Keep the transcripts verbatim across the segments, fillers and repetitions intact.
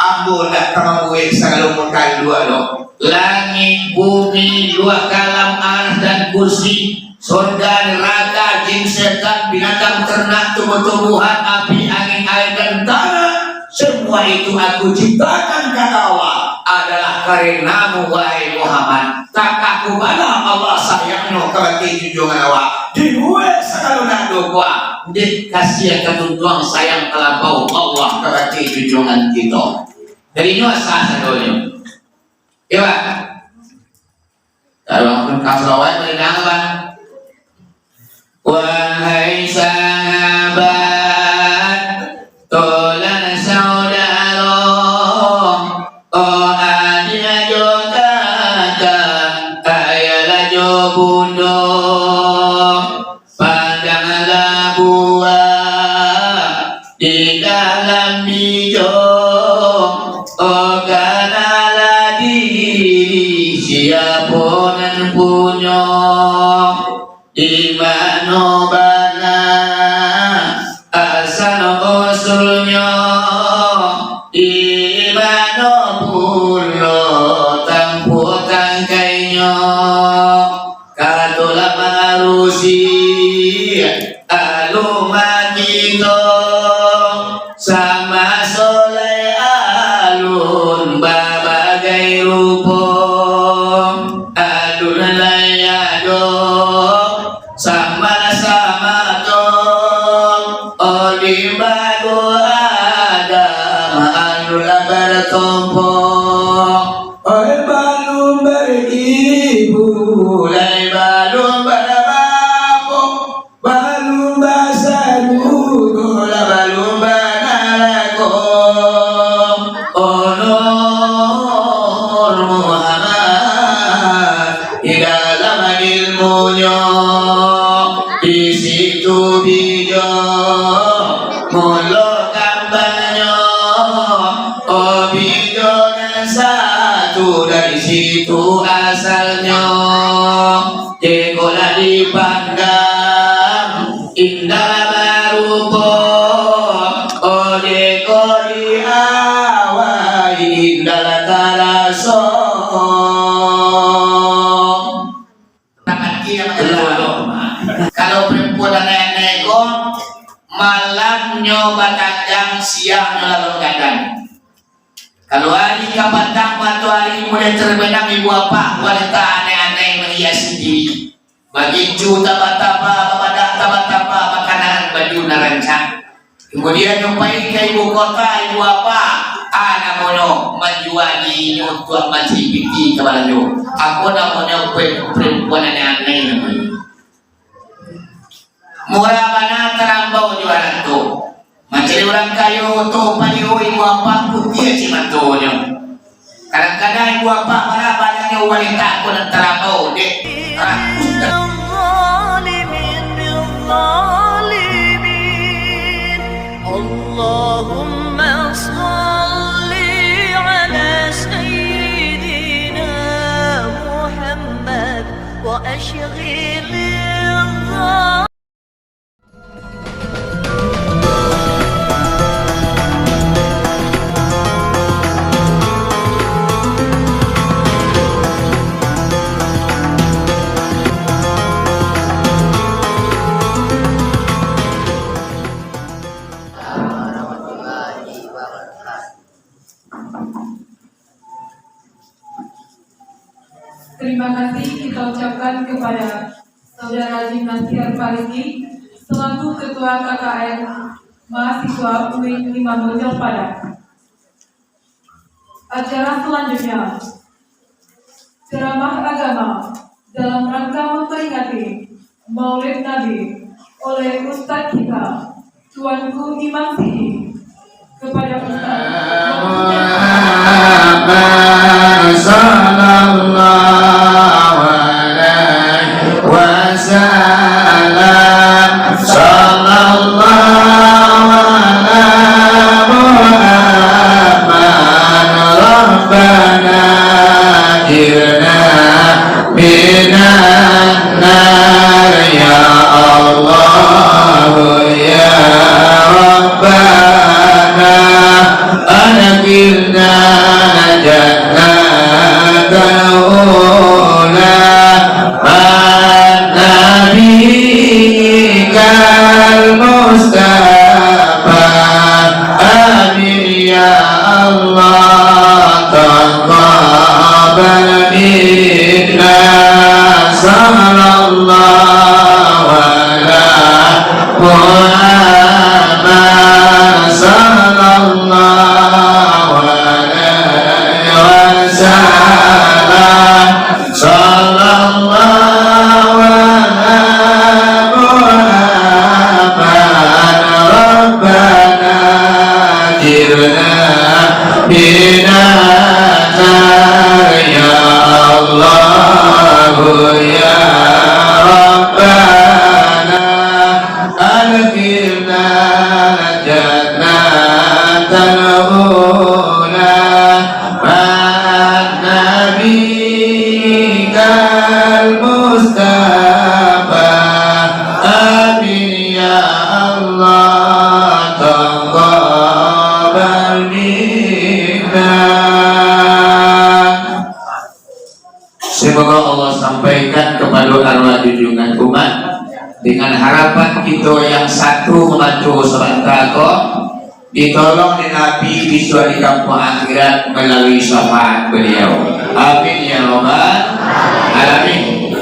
Ambo ndak ka mambuek sagalo mungkar dua doh. Langik, bumi, luah kalam, aras dan kursi, sorga, neraka, jin, setan, binatang, ternak, tumbuh-tumbuhan, api, angin, air, dan tanah, semua itu Aku ciptakan, kata Allah, adalah karenamu, wahai Muhammad. Takah kubalah Allah sayangnyo kabake junjuangan awak. Dibuek sagalo nan ado kuah, dek kasiah katuntuang sayang talampau Allah kabake junjuangan kito. Dari nyo asa sadonyo. Iyo, Pak. Kalau ka salawat, boleh dengar, Pak. Wahai sahabat, tulan saudaro, oh adiak jo kakak, ayah jo bundo, pandanglah buah di dalam bijo, oh kanalah diri, siapo nan punyo. Di mano bana asal usulnyo, di mano pulo tampuah tangkainyo. Katolah marusi alun makito, samaso lai alun babagai rupo, alun lai ado sambah samato, oh limbago Adam alun lah bartompo. Oi balun baribu, lai balun barabapo, balun basarugo, lah balun banarako. Oh Nur Muhammad, di dalam ilmunyo, di situ bijo mulo kambangnyo. Oh bijo nan satu, dari situ asalnyo. Jikolah dipandang indah barupo, oh jiko diawai indah taraso. Kalau perempuan anai-anai ko, malamnyo batanjang, siangnyo lalu gadang. Kalau ari kapatang, matoari mulai terbenam, ibu apak, wanita anai-anai menghiasi diri. Bagincu taba-taba, bapadak taba-taba, bakanaan baju nan rancak. Kemudian nyo pai ka ibu kota, ibu apak, ah, namonyo manjua dirinyo untuak mancari pitih ka balanjo. Apo namonyo, pe-, perempuan anai-anai namonyo. Murah bana tarambau jo anak tu. Mancari urang kayo tu paliho, ibu apak, putiah cik matonyo. Kadang-kadang ibu apak marah badannyo, wanita ko nan tarambau dek rakus dan Allahumma salli ala sayyidina Muhammad wa asyghil Terima kasih kita ucapkan kepada Saudara Haji Nasir Fariki selaku Ketua K K N Mahasiswa U I Imam Bonjol Padang. Acara selanjutnya, ceramah agama dalam rangka memperingati Maulid Nabi oleh Ustadz kita, Tuanku Imam Sidi, kepada Ustadz waktunya. Muhammad sallallahu alaihi wasallam, sallallahu ala Muhammad, Rabbana ajirna minan nar, ya Allah, ya Rabbana, anak جنة الأولى مع نبيك المصطفى. آمين يا الله، تقبل منا. صلى الله على محمد، صلى الله عليه وسلم. صلى الله على محمد. ربنا أجرنا من النار. يا الله يا ربنا، أدخلنا الجنة الأولى مع نبيك المصطفى. آمين يا الله، تقبل منا. Semoga Allah sampaikan kepada arwah junjungan umat, dengan harapan kita yang satu membantu sementara ko, ditolong dek Nabi bisuak di kampuang akhirat melalui syafaat beliau. Amin ya rabbal alamin.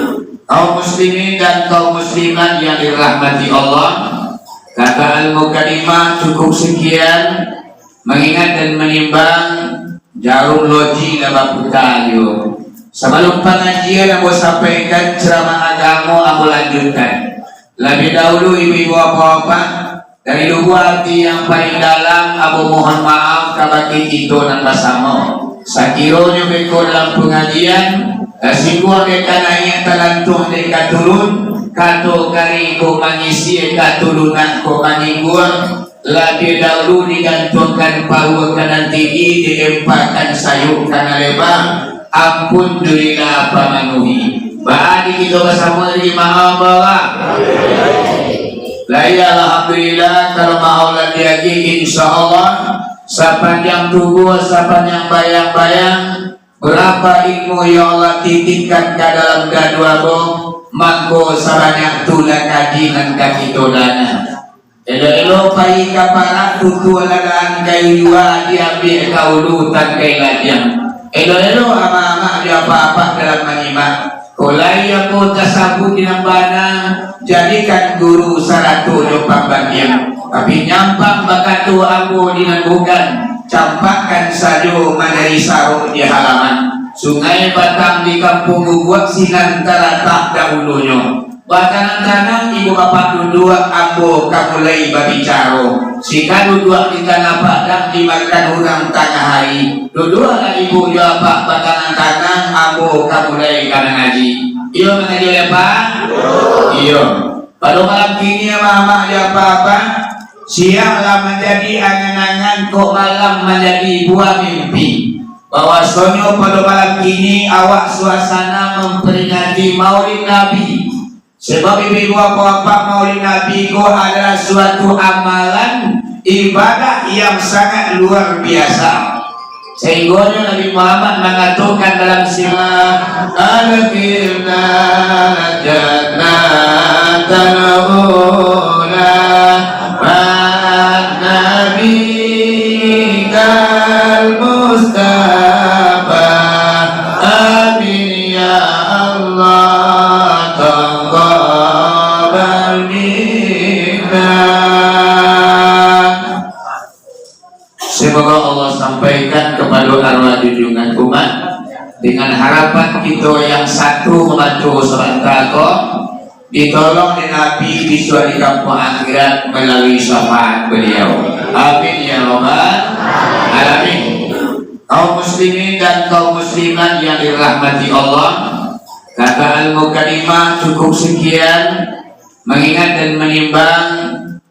Kaum muslimin dan kaum muslimat yang dirahmati Allah, kata al-mukadimah cukup sekian. Mangingat dan manimbang, jarum loji lah baputa juo. Sabalum pangajian ambo sampaikan ceramah agamo, ambo lanjutkan. Labiah dahulu, ibu-ibu, bapak-bapak, dari lubuk ati yang paling dalam, ambo mohon maaf kabake kito nan basamo. Sakironyo beko dalam pangajian, tasingguang dek ka naiak, talantuang dek ka turun, kato kari ko mangisi, ka tulunan ko maningguang, labiah dahulu digantuangkan paruah ka nan tinggi, dilempakan sayok ka nan leba, ampun jo rila pamanuhi. Baa di kito basamo, di maaf bawa. Lai, alhamdulillah, kalau maaf lah diagih, insya Allah, sapanjang tubuah, sapanjang bayang-bayang, berapa ilmu yang Allah titipkan ka dalam dadu ambo, mako sabanyak tu lah kaji nan ka kito danga. Elok-elok pai ka parak, tutuak ladahan kayu juo, diambiak ka ulu tangkai labiang. Elok-elok amak-amak jo apak-apak dalam manyimak. Kok lai ambo tasabuik di nan bana, jadikan guru sarato jo pambandiang. Tapi nyampang bakato ambo di nan bukan, campakkan sajo manjadi sarok di halaman. Sungai Batang di Kampuang Guguak sinan talatak dahulunyo. Batanang-tanang ibu bapak duduak, ambo ka mulai babicaro. Sika duduak di tanah padang, dimakan urang tangah ari. Duduaklah ibu jo apak batanang-tanang, ambo ka mulai ka mangaji. Iyo mangaji lai, Pak? Iyo. Pado malam kini, amak-amak jo apak-apak, siang lah manjadi angan-angan, kok malam manjadi buah mimpi. Bahwasonyo pado malam kini awak suasana mamperingati Maulid Nabi. Sebab ibu-ibu, bapak-bapak, Maulid Nabi ko adalah suatu amalan ibadah yang sangat luar biasa. Sahinggonyo Nabi Muhammad mangatokan dalam sima, "Adkhilna jannatal ula, ma'a nabiyikal Mustafa." Amin ya Allah, taqabbal minna. Semoga Allah sampaikan kepada arwah junjungan umat, dengan harapan kita yang satu membantu sementara ko, ditolong dek Nabi bisuak di kampuang akhirat melalui syafaat beliau. Amin ya rabbal alamin. Kaum muslimin dan kaum muslimat yang dirahmati Allah, kata al-mukadimah cukup sekian. Mangingat dan manimbang,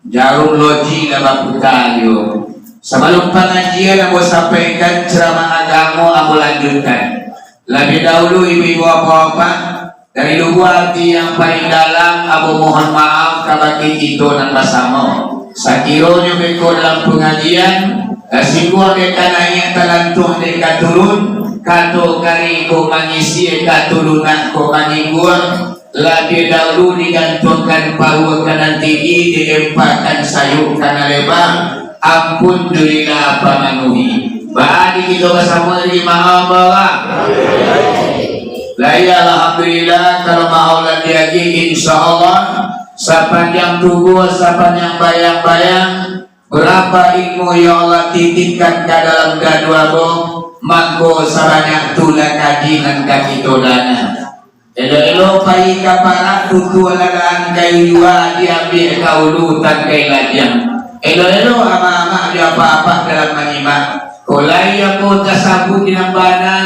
jarum loji lah baputa juo. Sabalum pangajian ambo sampaikan ceramah agamo, ambo lanjutkan. Labiah dahulu, ibu-ibu, bapak-bapak, dari lubuk ati yang paling dalam, ambo mohon maaf kabake kito nan basamo. Sakironyo beko dalam pangajian, Lah singguang dek ka naiak, talantuang dek ka turun, kato kari ko mangisi, katurunan ko mangikuang, labiah dahulu digantuangkan paruah ka nan tinggi, diempakan sayok ka nan leba, alhamdulillah pamanuhi. Baa di kito basamo di maaf Allah. Lah iyo, alhamdulillah, kalau maaf lah diagih, insya Allah, sapanjang tubuah, sapanjang bayang-bayang, Barapa ilmu, ya Allah, titipkan ka dalam dado ambo, mangko sabanyak tu lah kaji nan ka kito danga. Elok-elok pai ka parak, tutuah ladaan kayu jua, diambiak ka ulu tangkai lajiang. Elok-elok amak-amak jo apak-apak dalam manyimak. Kok lai ambo tasabuik di nan bana,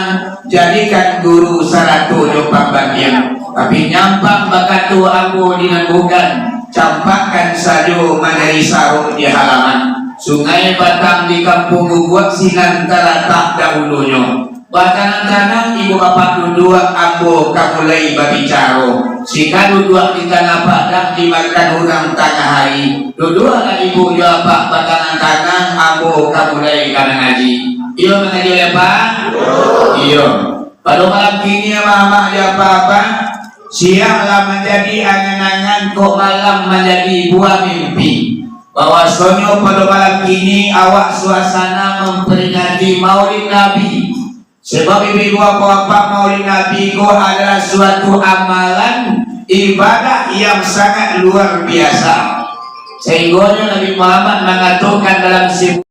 jadikan guru sarato jo pambandiang. Tapi nyampang bakato ambo di nan bukan, campakkan sajo manjadi sarok di halaman. Sungai batang di Kampuang Guguak sinan talatak dahulunyo. Batanang-tanang ibu bapak duduak, ambo ka mulai babicaro. Sika duduak di tangah padang, dimakan urang tangah ari. Duduaklah ibu jo apak batanang-tanang, ambo ka mulai ka mangaji. Iyo mangaji, Pak? Iyo. Pado malam kini, amak-amak jo apak-apak, siang lah manjadi angan-angan, kok malam manjadi buah mimpi. Bahwasonyo pado malam kini awak suasana mamperingati Maulid Nabi. Sebab ibu-ibu, bapak-bapak, Maulid Nabi ko adalah suatu amalan ibadah yang sangat luar biasa. Sehinggonyo Nabi Muhammad mangatokan dalam sebuah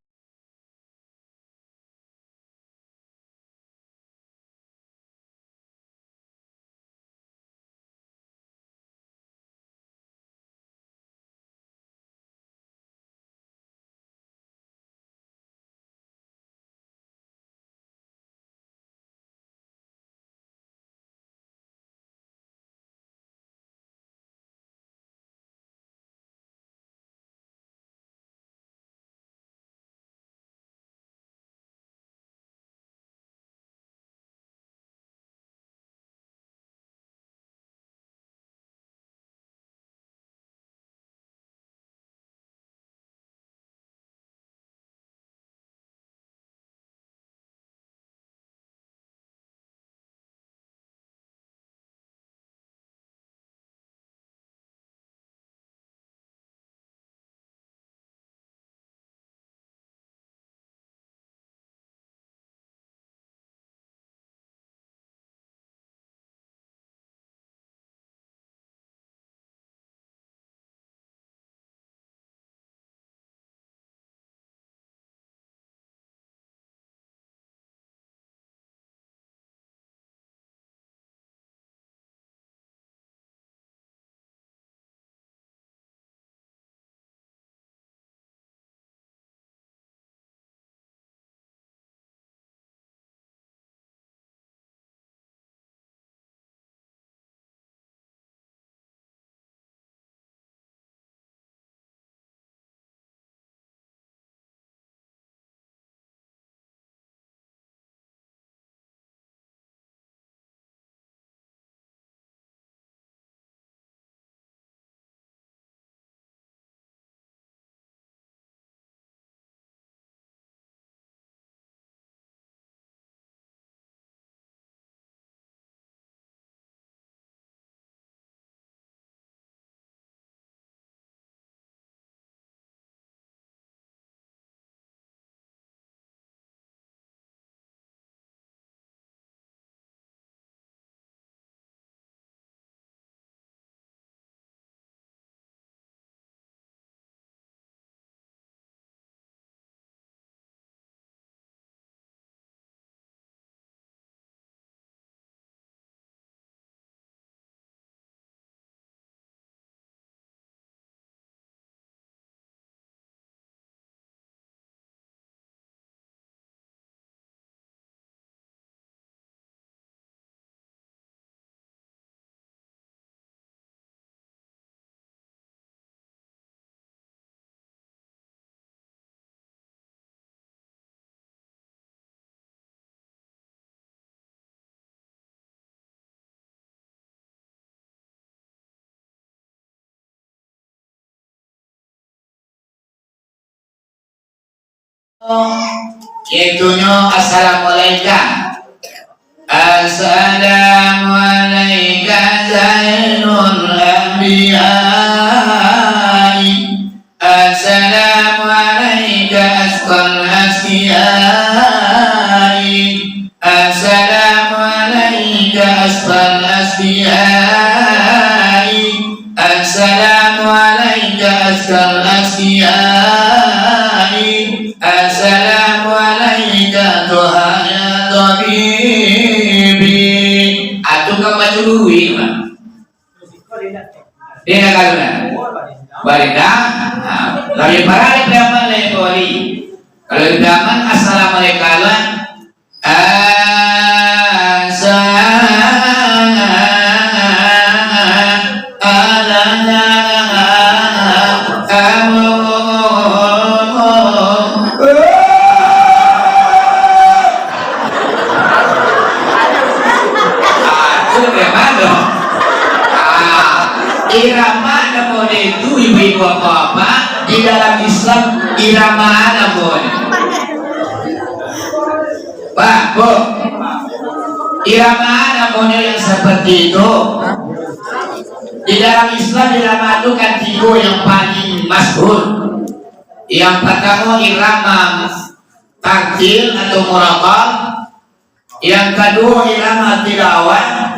Yaitunyo, Assalamualaikum. Assalamualaikum Zainul Anbiya'i. Assalamualaikum Asqal Asqiyai. Assalamualaikum Asqal Asqiyai. Assalamualaikum Asqal Asqiyai. Assalamualaikum Toha ya Tabibi. Atu ka macurui, Mak. Dia nak kalunan. Balinda. Ha. Kalau di parah di Piaman lain kali. Kalau di Piaman, Assalamualaikum. Asa-, ala-, amu-, Ah, itu memang doh. Ah, irama namonyo itu, ibu-ibu, bapak-bapak, di dalam Islam, irama namonyo. Pak, Bu, irama namonyo yang seperti itu. Di dalam Islam, irama itu kan tiga yang paling masyhur. Yang pertama, irama tartil atau murattal. Yang kaduo, irama tilawah.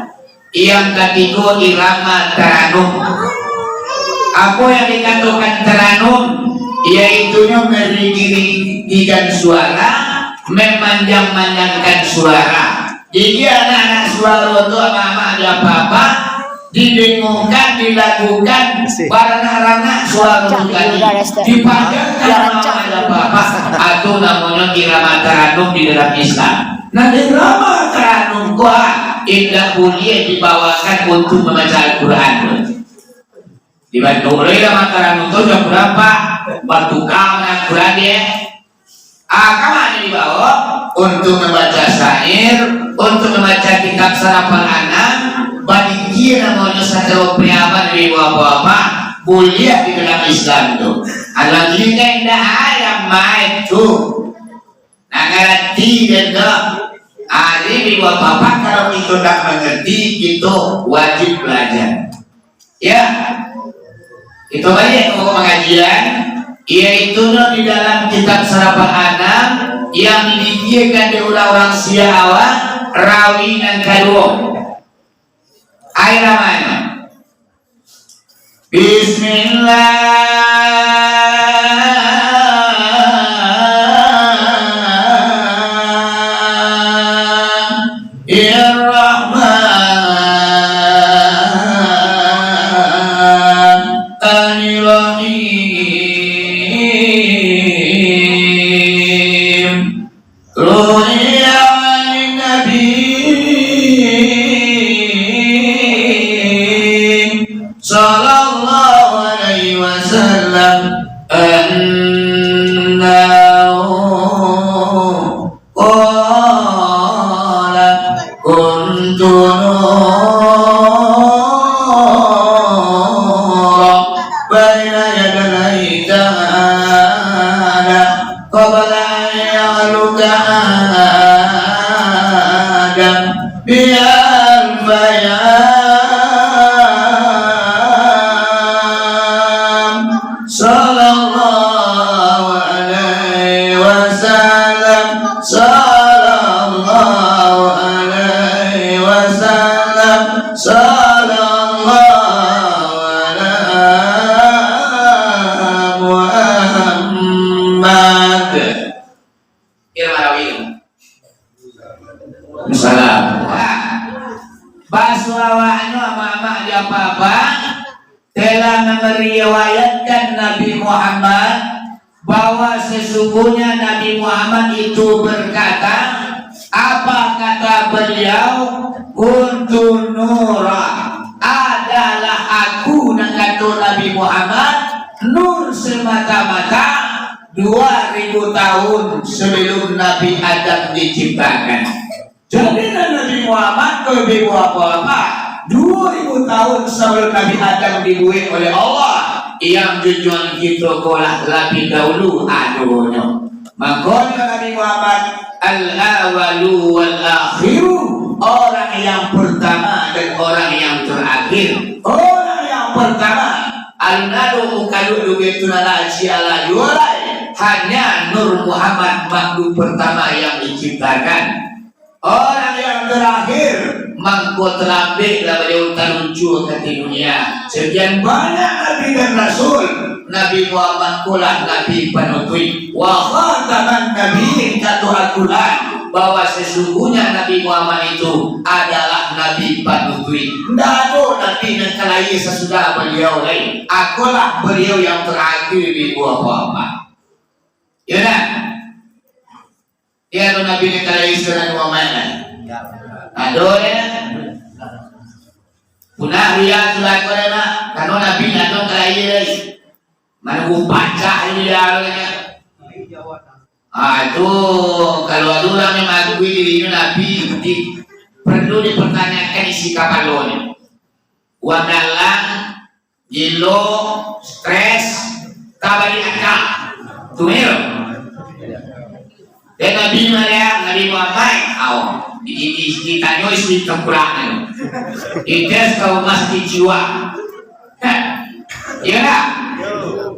Yang katigo, irama taranum. Apo yang dikatokan taranum? Yaitunyo merigih-rigihkan suara, memanjang-manjangkan suara. Jadi, anak-anak suaro tu, amak-amak, apak-apak, didengokan, dilagukan, baranak-ranak suaro tu tadi, dipadankan, amak-amak, apak-apak, atu namonyo irama taranum di dalam Islam. Nah, irama taranum ko, ah, indak buliah dibawakan untuk mambaco Al-Quran. Di Bandung, irama taranum tu jam barapa? Batukang Al-Quran, ye. Ah, ka ma dibawa? Untuk mambaco syair, untuk mambaco kitab Sarafal Anam, badikia namonyo sacaro Piaman, ibu-ibu, bapak-bapak, buliah di dalam Islam tu. Alhamdulillah, indak ayam main tu. Nak ngarati den tu. Ari ibu-ibu, bapak-bapak, kalau kito ndak mangarati, kito wajib balajar. Ya. Kito baliak ka pokok pangajian, yaitu no di dalam kitab Sarafal Anam yang didikiakan dek urang-urang sia awak, rawi nan kaduo. Ai ramanyo. Bismillahirrahmanirrahim. Ruwiya anin Nabi sallallahu alaihi wasallam annahu qala, kuntu nuran baina yadayhi ta'ala. Qabla an yakhluqa Adam bi alfi am. Sallallahu alaihi wasallam, sallallahu alaihi wasallam, sallallahu ala Muhammad. Kira marawi. Salam. Basuo awaknyo, amak-amak, apak-apak, telah meriwayatkan Nabi Muhammad bahwa sesungguhnya Nabi Muhammad itu berkata, apa kata beliau? Kuntu nura, adalah aku, nan kato Nabi Muhammad, nur semata-mata dua ribu tahun sebelum Nabi Adam diciptakan. Jadi, Nabi Muhammad ko, ibu-ibu, bapak-bapak, dua ribu tahun sebelum Nabi Adam dibuek oleh Allah, yang junjuangan kito ko lah labiah dahulu adonyo. Mangkonyo Nabi Muhammad al-awalu wal akhiru, orang yang pertama dan orang yang terakhir. Orang yang pertama, alun ado mukadua duo itu nan lah ciek lah juo lai, hanya Nur Muhammad makhluk pertama yang diciptakan. Orang yang terakhir, mangko talambek lah baliau taluncua ka ateh dunia. Sakian banyak nabi dan rasul, Nabi Muhammad ko lah nabi panutuik. Wa khataman nabiyyin, kato Al-Quran, bahwa sesungguhnya Nabi Muhammad itu adalah nabi panutuik. Ndak ado nabi nan ka lahia sasudah baliau lai. Akolah baliau yang terakhir di buah apa-apa. Ya kan? Iyo, ado nabi nan ka lahia sasudah Nabi Muhammad, kan? Ado, yo. Punah riya tu lah ko, yo, nak. Karano nabi ndak ado ka lahia lai. Manunggu pacah ini dia, yo. Ah, itu kalau ado urang yang mangakui dirinyo nabi, di-, perlu dipertanyakan isi kapalonyo. Urang dalam gilo, stres, tabaliak aka. Tu yo. Dan Nabi Maryam, Nabi Muhammad, au, di, di, ditanyo isi tengkulak tu. Dites ka rumah sakik jiwa. Iyo tak?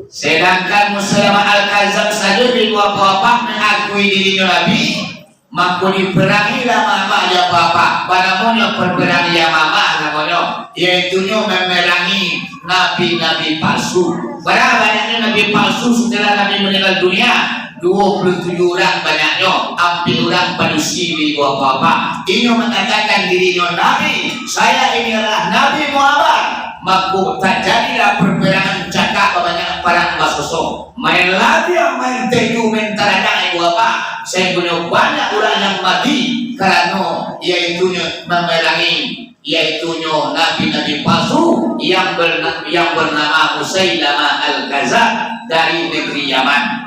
Sedangkan Musailamah Al-Kazab sajo di luar wabak mangakui dirinyo nabi, mako diperangilah Yamamah jo Yababah. Banamonyo perperangan Yamamah namonyo, yaitunyo mamerangi nabi-nabi palsu. Bara banyaknyo nabi palsu setelah Nabi meninggal dunia? Duo puluah tujuah urang banyaknyo, ampia urang padusi di luar wabak. Inyo mangatakan dirinyo nabi, "Saya ini adalah Nabi Muhammad." Mako tajadilah perperangan, cakak babanyak, parang basosok. Main labiah, main teju, main taradang, ibu bapak. Sahinggonyo banyak urang yang mati karano yaitunyo mamerangi, yaitunyo nabi-nabi palsu yang berna-, yang bernama Musailamah Al-Kazab dari negeri Yaman.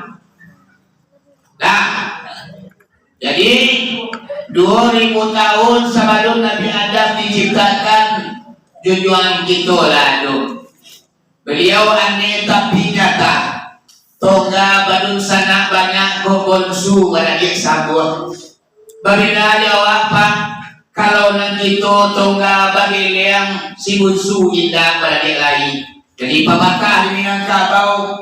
Nah, jadi, duo ribu tahun sabalun Nabi Adam diciptakan, junjuangan kito lah tu. Baliau aneh tapi nyata. Tongga badunsanak banyak, kok bonsu baradiak sambuang. Babeda jo awak, Pak, kalau nan kito tongga bageleang, si bonsu indak baradiak lai. Jadi, papatah di Minangkabau,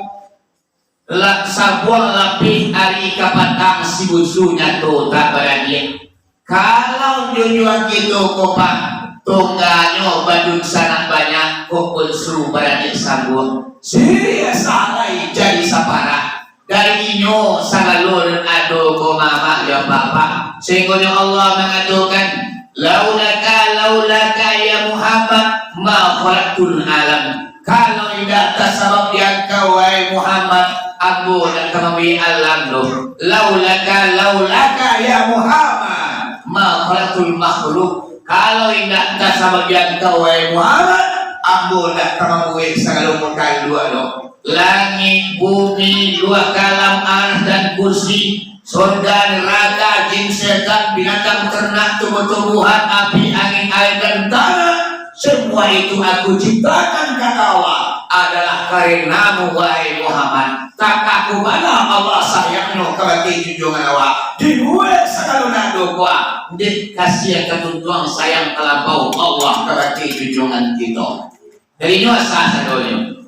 lah, sambuang lapeh ari ka patang, si bonsu nyato tak baradiak. Kalau junjuangan kito ko, Pak, tongganyo badunsanak banyak, kok bonsu baradiak sambuang. Siriah salai jadi saparah. Dari inyo salalo nan ado ko mamak jo bapak. Sahinggonyo Allah mangatokan, "Laulaka, laulaka ya Muhammad, ma khalaqtul alam." Kalau indak tasabab di angkau, wahai Muhammad, ambo indak ka mambuek alam doh. Laulaka, laulaka ya Muhammad, ma khalaqtul makhluk. Kalau indak tasabab di angkau, wahai Muhammad, ambo indak ka mambuek sagalo makhluk doh. Langik, bumi, luah kalam, aras, dan kursi, sorga, neraka, jin, setan, binatang ternak, tumbuh-tumbuhan, api, angin, air, dan tanah, semua itu Aku ciptakan, kata Allah, adalah karenamu, wahai Muhammad. Takah bana Allah sayangnyo kabake junjuangan awak. Dibuek sagalo nan ado ko, dek kasiah katuntuang sayang talampau Allah kabake junjuangan kito. Dari nyo asa sadonyo.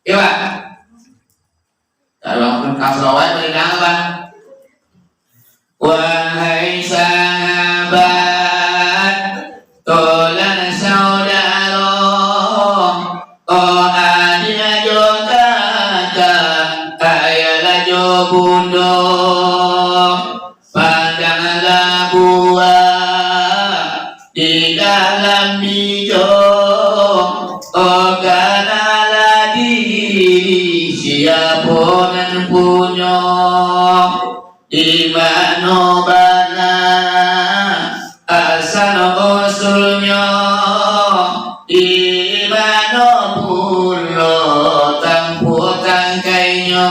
Iyo, Pak. Kalau ka salawat, boleh dangan, Pak. Wahai sahabat, tolan saudaro, oh adiak jo kakak, ayah lah jo bundo, pandanglah buah di dalam bijong, oh, kanalah diri, siapo nan punyo. Di mano bana asal usulnyo, di mano pulo tampuak tangkainyo.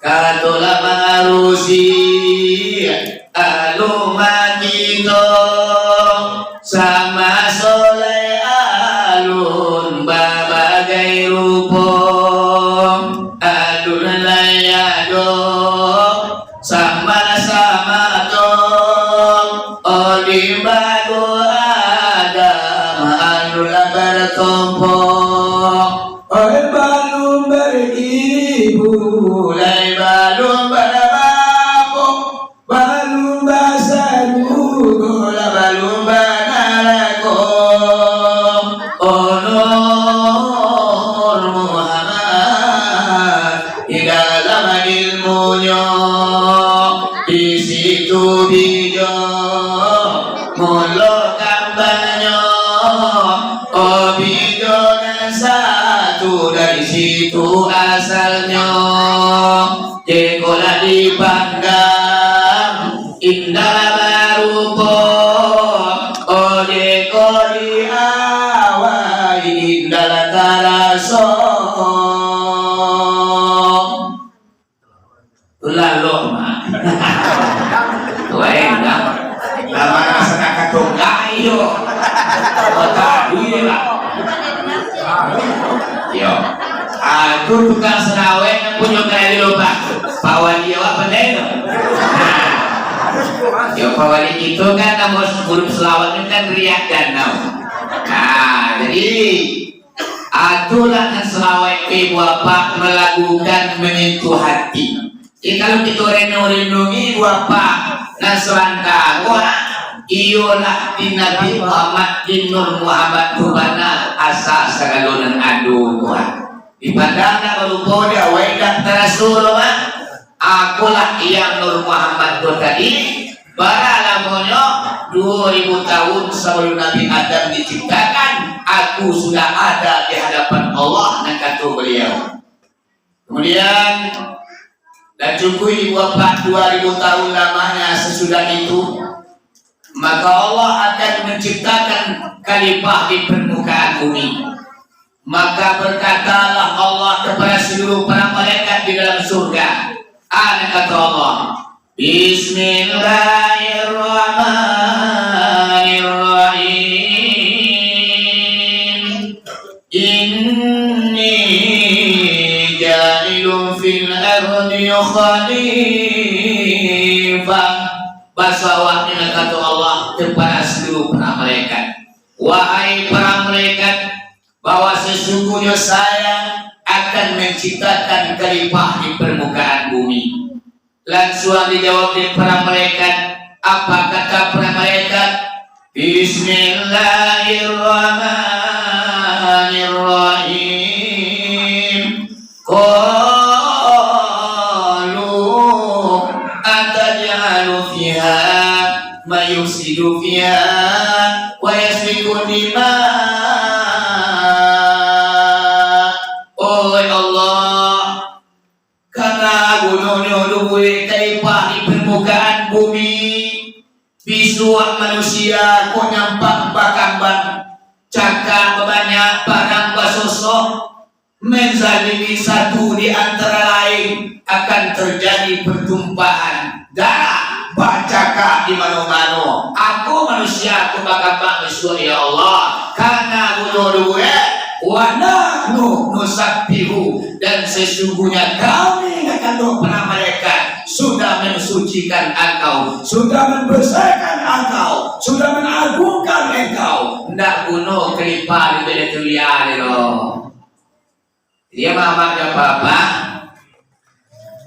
Katolah maarusi alun makito, samaso lai alun babagai rupo, alun lai ado Bijo mulo kambanyo, oh bijo nan satu dari situ asalnyo. Jeko lah dipandang indah barupo, oh jeko diawai indah taraso. Tulah lo, Mak. Tuai, nah. Lama nak sadaka tunggai, yo. Kota duit, lah. Yo. Ah, tu tukang selawat nan punyo kaya di lubang. Pak Wali awak pandai tu. Nah. Yo, Pak Wali itu kan, nama guru selawat itu kan riak danau. Nah, jadi, itulah nan salawat ibu bapak malagukan manyentuh hati. Jadi, kalau kito renung-renungi ibu bapak nan sabanta ko, iyolah di Nabi Muhammad, di Nur Muhammad tu bana asa sagalo nan ado ko. Dipandang nak barupo di awai dak taraso doh, Mak. Akolah yang Nur Muhammad ko tadi, bara lamonyo, duo ribu tahun sabalum Nabi Adam diciptakan, aku sudah ada di hadapan Allah, nan kato baliau. Kemudian, dah cukuik ibu bapak duo ribu tahun lamanya sesudah itu, maka Allah akan menciptakan khalifah di permukaan bumi. Maka berkatalah Allah kepada seluruh para malaikat di dalam surga. Ana kata Allah, "Bismillahirrahmanirrahim. Inni ja'ilun fil ardi khalifah." Baso awak, ana kata Allah kepada seluruh para malaikat, "Wahai para malaikat, bahwa sesungguhnya Saya akan menciptakan khalifah di permukaan bumi." Lansuang dijawab dek para malaikat. Apa kata para malaikat? "Bismillahirrahmanirrahim." Qalu ataj'alu fiha man yufsidu fiha wa yasfiku dima. Oh Allah, kana gunonyo dibuek khalifah di permukaan bumi, bisuak manusia ko nyampang bakambang, cakak babanyak, parang basosok, menzalimi satu di antara lain, akan terjadi pertumpahan darah, bacakak di mano-mano. Ako manusia ko bakambang bisuak, ya Allah, kana guno duo, eh, wa nahnu nusabbihu, dan sesungguhnya kami, kata para malaikat, sudah mensucikan Engkau, sudah membesarkan Engkau, sudah mengagungkan Engkau. Ndak guno khalifah di Baitul Lia lo. Jadi, mamak jo bapak,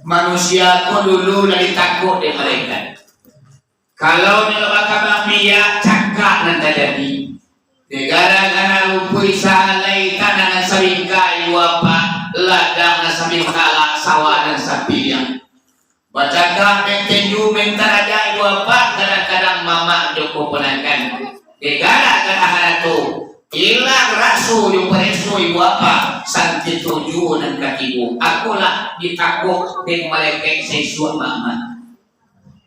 manusia ko dulu dari takut dek malaikat. Kalau nyo bakambang biak, cakak nan tajadi. Dek gara-gara lupuih sahalai tanah nan sabingkah ibu bapak, ladang nan sabingkah lah, sawah nan sapiliang. Bacakak main tinju, main taraja ibu bapak, kadang-kadang mamak jo poponakan. Dek gara-gara harato, ilang raso jo pareso ibu bapak, santi tuju nan katibo. Akolah ditakok dek malaikat saisuak mamak.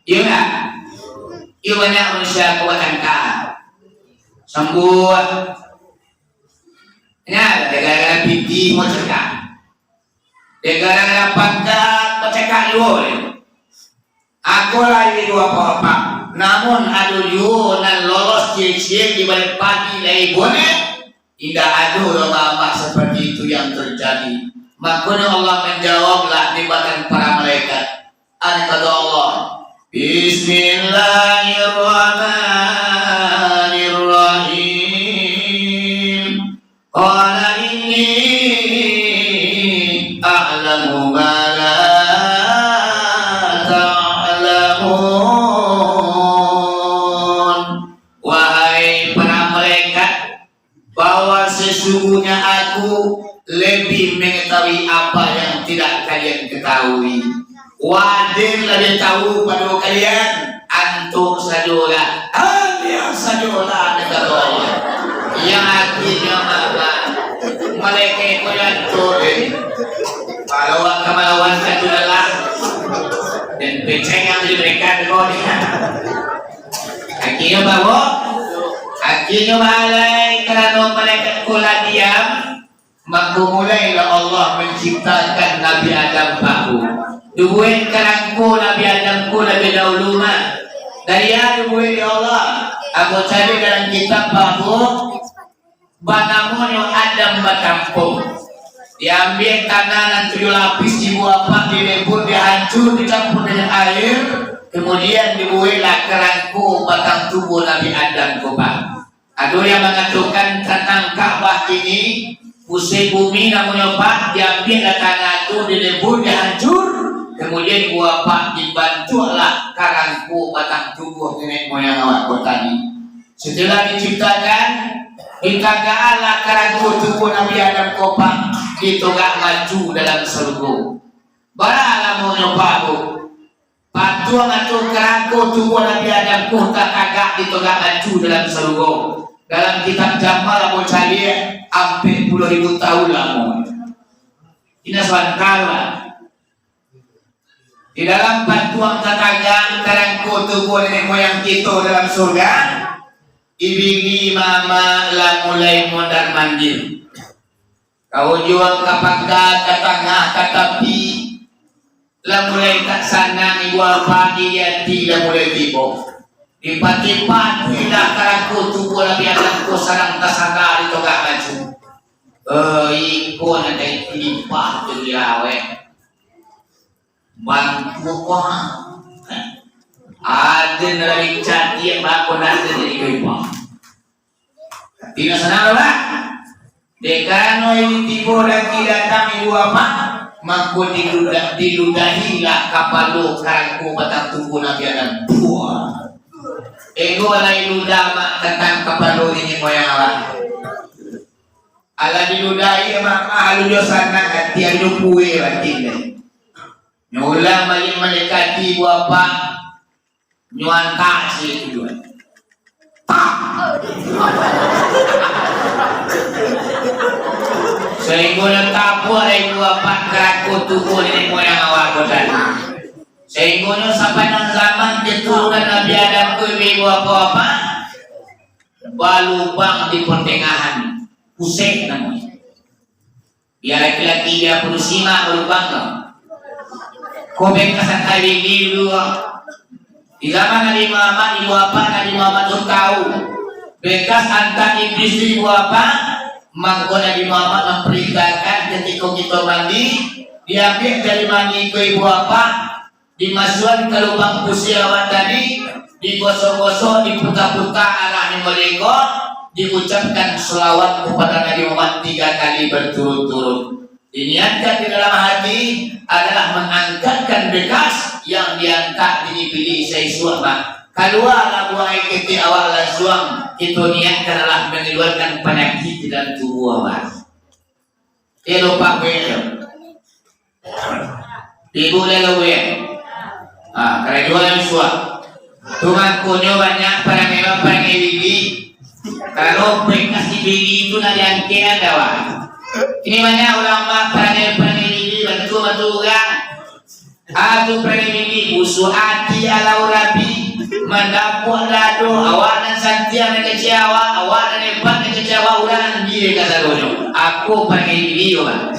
Iyo ndak? Iyo, banyak manusia ko batangka. Sambuik. Nya, gara-gara pitih mau cegak. Gara-gara pangkat bacakak juo deh. Ako lai juo apak-apak. Namun ado juo nan lolos ciek-ciek di baliak padi lai boneh. Indak ado doh, Bapak, seperti itu yang terjadi. Makonyo Allah manjawablah di batang para malaikat. Ado kata Allah, "Bismillahirrahmanirrahim. Qala inni a'lamu ma la ta'lamun." Wahai para malaikat, bahwa sesungguhnya Aku lebih mengetahui apa yang tidak kalian ketahui. Waden labiah tahu pado kalian, Antuk sajolah, hanya sajolah, kata Allah. Yang akhirnya apa? Malaikat ko yang antuk, eh. Kalau awak kamalawan sajolah, dan pecah yang diberikan ko. Akhirnya bawa, akhirnya malai karano malaikat ko lah diam, mako mulailah Allah manciptakan Nabi Adam baru. Dibuek karangko Nabi Adam ko labiah dahulu mah. Dari a dibuek dek Allah? Ambo cari dalam kitab baru, banamonyo Adam Batampung. Diambiak tanah nan tujuah lapis, dibuek apak, dilebur, dihancur, dicampur dengan air, kemudian dibueklah karangko batang tubuah Nabi Adam ko, Pak. Ado yang mangatokan tantang Ka'bah ini, pusek bumi namonyo, Pak, diambiaklah tanah tu, dilebur, dihancur, kemudian dibuek apak, dibantuaklah karangko batang tubuah nenek moyang awak ko tadi. Setelah diciptakan, ditagakanlah karangko tubuah Nabi Adam ko, Pak, ditogak maju dalam sarugo. Bara lamonyo, Pak, tu? Patuang atau karangko tubuah Nabi Adam ko tatagak ditogak maju dalam sarugo. Dalam kitab Jamal ambo caliak, ampek puluah ribu tahun lamonyo. Indak sabanta lah. Di dalam patuang tatagak karangko tubuah nenek moyang kito dalam surga, Ibini Mamak lah mulai mondar-mandir. Ka ujuang, ka pangka, ka tangah, ka tapi, lah mulai tak sanang ibu apak, iri ati lah mulai tibo. Dipatih-patih lah karangko tubuah Nabi Adam ko sadang tasanda ditogak maju. Eh, iko nan dari timpah tu diraweh. Bantu ko, ha? Ada nan dari cadiak bako nan ada dari timpah. Indak sanang doh, Pak. Dek karano ini tibo lagi datang ibu apak, mangko diludah-, diludahilah kapalo karangko batang tubuah Nabi Adam. Puah. Ego lai ludah mak tantang kapalo niniak moyang awak. Alah diludahi mak, mak, alun jo sanang ati, alun jo pueh batin deh. Nyo ulang baliak mandekati ibu apak. Nyo antak si itu juo. Sainggo nyo tapuak dek ibu apak karangko tubuah niniak moyang awak ko tadi. Sainggo nyo sapanjang zaman katurunan Nabi Adam ko, ibu apak-apak, balubang di partangahan, pusek namonyo. Bia laki-laki, bia padusi mah balubang tu. Ko bekas antak ibini dulu. Di zaman Nabi Muhammad, ibu apak Nabi Muhammad tu tahu. Bekas antak iblis tu ibu apak, mangko Nabi Muhammad mamparintahkan katiko kito mandi, diambiak jari mani ko ibu apak, dimasuakan ka lubang pusek awak tadi, digosok-gosok, diputa-puta arahnyo maleko, diucapkan salawat kepada Nabi Muhammad tiga kali berturut-turut. Diniatkan di dalam hati adalah mangangkatkan bekas yang diantak dek iblis saisuak mah. Kalualah buang aia ketek awak lansuang, kito niatkan adalah mangaluakan panyakik di dalam tubuah awak. Iyo, lupo buek tu. Ibu lalu buek. Ah, karajo lah suah. Tu makonyo banyak parangai-parangai bibi. Kalau bekas di bibi tu nak diangkek ado, wah. Ini banyak ulama parangai-parangai bibi, bantu-bantu urang. Ado parangai bibi, busuak ati alau rabi, mandapuak dado, awak nan santiang nan kecewa, awak nan hebat nan kecewa, urang nan biek kasadonyo. Ako parangai bibi ko, Bang.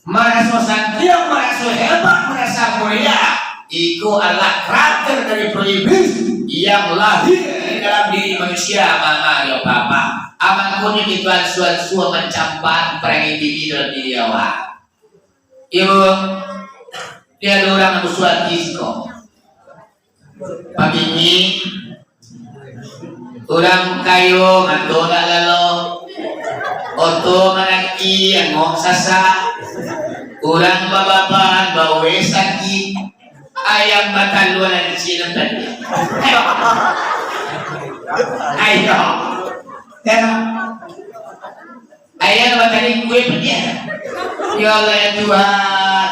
Maraso santiang, maraso hebat, maraso mulia, iko adalah karakter dari iblis yang lahir di dalam diri manusia, mama yo papa. Amak ko nyo kito ansua-ansua mancampan parangai bibi dalam diri awak. Iyo, dia ado urang nan busuak ati siko. Pabini, urang kayo mato ndak lalo, oto manaki angok sasak, urang bababan baweh sakik, ayam batalua nan cina tadi. Ayo. Ayo. Ayah bakari kue padiah. Ya Allah, ya Tuhan.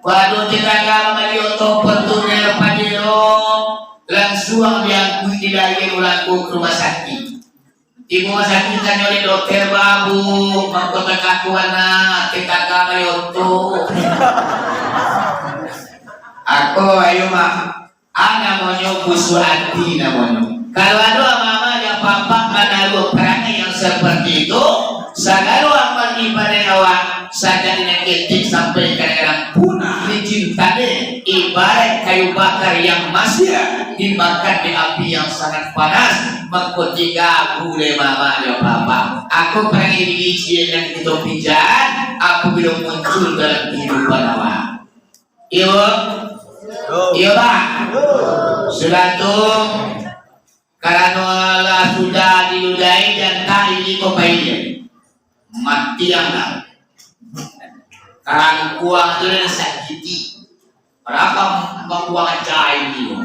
Waduh, tetangga mambali oto Fortuner Pajero. Langsuang diangkuik di dalam urang ko ka rumah sakik. Tibo rumah sakik, tanyo dek dokter, "Babu, mangko takakuan nak, tetangga mayoto." Ako, ayo, Mak. A namonyo busuak ati namonyo. Kalau ado mama jo papa manaruah parangai yang seperti itu, sagalo amal ibadah awak, sajak nan ketek sampai kadang-kadang punah licin tadeh, ibarat kayu bakar yang masiak dimakan di api yang sangat panas, mangko tiga buleh mama jo papa. Ako parangai licin nan kito picakan, apabilo muncul dalam kehidupan awak. Iyo? Iyo, Pak? Sudah tu, karano lah sudah diludahi, jantan ini ko pai je. Mati ang lah. Karangkuang tu lah sakiti. Berapa bangkuang aja ini?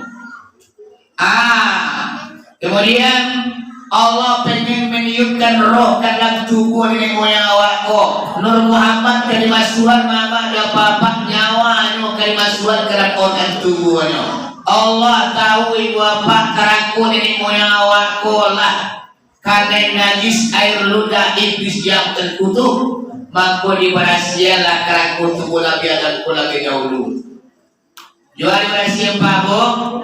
Ah, kemudian Allah pengen meniupkan roh ka dalam tubuah nenek moyang awak ko. Nur Muhammad ka dimasuakan mama jo papa, nyawanyo ka dimasuakan ka dalam organ tubuahnyo. Allah tahu ibu bapak karako nenek moyang awak ko lah kanai najis air ludah iblis yang terkutuk, mangko dibarasianlah karako tubuah Nabi Adam ko labiah dahulu. Jua dibarasian pabok,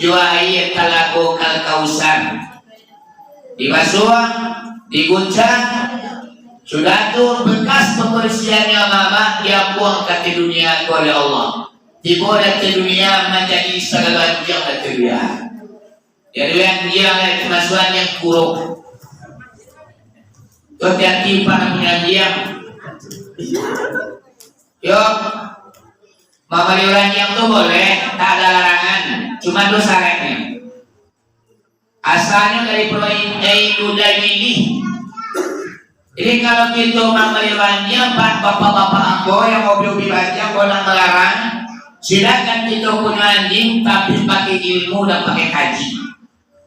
jua aia talago Al-Kausar. Dibasuah, diguncang, sudah tu bekas pambarasiannyo mama diambuang ka ateh dunia ko dek Allah. Tibo di ateh dunia manjadi sagalo anjiang di ateh dunia. Jadi anjiang, eh, kemasuan yang kurung. Tu hati-hati, Pak, nak punyo anjiang. Yo, mamali urang anjiang tu boleh, tak ada larangan. Cuma tu syaratnyo. Asalnyo dari Proin Ainu Dawili. Jadi, kalau kito mamali urang anjiang, Pak, bapak-bapak ambo yang hobi-hobi baanjiang, ambo ndak malarang. Silakan kito punyo anjing, tapi pakai ilmu dan pakai kaji.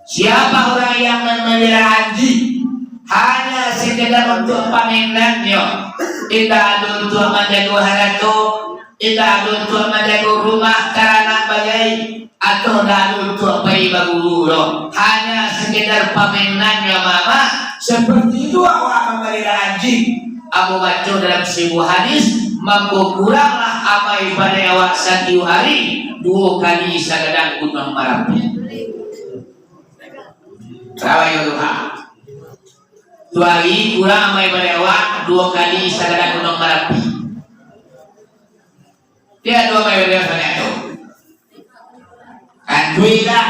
Siapa orang yang memelihara anjing hanya sekedar untuk pamenannyo, indak ado untuk manjago harato, indak ado untuk manjago rumah, taranak, bajai, atau indak ado untuk pai baguru doh, hanya sekedar pamenannyo mama, seperti itu awak mamalihara anjing. Ambo baco dalam sabuah hadis, mangko kuranglah amal ibadah awak satiok hari duo kali sagadang Gunuang Marapi. Rawayo duha. Tu hari kurang amal ibadah awak duo kali sagadang Gunuang Marapi. Dia duo amal ibadah awak tu. Kantuilah.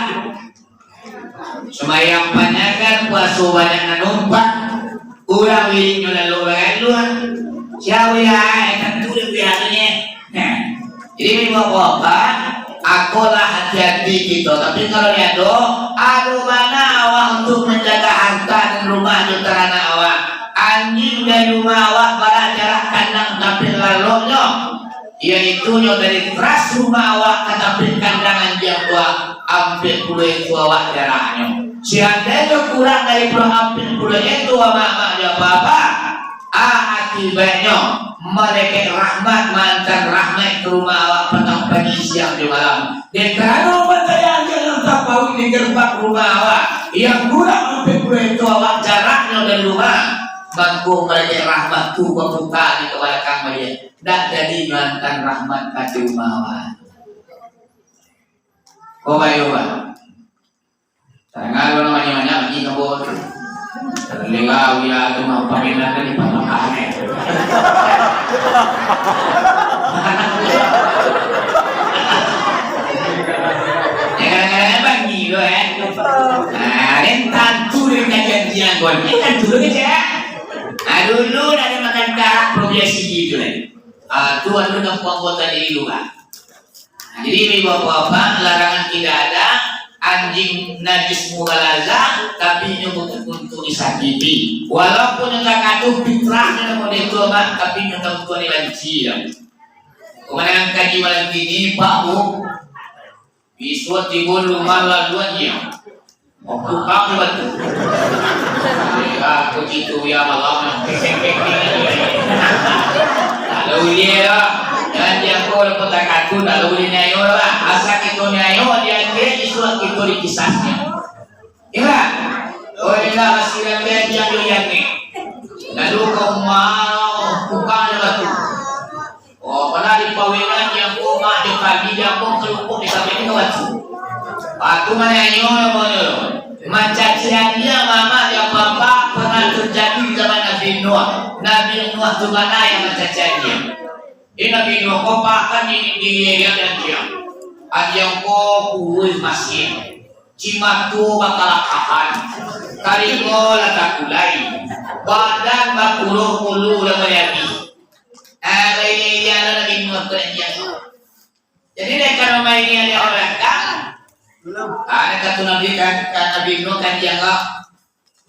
Sumbayang panjakan, puaso banyak nan numpang. Urang wiridnyo lalu bagalua. Sia wiridnyo, eh, tantu dek wiridnyo. Nah, jadi, ibu bapak, akolah hati-hati kito. Tapi kalau diado, ado bana awak untuk manjaga harta dan rumah jo taranak awak. Anjing dari rumah awak bara jarak kandang tapi laloknyo. Yaitunyo dari teras rumah awak ka tampek kandang anjiang tu ampek puluah ekua awak jaraknyo. Seandainyo kurang daripado ampek puluah ekua, amak-amak jo apak-apak, ah, akibatnyo malaikat rahmat maantan rahmat ka rumah awak patang pagi, siang jo malam. Dek karano batayang anjiang nan tapauik di gerbang rumah awak, yang kurang ampek puluah ekua awak jaraknyo dari rumah, mangko malaikat rahmat tu baputa di ka balakang baliak. Ndak jadi maantan rahmat ka rumah awak. Ko bayo, Pak. Tadanga urang banyak-banyak lagi ka bawah tu. Talinga wira tu mah pamenan tadi patang kali. Ya, kadang-kadang kan bangih tu, eh. Nah, den tantu den kajanjian, kon. Ini tantu dulu, cak. Nah, dulu dah ada makan karak, probiasi gitu, eh. Ah, tu anu kampuang kota jadi dulu, Pak. Nah, jadi, ibu bapak-bapak, larangan tidak ada, anjing najis mughalazah, tapi inyo bukan untuk disakiti. Walaupun inyo takatuh fitrah, inyo model tu, Pak, tapi inyo tak untuk dibanci, ya. Kemenangan kaji malam ini, Pak, Bu, bisuak timbul rumah laluan, ya. Oh, tukang batu. Ya, aku gitu ya malam. Lalu dia, Jan diangko lah patang atu, tak buliah niayo lah. Asa kito niayo di akhirat, isuak kito dikisasnyo. Iyo lah. Oh, indak, masih lagi yang doyan ni. Lalu kau mau tukang je batu. Oh, pernah di pawinan diangko mak jo kami, diangko kelumpuk di kami ni batu. Batu mano nyo namonyo? Mancaci agiah mamak jo papak pernah terjadi di zaman Nabi Nuh. Nabi Nuh tu bana yang mancaci agiah. Di Nabi Nuh ko pakan di, di, di, di, di, agiah ko kuruih masin, cimato bakalakahan, talingo lah takulai, badan bakuruih, ulu lah manyabih. Ah, baini dia lah Nabi Nuh tu agiah ko. Jadi, dek karano main ni ada orang kan? Ah, dek kata Nabi kan, kan Nabi Nuh kan dia enggak.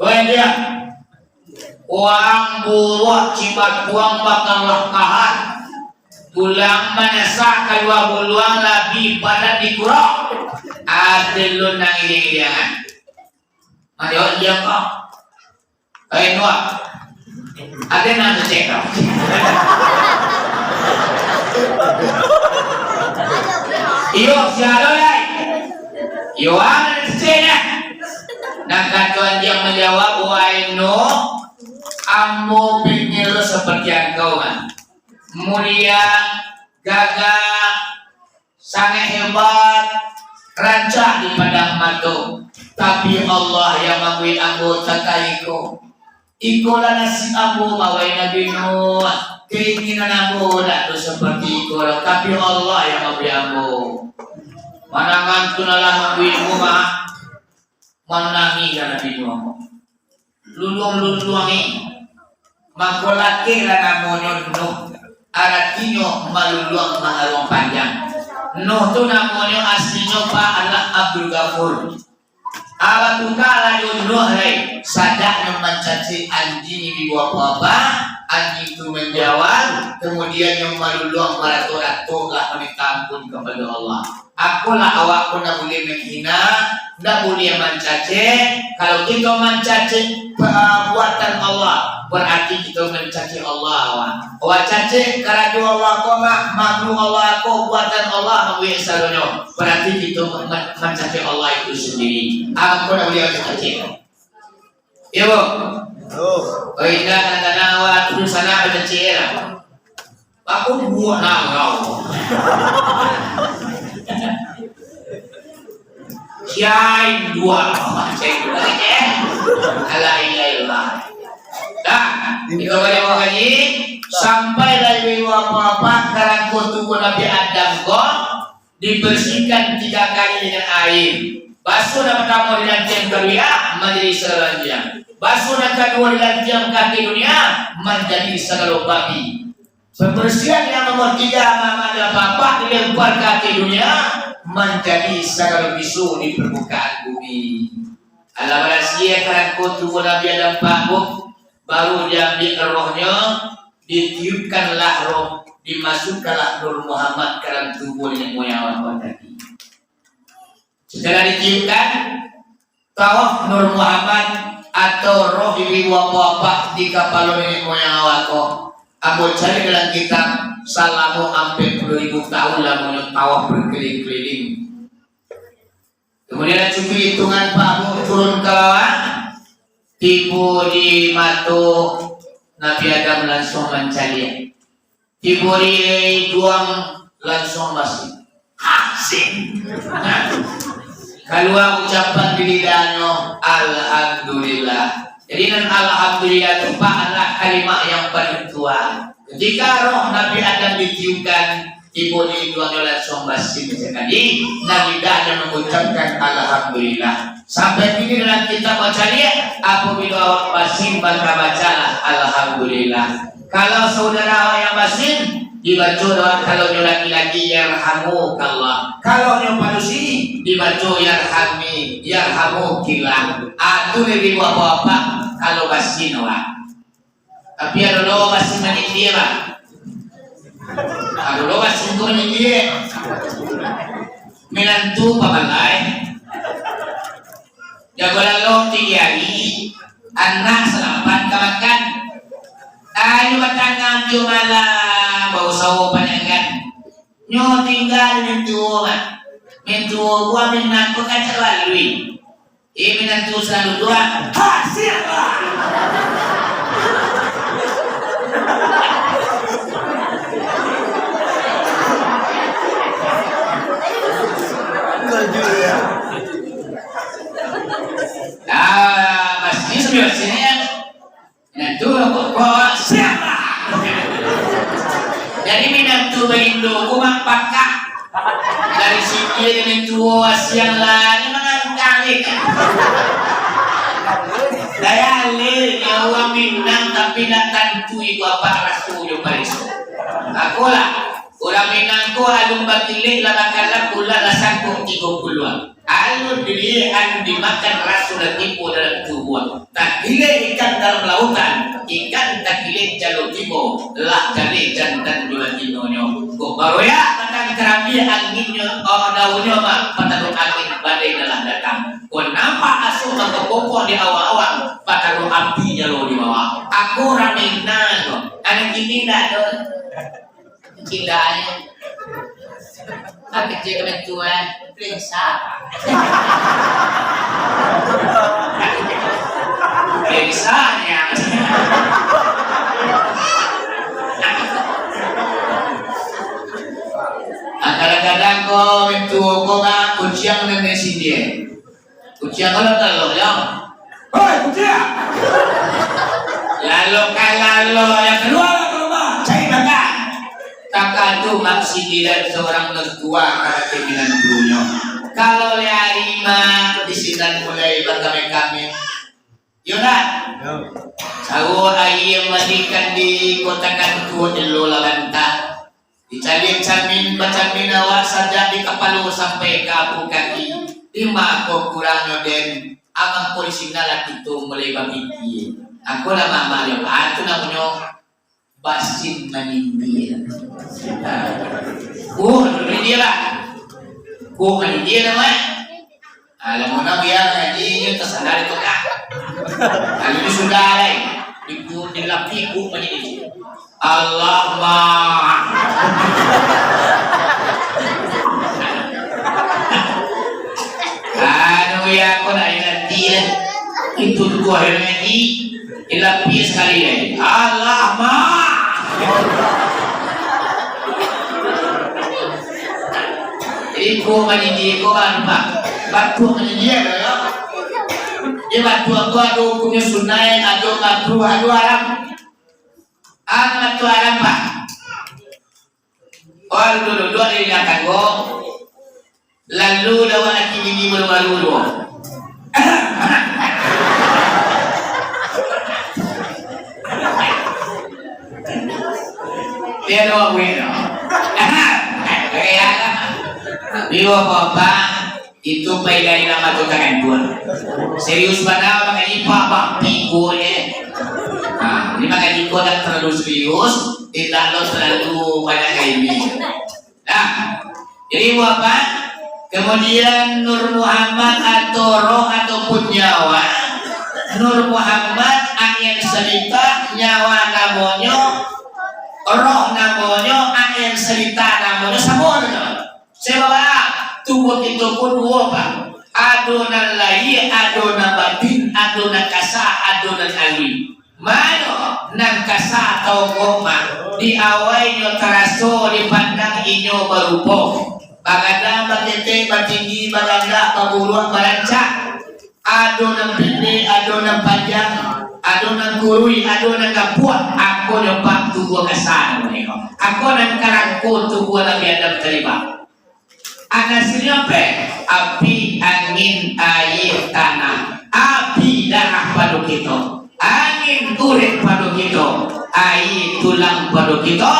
Weh, dia. Urang buruak cibatuang bakalakahan. Tulang manasak kalua buluang, labiah padan dikurok. Ado lo nan iring-iringan. Manjawab dia kau. Eh, Nuh. Ado nan cek kau. Iyo, sia lo lai. Iyo, ado nan cek dah. Nah, kato anjiang manjawab, "Wahai Nuh, ambo pikir seperti angkau, mah. Mulia, gagah, sangat hebat, rancak dipandang mato. Tapi Allah yang mambuek ambo takah iko. Ikolah nasib ambo, wahai Nabi Nuh. Keinginan ambo dak tu seperti iko doh, tapi Allah yang mambuek ambo." Manangan tu lah mambuek ambo, mah. Manangih lah Nabi Nuh. Luluang-luluang ni. Mako, lakehlah namonyo Nuh. Aratinyo maluluang, maaruang panjang. Nuh tu namonyo aslinyo, Pak, adalah Abdul Ghafur. Abah tukar lah jo Nuh, hei. Sadaknyo mancacek anjing di bawah apa-apa, anjing tu manjawab, kemudian nyo maluluang baratok-ratok lah maminta ampun kapado Allah. Apolah awak ko ndak buliah manghina, ndak buliah mancacek. Kalau kito mancacek pabuatan Allah, bararti kito mancacek Allah, awak. Awak cacek karajo Allah ko, ma-, makhluk Allah ko, buatan Allah, mambuek sagalonyo, bararti kito man-, mancacek Allah itu sandiri. Awak ko ndak buliah mancacek. Iyo, Bu? Yo. Oh, indak, kadang-kadang awak tu sanak bacaciak lah. Aku buah nangau. Siain dua, cek dua, cek. Alah, iya, iya. Dah, kita banyak makaji, sampai dari apa-apa, karangko tubuh Nabi Adam ko, dibersihkan tiga kali dengan air. Basuh nan partamo di lantiang kaduo, manjadi sagalo lantiang. Basuh nan kaduo di lantiang ka ateh dunia, manjadi sagalo babi. Pembersihan yang nomor tiga, anak-anak dan bapak dilempar ka ateh dunia, manjadi sagalo bisu di permukaan bumi. Alah barasiah karangko tubuh Nabi Adam, Pak, Bu, baru diambiak rohnyo, ditiupkanlah roh, dimasukkanlah Nur Muhammad ka dalam tubuh nenek moyang awak tadi. Setelah ditiupkan, tawaf Nur Muhammad atau roh ibu bapak di kapalo nenek moyang awak ko. Ambo cari dalam kitab, salamo ampek puluah ribu tahun lamonyo tawaf berkeliling-keliling. Kemudian cukup hitungan, Pak, Bu, turun ka bawah, tibo di mato Nabi Adam, langsuang mancaliak. Tibo di iduang, langsuang basi. Hasin. Kalua ucapan di lidahnyo, "Alhamdulillah." Jadi, nan alhamdulillah tu, Pak, adalah kalimat yang paling tua. Ketika roh Nabi Adam ditiupkan, tibo di iduangnyo langsuang basi sakali, nan lidahnyo mangucapkan, "Alhamdulillah." Sampai kini dalam kitab bacaliak, apabilo awak basin, maka bacalah, "Alhamdulillah." Kalau saudara awak yang basin, dibaco doa, kalau nyo laki-laki, "Yarhamukallah." Kalau nyo padusi, dibaco, "Yarhami, yarhamukillah." Ah, tu labiah bapak-bapak kalau basin awak. Tapi ado lo basin manyindia, bah. Ado lo basin tu manyindia. Minantu pamalai. Jago lalok tinggi ari, anak salapan ka makan. Ayo batangah jo malam, bausawo panyangan. Nyo tingga di mintuo, Mak. Mintuo gua minang ko kacak balui. Eh, minantu saluduak. Ha, siap, Mak. Nah, masih sambil sini ya. Minantu, kok, kok, siap lah. Jadi minantu baindo ko mah pakak. Dari siki mintuo siang lah, ni mangangkang ni. Daya leh, nyo urang Minang tapi ndak tantu iko apa raso jo pareso. Akolah, urang Minang ko alun bakilek lah bakalap bulan lah sangkok tigo puluah. Alun diliek, alun dimakan, raso lah tibo dalam tubuah. Takilek ikan dalam lautan, ikan takilek jalo tibo, lah jaleh jantan jo batinonyo. Kok baroyak batang karambia anginnyo, oh, daunnyo mah, patalo angin badai nan lah datang. Kok nampak asok bakapopok di awang-awang, patalo api jalo di bawah. Ako urang Minang ko, anak kini ndak ado. Cilaanyo. Kecil kebetulan, periksa. Periksa, ya. Kadang-kadang ko mintuo ko, Mak, kuciang nan di sini. Kuciang kalau talo, yo. Hoi, kuciang! Lalu ka lalu, yang kaluarlah ka rumah, cari makan. Takadu mak sindiran surang nan tua karati minantunyo. Kalau lai ari mah, di sinan mulai bakame-kame. Yo ndak? Yo. Sawo aia mandikan di kota kantua elo lah bantah. Dicaliak camin, bacamin awak sajak di kapalo sampai ka apu kaki. Di ma ko kurangnyo den? Amang ko di sinan lah kito mulai bapikia. Angko lah mama yo, ah, tu namonyo basin manindie. Oh, manindie lah. Ko manindie namonyo. Ah, lamun nak biar ngaji, inyo tasandar di tangah. Kalau inyo sudah, lai. Ibu dilapi, ibu ngaji. Allah, ma. Anu, ya, aku nak ingat dia. Itu tu akhir ngaji. Dilapi sakali, lai. Allah, ma. Jadi, ko mandidiak ko kan, Pak. Batua mandidiak ko, yo. Jadi, batua tu ado hukumnyo sunai, ado makruh, ado haram. Ah, batua haram, Pak. Oh, duduak-duduak di tanggo. Lalu, lawan laki bini baru-baru tu. Dia dua buih tu. Iyo, Bapak, itu pailain nama tu takantuan. Serius bana mangaji Pak Bang Piko, eh. Nah, ini mangaji ko dak terlalu serius, tidak lo terlalu banyak ilmu. Nah, jadi Bapak, kemudian Nur Muhammad atau roh ataupun nyawa, Nur Muhammad angin salita, nyawa namonyo, roh namonyo, angin salita namonyo, samo tu. Sabab tubuh kito pun duo, Pak. Ado nan lahia, ado nan batin, ado nan kasa, ado nan alui. Mano nan kasa atau kok mah, di awainyo taraso dipandang inyo barupo, bagadang, baketek, batinggi, balandak, baburuak, barancak. Ado nan pendek, ado nan panjang, ado nan kuruih, ado nan gapuak. Ako nyo Pak tubuah kasa namonyo. Ako nan karangko tubuah Nabi Adam tadi, Pak. Hasilnyo apo? Api, angin, aia, tanah. Api darah pado kito, angin urek pado kito, aia tulang pado kito,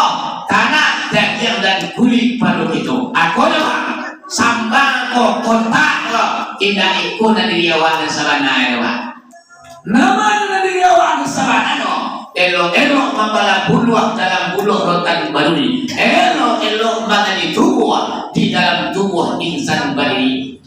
tanah dagiang dan kulik pado kito. Ako nyo, Pak, sambang ko, kotak ko, indak iko nan diri awak nan sabananyo, Pak. Nama nan diri awak sabananyo? Elok-elok mambalah buluah dalam buluah rotan baduri. Elok-elok mangaji tubuah di dalam tubuah insan badiri.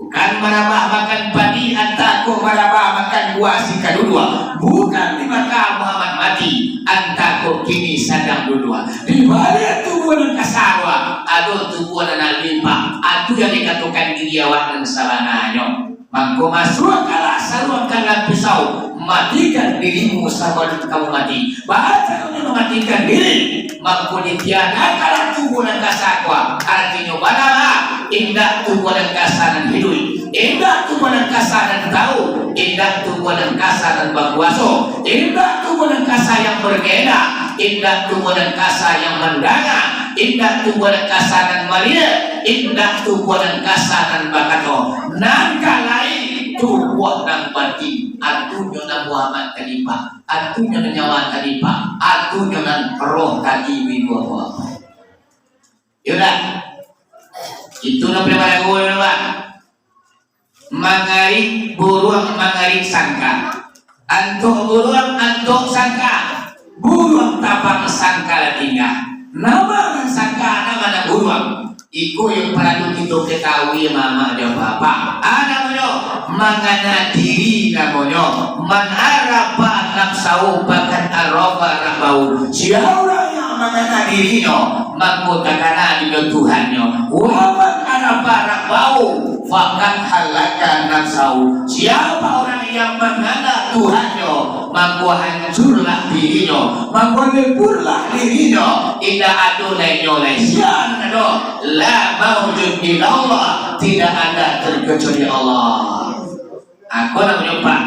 Bukan marabah makan padi, antah ko marabah makan buah si kaduduak. Bukan di Makkah Muhammad mati, antah ko kini sadang duduak. Di baliak tubuah nan kasa, ado tubuah nan limpah. Atu yang dikatokan diri awak nan sabananyo. Mangko masuakkanlah saruang ka dalam pisau, matikan dirimu sabalun kamu mati. Baa caronyo mamatikan diri? Mangko ditiadakanlah tubuah nan kasa ko, aratinyo banalah, indak tubuah nan kasa nan hiduik, indak tubuah nan kasa nan tau, indak tubuah nan kasa nan bakuaso, indak tubuah nan kasa yang berkehendak, indak tubuah nan kasa yang mandanga, indak tubuah nan kasa nan maliek, indak tubuah nan kasa nan bakato, nan ka lain tubuah nan batin, atunyo nan Muhammad tadi, Pak. Atunyo nan nyawa tadi, Pak. Atunyo nan roh tadi, Ibu-ibu, Bapak-bapak. Iyo dak? Itu nan paling barago, Pak. Mangarik buruang, mangarik sangka. Antok buruang, antok sangka. Buruang tabang, sangka lah tingga. Nama nan sangka, nama nan buruang? Iko yang paralu kito katahui, mamak jo bapak. A namonyo? Mangana diri namonyo. Man arafa nafsahu faqad arafa rabbahu. Sia urang yang mangana dirinyo, mako takana jo Tuhannyo. Wa man arafa rabbahu faqad halaka nafsahu. Siapa orang yang mangana Tuhannyo, mako hancurlah dirinyo, mako leburlah dirinyo. Indak ado lainnyo lai. Sia nan ado? La maujud illallah, tidak ada terkecuali Allah. Ako namonyo, Pak,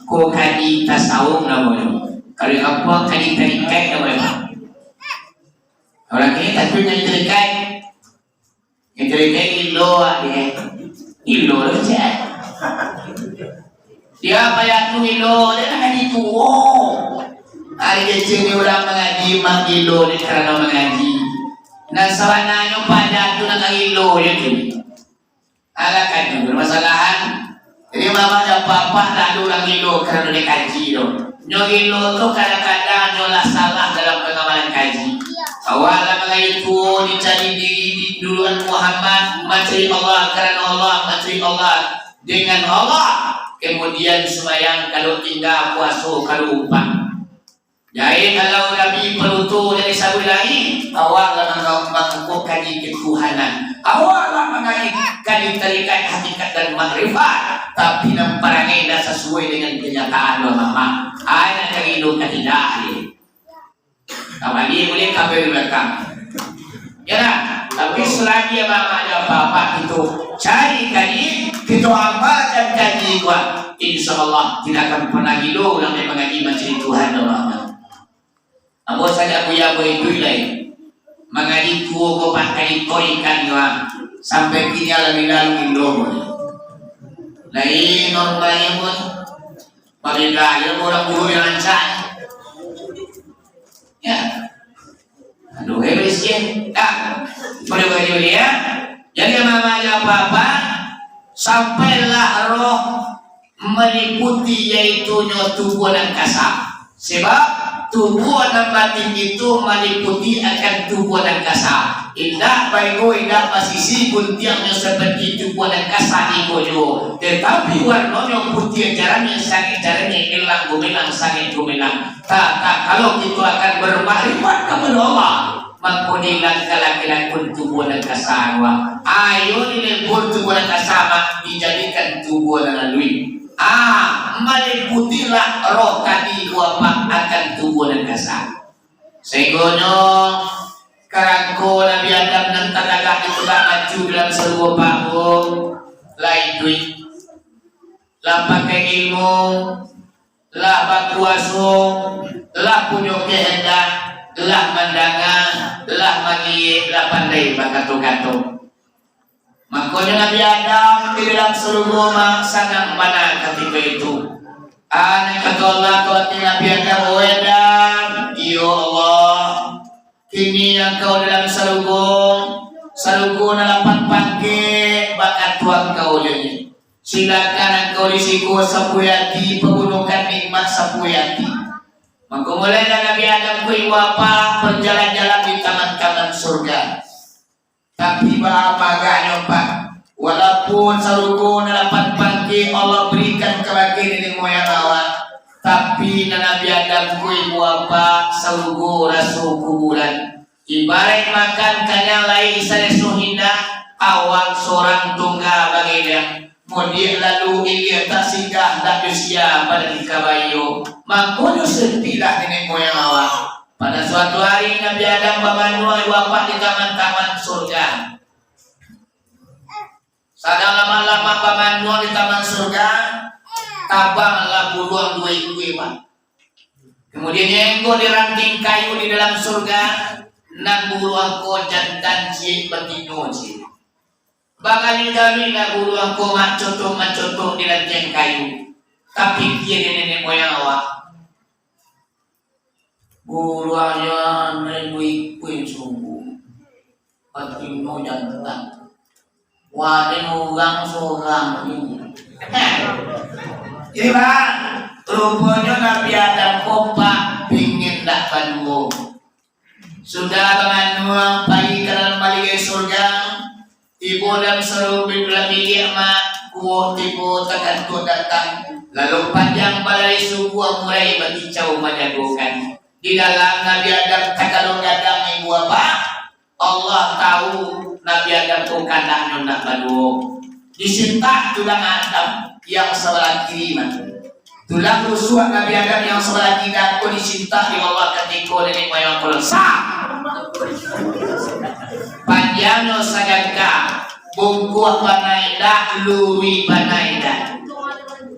ko kaji tasawuf namonyo. Kalau di kampuang kaji tarikaik namonyo, Pak. Urang kini tapi kaji tarikaik. Kaji tarikaik ilo, ah, dek. Ilo lo, cek. Sia payah tu ilo, dek, nak kaji tuo. Ari kecil ni urang mangaji, mak ilo dek karano mangaji. Nan sabananyo payah tu nak ilo je tu. Alah, kaji permasalahan. Jadi, mamak jo bapak, ndak ado urang ilo karano dikaji tu. Nyo ilo tu kadang-kadang nyo lah salah dalam pangamalan kaji. Awak lah mangaji tuo, dicari diri di duluan Muhammad, mancari Allah karano Allah, mancari Allah dengan Allah. Kemudian sumbayang kalau tingga, puaso kalau umpat. Jadi, kalau Nabi paluto dari sabuah lai, awak lah manga-, mangaku kaji ketuhanan. Awak lah mangaji kaji tarikat, hakikat, dan makrifat. Tapi, nan parangai indak sasuai dengan kenyataan, mamak. Ai, nak cari ilmu katidak, ye. Tabalik buliah ka di balakang. Ya dah, tapi selagi mamak jo bapak itu cari kaji, kito amalkan kaji ko, insya Allah tidak akan pernah gilo urang nan mangaji mancari Tuhan, mamak. Ambo sajak buya baitulah, mangaji tuo ko, Pak, kaji tarikat ko, sampai kini alhamdulillah, alhamdulillah. Lain normalnyo pun, babeda jo urang guru nan rancak. Ya. Aduh, eh, bisian. Dah. Boleh, boleh, boleh, ya. Jadi, mamak jo bapak, sampailah roh maliputi, yaitunyo tubuah nan kasa. Sebab tubuah nan batin itu maliputi akan tubuah nan kasa. Indak baigo, indak basisi, guntiangnyo seperti tubuah nan kasa iko juo, tetapi warnonyo putiah jarani, sangaik jarani, elang gumilang, sangaik gumilang. Ta, ta, kalau kito akan bermakrifat kapado Allah, mako dilangkah-langkah pun tubuah nan kasa, Mak. Ayo dilebur tubuah nan kasa, Mak, dijadikan tubuah nan aluih. Ah, maliputilah roh tadi ko, Pak, akan tubuah nan kasa. Sainggonyo karangko Nabi Adam nan talagak di tungga macu dalam sarugo, Pak, ko, lah iduik, lah pakai ilmu, lah bakuaso, lah punyo kehendak, lah mandanga, lah maliek, lah pandai bakato-kato. Makonyo Nabi Adam di dalam sarugo, Mak, sanang bana katiko itu. Anak kato Allah ka ati Nabi Adam, "Wahai Adam, iyo Allah, kini angkau dalam sarugo, sarugo nan lapan pangkek, bakato angkau jo inyo. Silakan angkau di siko sapuih ati, pagunokan nikmat sapuih ati." Mako, mulailah Nabi Adam ko, ibu bapak, berjalan-jalan di taman-taman surga. Tapi, baa agaknyo, Pak, walaupun Sarugo nan lapan pangkek Allah barikan kabake niniak moyang awak. Tapi, nan Nabi Adam ko, ibu bapak, sarugo raso kuburan. Ibaraik makan kanyang lai saleso indak, awak sorang tungga bagadang. Mudiak lalu ilia tak singgah, ndak jo sia pado di kabayo. Mangkonyo sepilah niniak moyang awak. Pado suatu ari, Nabi Adam bamanuang ibu bapak di taman-taman surga. Sadang lamak-lamak bamanuang di taman surga, tabanglah buruang duo ikua, Pak. Kamudian, nyenggo di rantiang kayu di dalam surga, nan buruang ko jantan ciek batino ciek. Bakali-kali lah buruang ko macotok-macotok di rantiang kayu, tapikia dek niniak moyang awak. Buruangnyo naiak duo ikua sungguah. Batino jantan. Waden urang sorang ni. Jadi, Bang, ruponyo Nabi Adam ko, Pak, pingin ndak baduo. Sudah bamanuang, pai ka dalam baliak surga, tibo dalam sarugo dalam biliak, Mak, kuok tibo takantuak datang, lalu panjang balari subuah murai bakicau manjagokan. Di dalam Nabi Adam tagalong gadang, ibu bapak, Allah tahu Nabi Adam tu kandaknyo nak baduo. Disintak tulang Adam yang sabalah kiri mah. Tulang rusuak Nabi Adam yang sabalah kida ko disintak dek Allah katiko niniak moyang ko lah. Sah! Panjangnyo sagangka, bungkuak bana indak, luruih bana indak.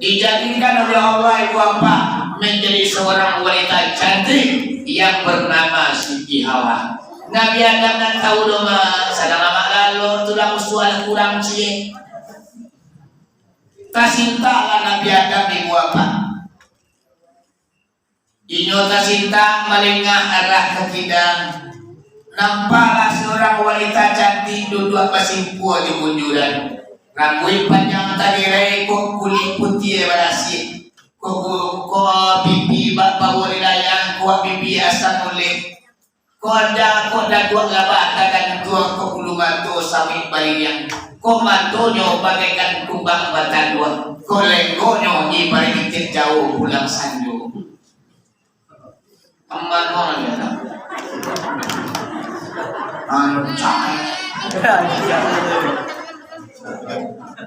Dijadikan oleh Allah ibu bapak manjadi saurang wanita cantik yang bernama Siti Hawa. Nabi Adam ndak tahu doh, Mak, sadang lamak lalok, tulang rusuak lah kurang ciek. Tasintaklah Nabi Adam ibu bapak. Inyo tasintak malengah arah ka kida. Nampaklah saurang wanita cantik duduak basimpua di bunjuran. Rambuik panjang tagerai, kok kulik putiah barasiah. Kok, kok pipi bak pawo di layang, kok pipi asam uleh. Kok da-, kok daguak labah tagantuang, kok bulu mato sawik baliriang, kok matonyo bagaikan kumbang batanduang, kok lenggonyo ibaraik itik jauah pulang sanjo. Aman mah ya. Anu cai.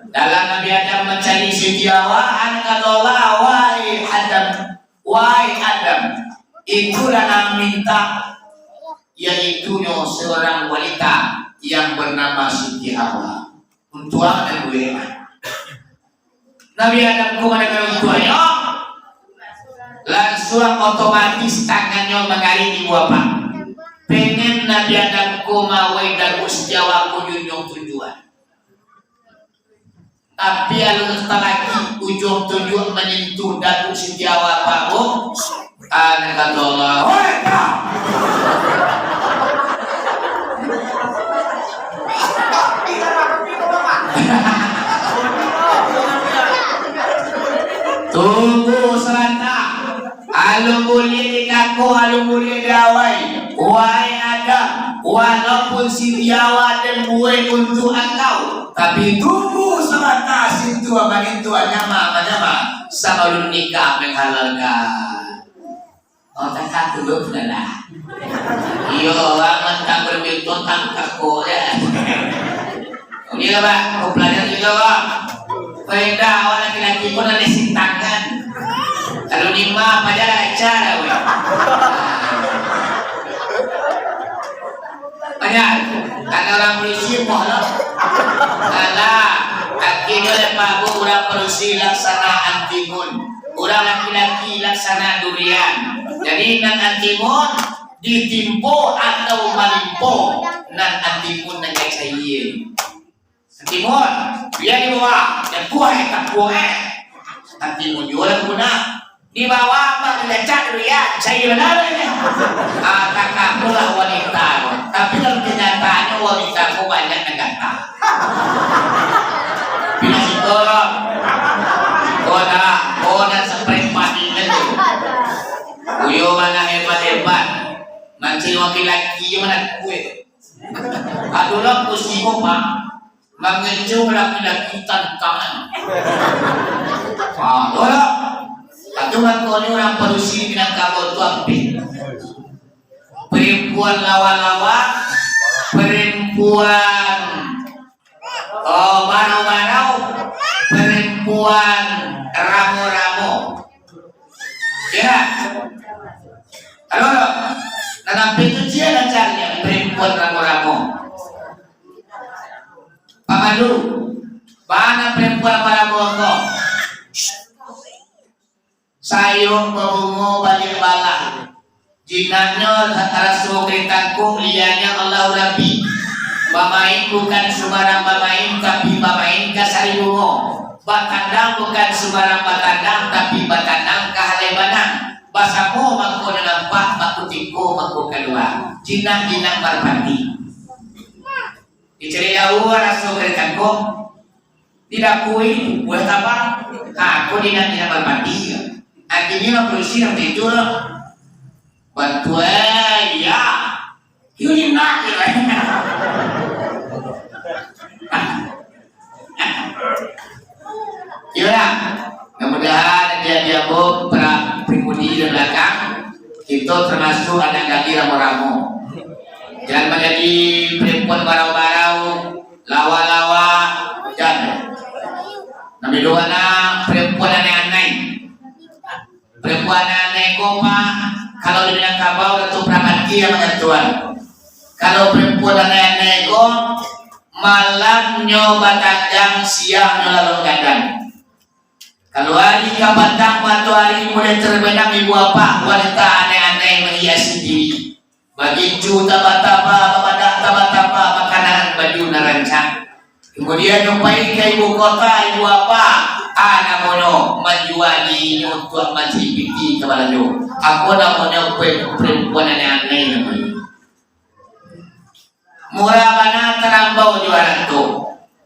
Dalam Nabi Adam mancari Siti Hawa, an kata Allah, "Wahai Adam, wahai Adam, itulah nan minta, yaitunyo seorang wanita yang bernama Siti Hawa." Untuang dan gue mah. Nabi Adam ko mandanga untuangnyo, lansuang otomatis tangannyo mangarik ibu bapak. Pengen Nabi Adam ko mawai daguak Siti Hawa ko junjuang tunjuak. Tapi alun talaki ujuang tunjuak manyentuh daguak Siti Hawa, Pak, Bu. Anak kata Allah, "Hoi, kau!" Tunggu sabanta. Alun buliah di kako, alun buliah di awai. Wahai Adam, walaupun Siti Hawa den buek untuak angkau, tapi tunggu sabanta, sintua manentua, nyama manyama, sabalun nikah menghalalkan. Oh, tak satu dulu sudah lah. Iyo, urang mantang berbitu tangkak ko ya. Iyo, Bang, kau pelajar juga, Bang. Faedah awak laki-laki pun ada sintangan. Kalau lima, apa aja lah, cara, weh. Banyak. Karena orang polisi, poh lo. Alah, akhirnya oleh Pak Bu, orang polisi laksana antimun. Urang laki-laki laksana durian. Jadi, nan antimun ditimpo atau malimpo, nan antimun nan cair. Antimun, bia di bawah, ya kuah, eh, tak kuah, eh. Antimun juo lah guna. Di bawah, apa dilacak durian, cair bana, eh. Ah, tak kaku lah wanita. Tapi kalau kenyataannya, wanita ko banyak nan gantang. Bila siko, ko dah, ko dah seperempat ini tu. Uyo mana hebat-hebat. Mancari laki-laki je mana kuat. Aduh lah, pusing ko, Pak. Mangeco laki-laki tantangan. Ah, yo lah. Atu mangkonyo urang padusi Minangkabau tu abih. Perempuan lawa-lawa, perempuan, oh, barau-barau, perempuan ramo-ramo. Ya. Halo, halo. Nah, tapi tu sia nan cari perempuan ramo-ramo. Pamadu, bana perempuan ramo-ramo ko. Sayuang babungo baliak balah. Jinaknyo raso ka ditangkok, lianyo Allahu Rabbi. Bamain bukan sumbarang bamain, tapi bamain ka sari bungo. Batandang bukan sumbarang batandang, tapi batandang ka halai banang. Basamo mako nan nampak, bakutiko mako kalua. Jinak-jinak marpati. Dicari jauah raso ka ditangkok. Tidak kuih, buah tabang. Ha, ko jinak-jinak marpati. Akhirnyo polisi nan tidur. Bantuan, eh, iya. Iyo, jinak, iyo. Iyolah, mudah-mudahan dia, dia bo pra-, pribadi di belakang, kita termasuk anak gadih ramo-ramo. Jangan menjadi perempuan barau-barau, lawa-lawa, jangan. Namanya dua anak perempuan aneh-aneh. Perempuan aneh ko, Pak, kalau di Minangkabau, Datu Prapati yang mangantuan. Kalau perempuan aneh-aneh ko, malamnyo batanjang, siangnyo lalok gadang. Kalau ari ka patang, matoari mulai terbenam, ibu apak, wanita aneh-aneh menghiasi diri. Bagincu taba-taba, babadak taba-taba, bakanaan baju nan rancak. Kamudian, nyo pai ka ibu kota, ibu apak, a namonyo manjua dirinyo untuak mancari piti ka balanjo. Apo namonyo, pe-, perempuan aneh-aneh namonyo. Murah bana tarambau jo arato.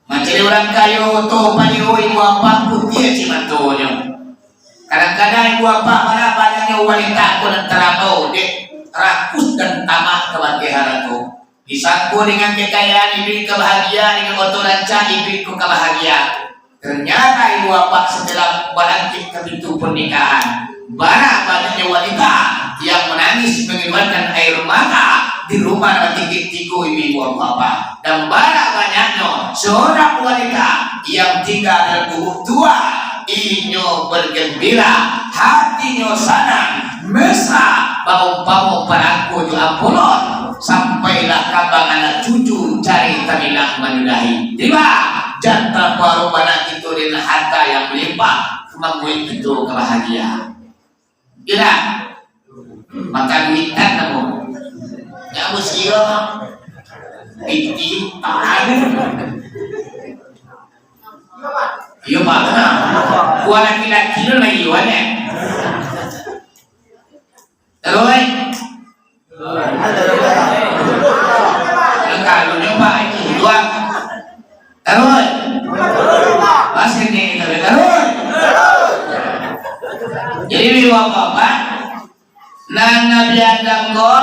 Mancari urang kayo, oto paliwo, ibu apak, putiah cik matonyo. Kadang-kadang ibu apak marah badannyo wanita ko nan tarambau, dek rakus dan tamak kabake harato. Disangko dengan kekayaan iduik ka bahagia, dengan oto rancak iduik ko ka bahagia. Ternyata ibu apak setelah barangkek ka pintu pernikahan, bara banyaknyo wanita yang menangis mengeluarkan air mata di rumah nan batingkek tigo ibu-ibu apak-apak. Dan bara banyaknyo seorang wanita yang tinggal dalam gubuk tua, inyo bergembira, hatinyo sanang, mesra, baumpamo parangko jo ampulon, sampailah kambang anak cucu cari tabilang manyudahi. Tibo, jan taparuah bana kito dengan harta yang malimpah, mambuek kito ka bahagia. Iyo dak? Mata duitan namo? Nyo musio. Piti, tangan. Iyo, Pak. Buah laki-laki tu lah iyo, kan, ya? Taruih. Kalau nyo, Pak, itu dua. Taruih. Pas ini, taruih. Jadi, ibu apak-apak, Nah, Nabi Adam ko,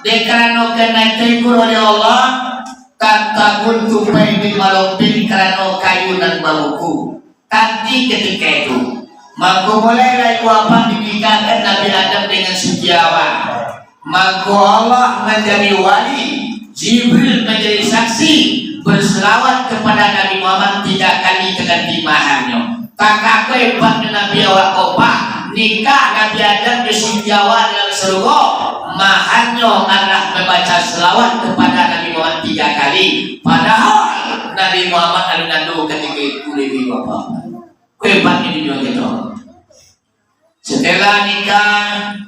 dek karano kanai tegur oleh Allah, tantabun tupai bi malompin karano kayu nan babuku. Tanti ketika itu, mako mulailah ibu apak dinikahkan Nabi Adam dengan Siti Hawa. Mako Allah manjadi wali, Jibril manjadi saksi, berselawat kepada Nabi Muhammad tiga kali taganti maharnyo. Takah ko hebatnyo Nabi awak ko, Pak. Nikah Nabi Adam jo Siti Hawa dalam sarugo, maharnyo adalah mambaca salawat kepada Nabi Muhammad tiga kali. Padahal Nabi Muhammad alun ado katiko itu, ibu apak. Ko hebatnyo di dunia kito. Setelah nikah,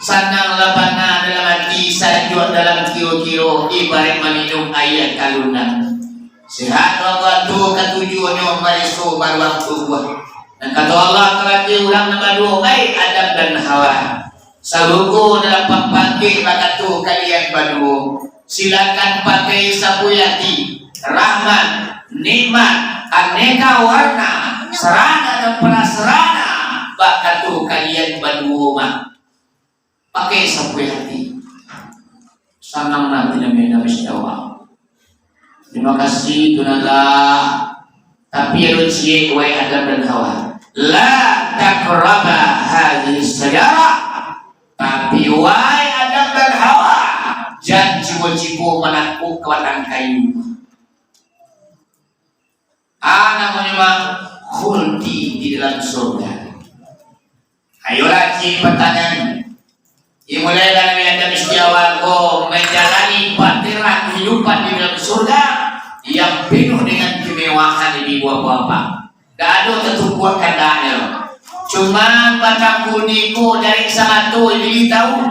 sananglah bana dalam ati, sajuak dalam kiro-kiro, ibaraik maminum aia kalunan. Sehat wakatu katujuahnyo mareso baruang tubuah. Nan kato Allah kabake urang nan baduo, "Hai Adam dan Hawa, sarugo dalam pampangkek bakato kalian baduo, silakan pakai sapuih ati, rahmat, nikmat, aneka warna, sarana dan prasarana bakato kalian baduo mah." Pakai sapuih ati. Sanang ati Nabi Adam, Masya Allah. Terima kasih, Tunaga. Tapi ado ciek, wahai Adam dan Hawa. La taqraba hadhihi syajarah. Tapi, wahai Adam dan Hawa, jan cubo-cubo manakuk ka batang kayu. Ah, namonyo mah khuldi di dalam surga. Ayolah, cik, patangan. Dimulailah Nabi Adam sejak awal ko manjalani bahtera kahidupan di dalam surga yang penuh dengan kemewahan, ibu bapak. Dak ado tatumbuah kandaknyo. Cuman batang khuldi ko dari samato Iblis tahu.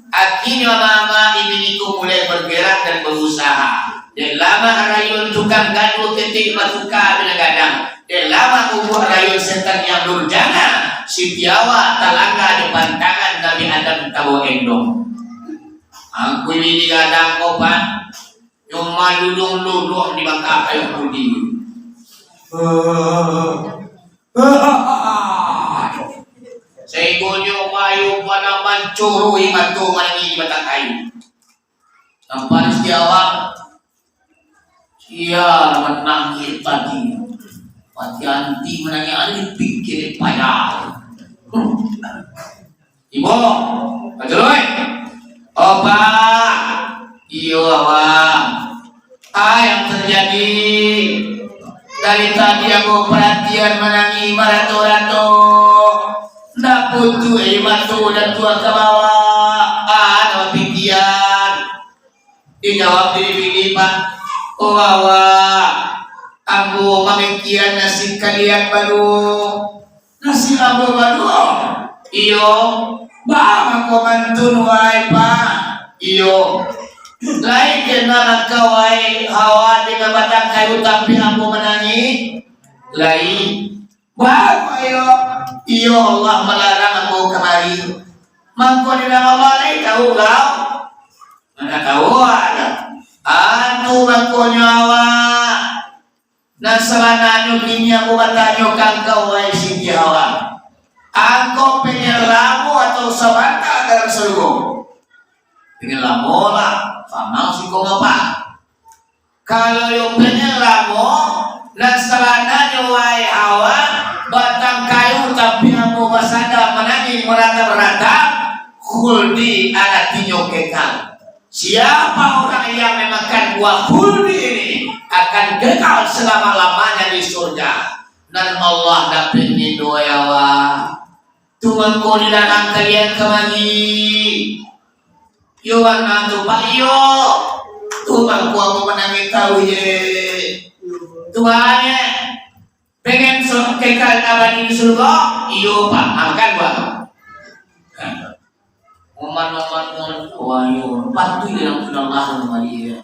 Akhirnyo ama-ama Iblis ko mulai bergerak dan berusaha. Dek lamak rayuan tukang gaduah ketek batuka bilang gadang. Dek lamak ubuak rayuan setan yang durjana, Siti Hawa talangga di pantangan Nabi Adam tabawa endong. Angku Iblis gadang ko, Pak. Nyo maluluang-luluang di bangka kayu khuldi. Sainggonyo bayo bana mancurui mato manangih di batang kayu. Nampak di Siti Hawa, sia lah manangih tadi. Pati anti manangih, ado dipikia dek payah. Ibo, Pak Joloi. Opa. Iyo, Hawa. Ah, yang terjadi? Dari tadi ambo paratian manangih marato-rato. Ndak putuih mato Datuak ka bawah. Ah, ndak bapikian. Dijawab dek Iblis, Pak. Oh, Hawa. Ambo mamikian nasib kalian baduo. Nasib ambo baduo? Iyo. Baa mangko mantun, wahai Pak? Iyo. Lai kena mangko, wahai Hawa, dengan batang kayu tapi ambo manangih? Lai. Baa, iyo. Iyo, Allah malarang ambo kamari. Mangko di Allah lai tahu kau? Mana tahu ada. Antu mangkonyo awak. Nan sabananyo kini ambo batanyo ka angkau, wahai Siti Hawa. Angkau pengen lamo atau sabanta dalam sarugo? Pengen lamo lah, pamang siko ngapa? Kalau yo pengen lamo, nan sabananyo, wahai Hawa, batang kayu tapi ambo basanda manangih maratap-ratap, khuldi aratinyo kekal. Siapa orang yang memakan buah khuldi ini akan kekal selama-lamanya di surga. Nan Allah dapek ni doa ya Allah. Tu mangko dilarang kalian kamari. Yo bana tu, Pak, yo. Tu mangko ambo manangih tahu ye. Tu bae. Pengen so-, kekal abadi di surga? Iyo, Pak. Ah, kan, Pak? Oman, oman, oman. Wah, iyo. Patuih dalam sunnah Allah, Pak, iyo.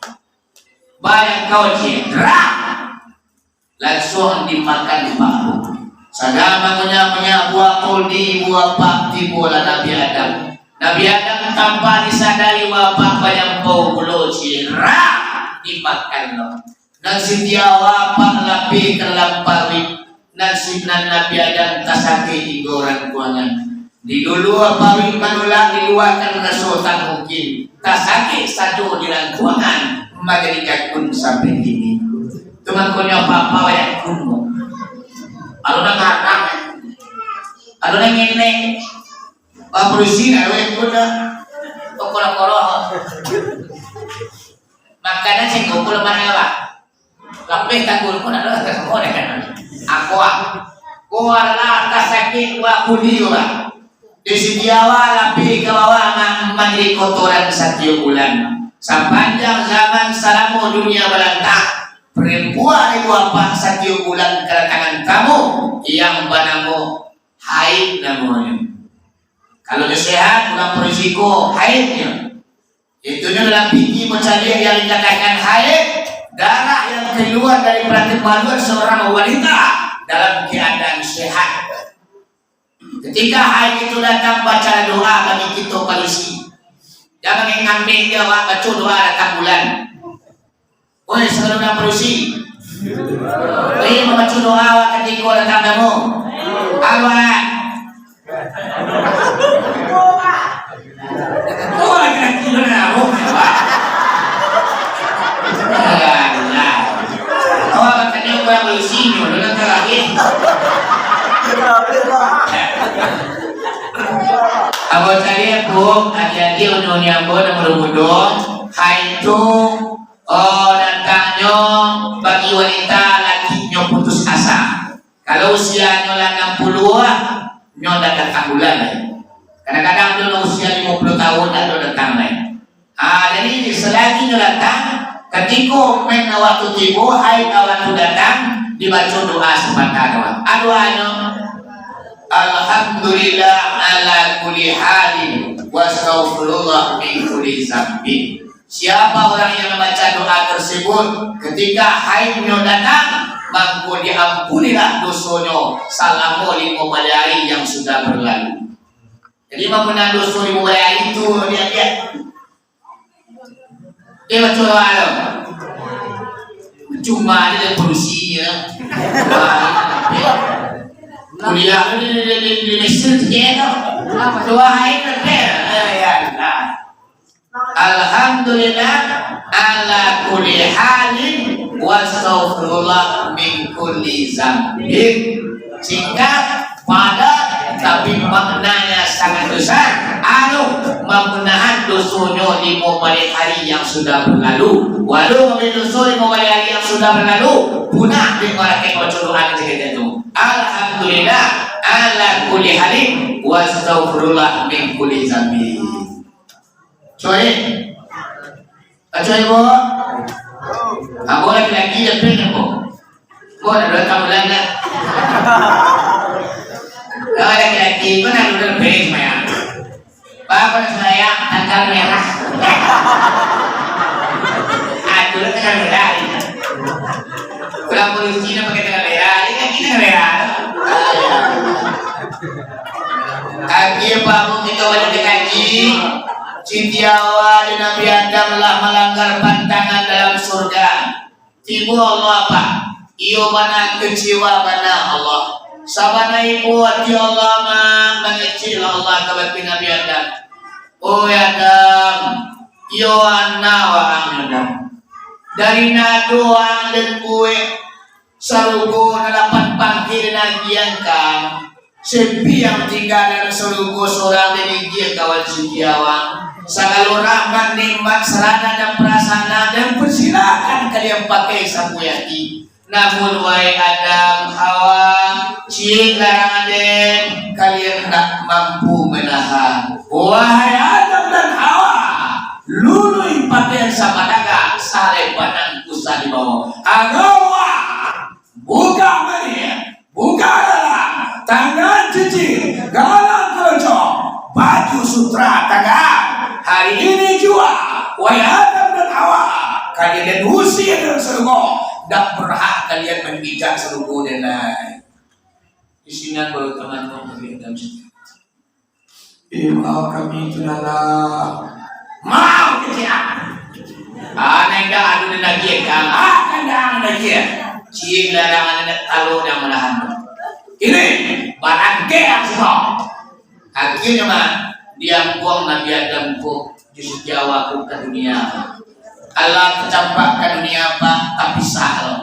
Bayang kau, Cendra. Lansuang dimakan, Pak. Sadang mangunyah-ngunyah buah khuldi, buah pak, tibolah Nabi Adam. Nabi Adam tanpa disadari, buah pak banyampau gulo, Cendra. Dimakan lo. Nan Siti Hawa apak lapeh ka dalam paruik, nan si-, nan Nabi Adam tasakik hinggo rangkuangan. Diluluah paruik manulak, diluakan raso tak mungkin, tasakik sajo di rangkuangan, manjadi jakun sampai kini. Tu mangkonyo apa-apa wayah kuno. Alun nan ngarang, alun nan ngenek, bapadusi nak wayah kuno, kokoro-koro. Makanan sing kumpul mana, Pak? Lapeh tanggul pun ado, semua deh. Aku, ah. Ko adalah tasakik buah khuldi, Pak. Di Siti Hawa lapeh ka bawah, ma-, manjadi kotoran satiok bulan. Sapanjang zaman salamo dunia balantang, parampuan ibu apak satiok bulan kadatangan tamu yang banamo haid namonyo. Kalau nyo sehat, kurang berisiko haidnyo. Itunyo dalam fikih mujtahid yang dikatakan haid, darah yang keluar dari perkemaluan seorang wanita dalam keadaan sehat. Ketika haid itu datang, bacalah doa bagi kito padusi. Jan mangambek je awak baco doa datang bulan. Oi, sabalun nan padusi. Oi, mambaco doa awak katiko datang tamu. Awak. Oh, laki-laki lo nak tamu. Alah. Ambo caliak, Bu, adik-adik, uni-uni ambo nan mudo-mudo, hai tu, oh, datangnyo bagi wanita lakinyo putus asa. Kalau usianyo lah anam puluah, nyo ndak datang bulan lai. Kadang-kadang tu lah usia limo puluah tahun, ndak datang lai. Ah, jadi, salagi nyo datang, katiko main waktu tibo, hai waktu datang, dibaco doa sapatah doa. Ah, doanyo, "Alhamdulillah ala kulli halin, wa astaghfirullah min kulli zambin." Siapa orang yang membaca doa tersebut, ketika haidnyo datang, mangko diampunilah dosonyo salamo limo baleh ari yang sudah berlalu. Jadi, mampunan doso limo baleh ari tu, dia, dia. Dia baco doa tu. Cuma dia polusi je. Kuliah tu di, di, di, di Mesir tu je tu. Doa air tu. Eh, ya Allah. Alhamdulillah ala kulli halin, wa astaghfirullah min kulli zambin. Singkat, padat, tapi maknanya sangat besar. Anu, mampunahan dosonyo limo baleh ari yang sudah berlalu. Walau ambil doso limo baleh ari yang sudah berlalu, punah di marakek baco doa ketika itu. Alhamdulillah ala kulli halin, wa astaghfirullah min kulli zambin. Cuek. Cuek, Bu. Ambo laki-laki, dia pen, Bu. Bu, dah dua tahun bulan dah. Kalau laki-laki, kau nak duduk pen, semayang. Bapak semayang, tanggal merah. Aduh, tanggal merah. Pulang polisi, nak pakai tanggal merah. Ini kan kita merah. Akhir baru kita balik kaji, Siti Hawa dan Nabi Adam lah malanggar pantangan dalam surga. Tibo Allah, Pak. Iyo bana kecewa bana Allah. Sabana ibo ati Allah, ma-, mangecek lah Allah kabake Nabi Adam. Oi Adam, iyo ana waang Adam. Dari nado waang den buek, sarugo nan lapan pangkek den agiah ka. Sepi yang tingga dalam sarugo, sorang den agiah ka wan Siti Hawa. Sagalo rahmat, nikmat, sarana dan prasana den persilakan kalian pakai sapuai ati. Namun, wahai Adam, Hawa, ciek larangan den, kalian ndak mampu menahan. Wahai Adam dan Hawa, luluih pakaian sapatagak, salai panang usah dibawa. Arowa, buka mania, buka dalam, tangan cici, galang keroncong, baju sutra tagak. Hari ini jua, wahai Adam dan Hawa, kalian den usir dari sarugo, ndak berhak kalian manginjak sarugo den lai. Di sinan baru taman Nabi Adam. Eh, maaf kami tu lah. Maaf kecil. Ah, neng dah adu den lagi, kan? Ah, kan dah adu lagi. Ciek larangan nak talu dan menahan. Ini barangke yang semua. Akhirnya, mah, diambuang Nabi Adam ko, justru Hawa ko ka dunia. Alah tacampak ka dunia, Pak, tapisah lo.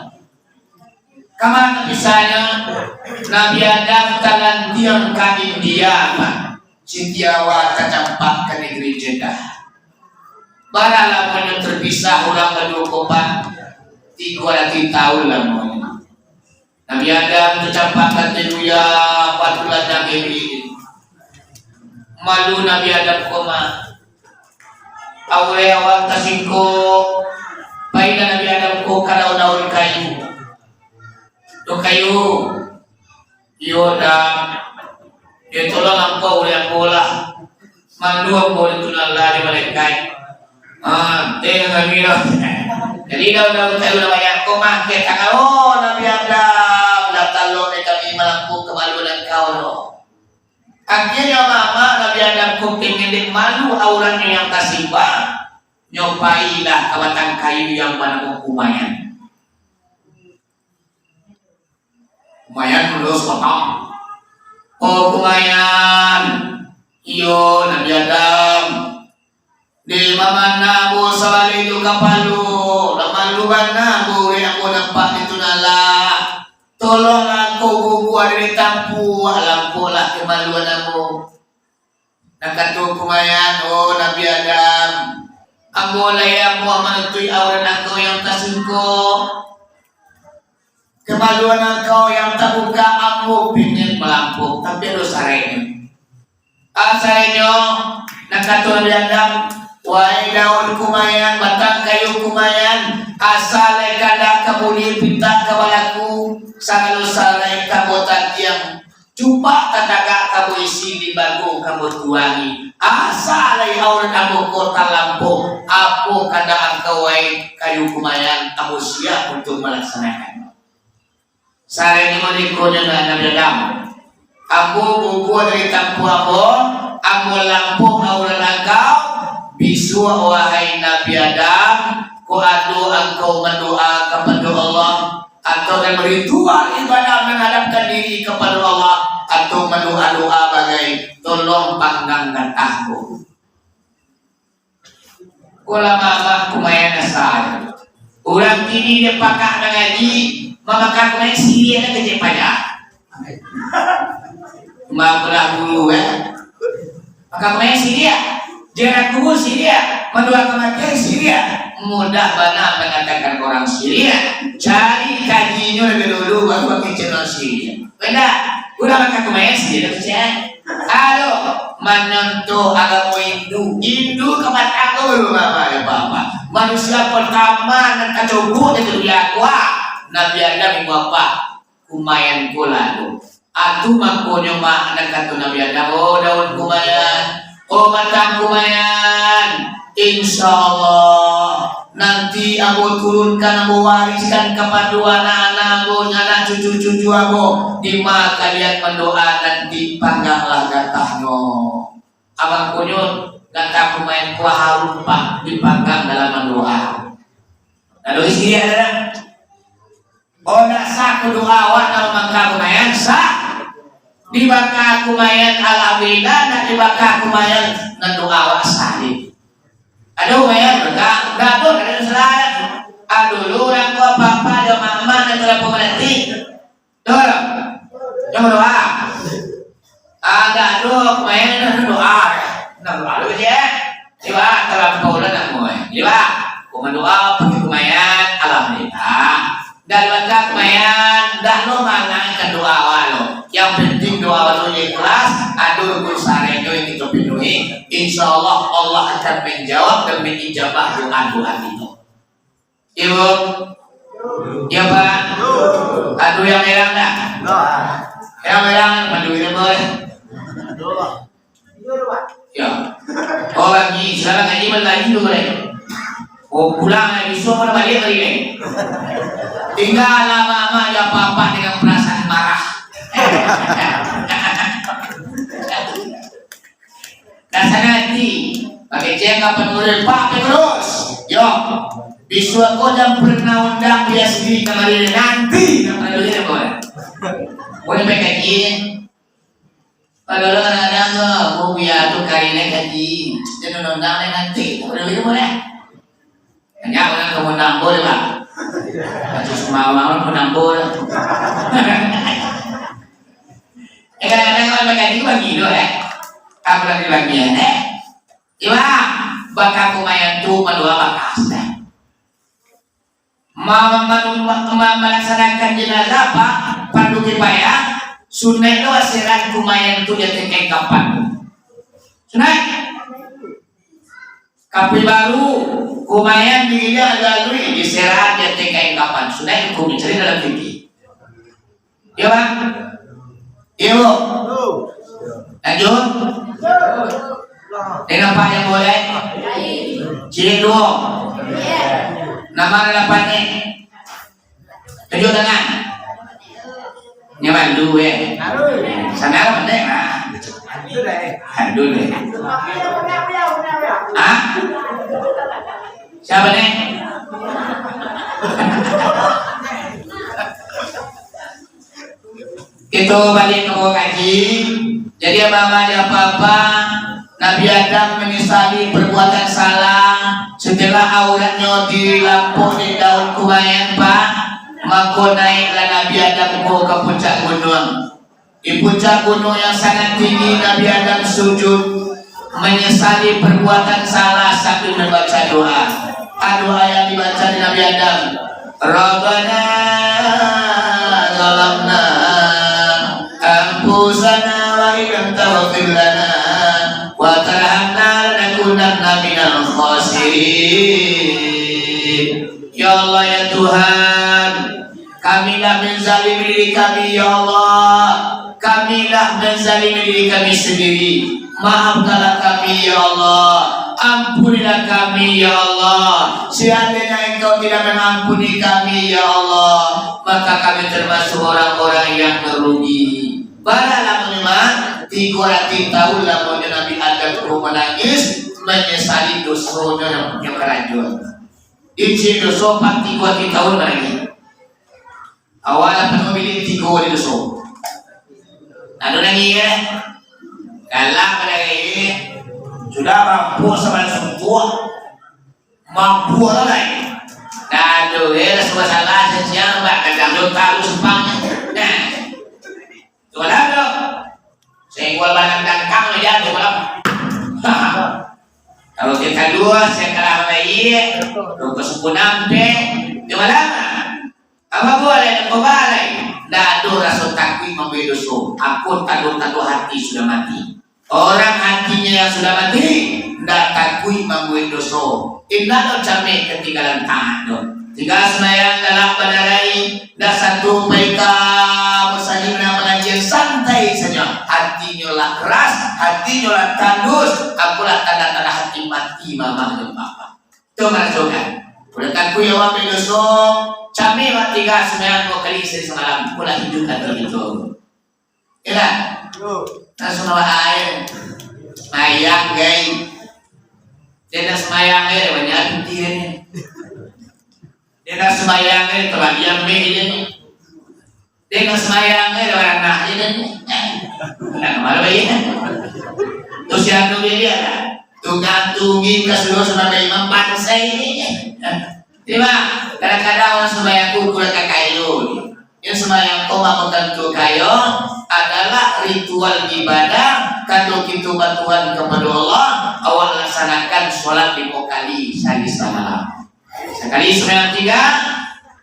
Kama tapisahnyo, Nabi Adam talantiang ka India, Pak. Siti Hawa tacampak ka negeri Jeddah. Bara lamonyo tapisah urang baduo ko, Pak? Tigo ratuih taun lamonyo. Nabi Adam tacampak ka Tenuya, batulan nan gede. Malu Nabi Adam ko mah. Aurek awak tasingko, pailah Nabi Adam ko ka daun-daun kayu. Tu kayu, iyo Adam, yo tolong angkau uleh ambo lah. Malu ambo tu nan lah di malaikat. Ha, teh kami lah. Jadi daun-daun kayu lah banyak ko mah, kek tangan, oh, Nabi Adam, lah talok dek kami malampu kamaluan angkau lo. Akhirnyo mama Nabi Adam ko pingin dek malu auratnyo yang tasimbah, nyo pailah ka batang kayu yang banamo kumayan. Kumayan lurus potong. Oh, kumayan. Iyo, Nabi Adam. Di mamana ambo sabaleh jo kapalo, lah malu bana ambo urek ambo nampak di tu nan lah. Tolonglah angkau gugua dari tampu, lampuaklah kamaluan ambo. Nan kato kumayan, "Oh Nabi Adam, ambo lai ambo manuntuik aurat angkau yang tasingko. Kamaluan angkau yang tabuka, ambo pingin malampuak, tapi ado saraiknyo." Ah, saraiknyo, nan kato Nabi Adam, "Wahai daun kumayan, batang kayu kumayan, asa lai kandak ka buliah pintak ka balaku, sagalo saraik ka ambo tatiang, cupak tatagak ka ambo isi, limbago ka ambo tuangi. Asa lai aurat ambo ko talampuak, apo kandak angkau, wahai kayu kumayan, ambo siap untuak malaksanakan." Saraiknyo mangkonyo, Nabi Adam, "Ambo bubuak dari tampuak ambo, ambo lampuak aurat angkau, bisuak, wahai Nabi Adam, kok ado angkau mandoa kapado Allah, atau nan baritual ibadah manghadapkan diri kapado Allah, atau mandoa-doa bagai, tolong panggang gatah ko." Ulama-ulama kumayan asa. Urang kini dia pakak mangaji, mamakak kumayan siriah lah kecek payah. Mabelah bulu, eh. Pakak kumayan siriah. Jarak kubur siriah. Mandoakan mati siriah. Mudah bana mangatakan urang siriah. Cari kajinyo labiah dulu, baru bakecek urang siriah. Beda. Urang makan kumayan siriah tu, cek. Aduh, manonto agamo Hindu. Hindu ka batang tu baru apa, apa, apa. Manusia pertama nan tacobok di dunia ko, ah, Nabi Adam ibu apa? Kumayan ko lah tu. Atu mangkonyo mak nan kato Nabi Adam, "Oh daun kumayan, oh batang kumayan, insya Allah nanti ambo turunkan, ambo wariskan kapado anak-anak ambo, anak cucu-cucu ambo, dima kalian mandoa nanti, pangganglah gatahnyo." Abang kunyo gatah kumayan ko harun pak dipanggang dalam mandoa. Lalu istri ada. Oh, ndak sah ko doa awak nan mambaka kumayan, sah. Dibaka kumayan, alhamdulillah, ndak dibaka kumayan, nan doa awak sah deh. Ado kumayan, ndak, ndak ado, ndak ado masalah. Ah, dulu urang ko apa-apa, ado mamak nan talampau mananti. Ado urang? Nan badoa. Ah, ndak ado kumayan, nan doa. Nan doa dulu je. Iba, talampau lah namo, eh. Iba, ko mandoa pakai kumayan, alhamdulillah. Ndak dibaka kumayan, ndak lo mahalang-halangkan doa awak lo. Yang penting doa awak tu ikhlas, ado rukun syaratnyo yang kito penuhi. Insya Allah, Allah akan menjawab dan mengijabah doa-doa kito. Ibu? Iya, Pak? Ado yang merang dah? Merang-merang, pandu kita boleh. Ya. Oh, lagi, sekarang ngaji malam lagi tu boleh. Oh, pulang lagi, suruh pada balik lagi ni. Tinggal lama-lama aja apa-apa dengan perasaan marah. Rasanya hati, pakai cek apa nuril, Pak, terus. Yo, bisuak ko jan pernah undang dia sendiri kamari nanti, nak pernah duit apa? Boleh pakai kaji, eh? Kalau lo kadang-kadang tu, mau biar tu kain eh kaji, dia nonton dang eh nanti, boleh boleh boleh. Banyak orang kamu nambur lah. Macam semua orang pun nambur. Eh kadang-kadang orang berkaji bagi tu eh. Aku lagi bagian eh. Iwa, baka kumayan tu mandua bakas eh. Ma-, ma-, ma-, ma-, malaksanakan jenazah, Pak, fardu kifayah, sunaik lo asiran kumayan tu di ateh kain kapan. Sunaik. Kapui baru, kumayan diilia lalui diserahan di ateh kain kapan. Sunaik hukum dicari dalam fikih. Iyo, Bang? Iyo, Bu? Lanjut. Dengan Pak yang boleh. Cilik duo. Nama nan dapat ni? Tunjuk tangan. Nyo bantu, eh. Sana lah pandai, nah. Aduh, deh. Hah? Siapa ni? Kito baliak ka bawah kaji. Jadi, abah-abah, jan apa-apa, Nabi Adam manyasali parbuatan salah, sasudah auratnyo dilampuak dek daun kumayan, Pak, mako, naiklah Nabi Adam ko ka puncak gunuang. Di puncak gunung yang sangat tinggi, Nabi Adam sujud, menyesali perbuatan salah sambil membaca doa. A, doa yang dibaca di Nabi Adam, "Rabbana zalamna anfusana wa illam taghfir lana wa tarhamna lanakunanna minal khasirin." Ya Allah, ya Tuhan, kami lah menzalimi diri kami, ya Allah. Kami lah menzalimi diri kami sendiri. Maafkanlah kami, ya Allah. Ampunilah kami, ya Allah. Seandainya Engkau tidak mengampuni kami, ya Allah, maka kami termasuk orang-orang yang merugi. Bara lamonyo, Mak? Tigo ratuih tahun lamonyo Nabi Adam tu manangis, manyasali dosonyo yang nyo karajoan. Icik doso pati kuati tahun lagi. Awak lah panu bilik tigo di doso. Ado lagi, eh? Galak lagi. Sudah mampu sama suntuk. Mampu lah, eh? Dah tu, eh, sudah salah, siang, bak, kadang tu tahu simpang. Nah. Tu malam tu. Senggol barang dangkang aja tu malam. Kalau kita dua, saya kalah baik. Rupa suku nampe. Tu malam. Apa boleh, apa balai? Ndak ado raso takuik mambuek doso. Aku tado-tado hati sudah mati. Orang hatinyo yang sudah mati, ndak takuik mambuek doso. Indak lo cameh katinggalan taat tu. Tingga sumbayang galak badarai, Dah satu paika musajik nan mangaji santai sajo. Hatinyo lah keras, hatinyo lah tandus, apolah tanda-tanda hati mati mamah jo bapah. Tu marasokan. Udah takuik awak badoso, cameh awak tingga sumbayang duo kali sahari samalam, apolah hiduik atau itu. Iyolah. Langsung awak aia. Sumbayang, gai. Dia nak sumbayang, gai, banyak putih ni. Dia nak sumbayang, eh, telah diambil je ni. Dia nak sumbayang, eh, dah anak je ni. Nak kemana bayi? Tu si anu dia, dia lah. Tu gantungi ka seluruh sebagai imam bangsa ini. Dia, Bang, kadang-kadang orang sumbayang tu kurang kakayo ni. Yang sumbayang tu mah bukan tu kayo, adalah ritual ibadah, kalau kita batuan kepada Allah, awak laksanakan solat limo kali sahari samalam. Sakali sumbayang tiga,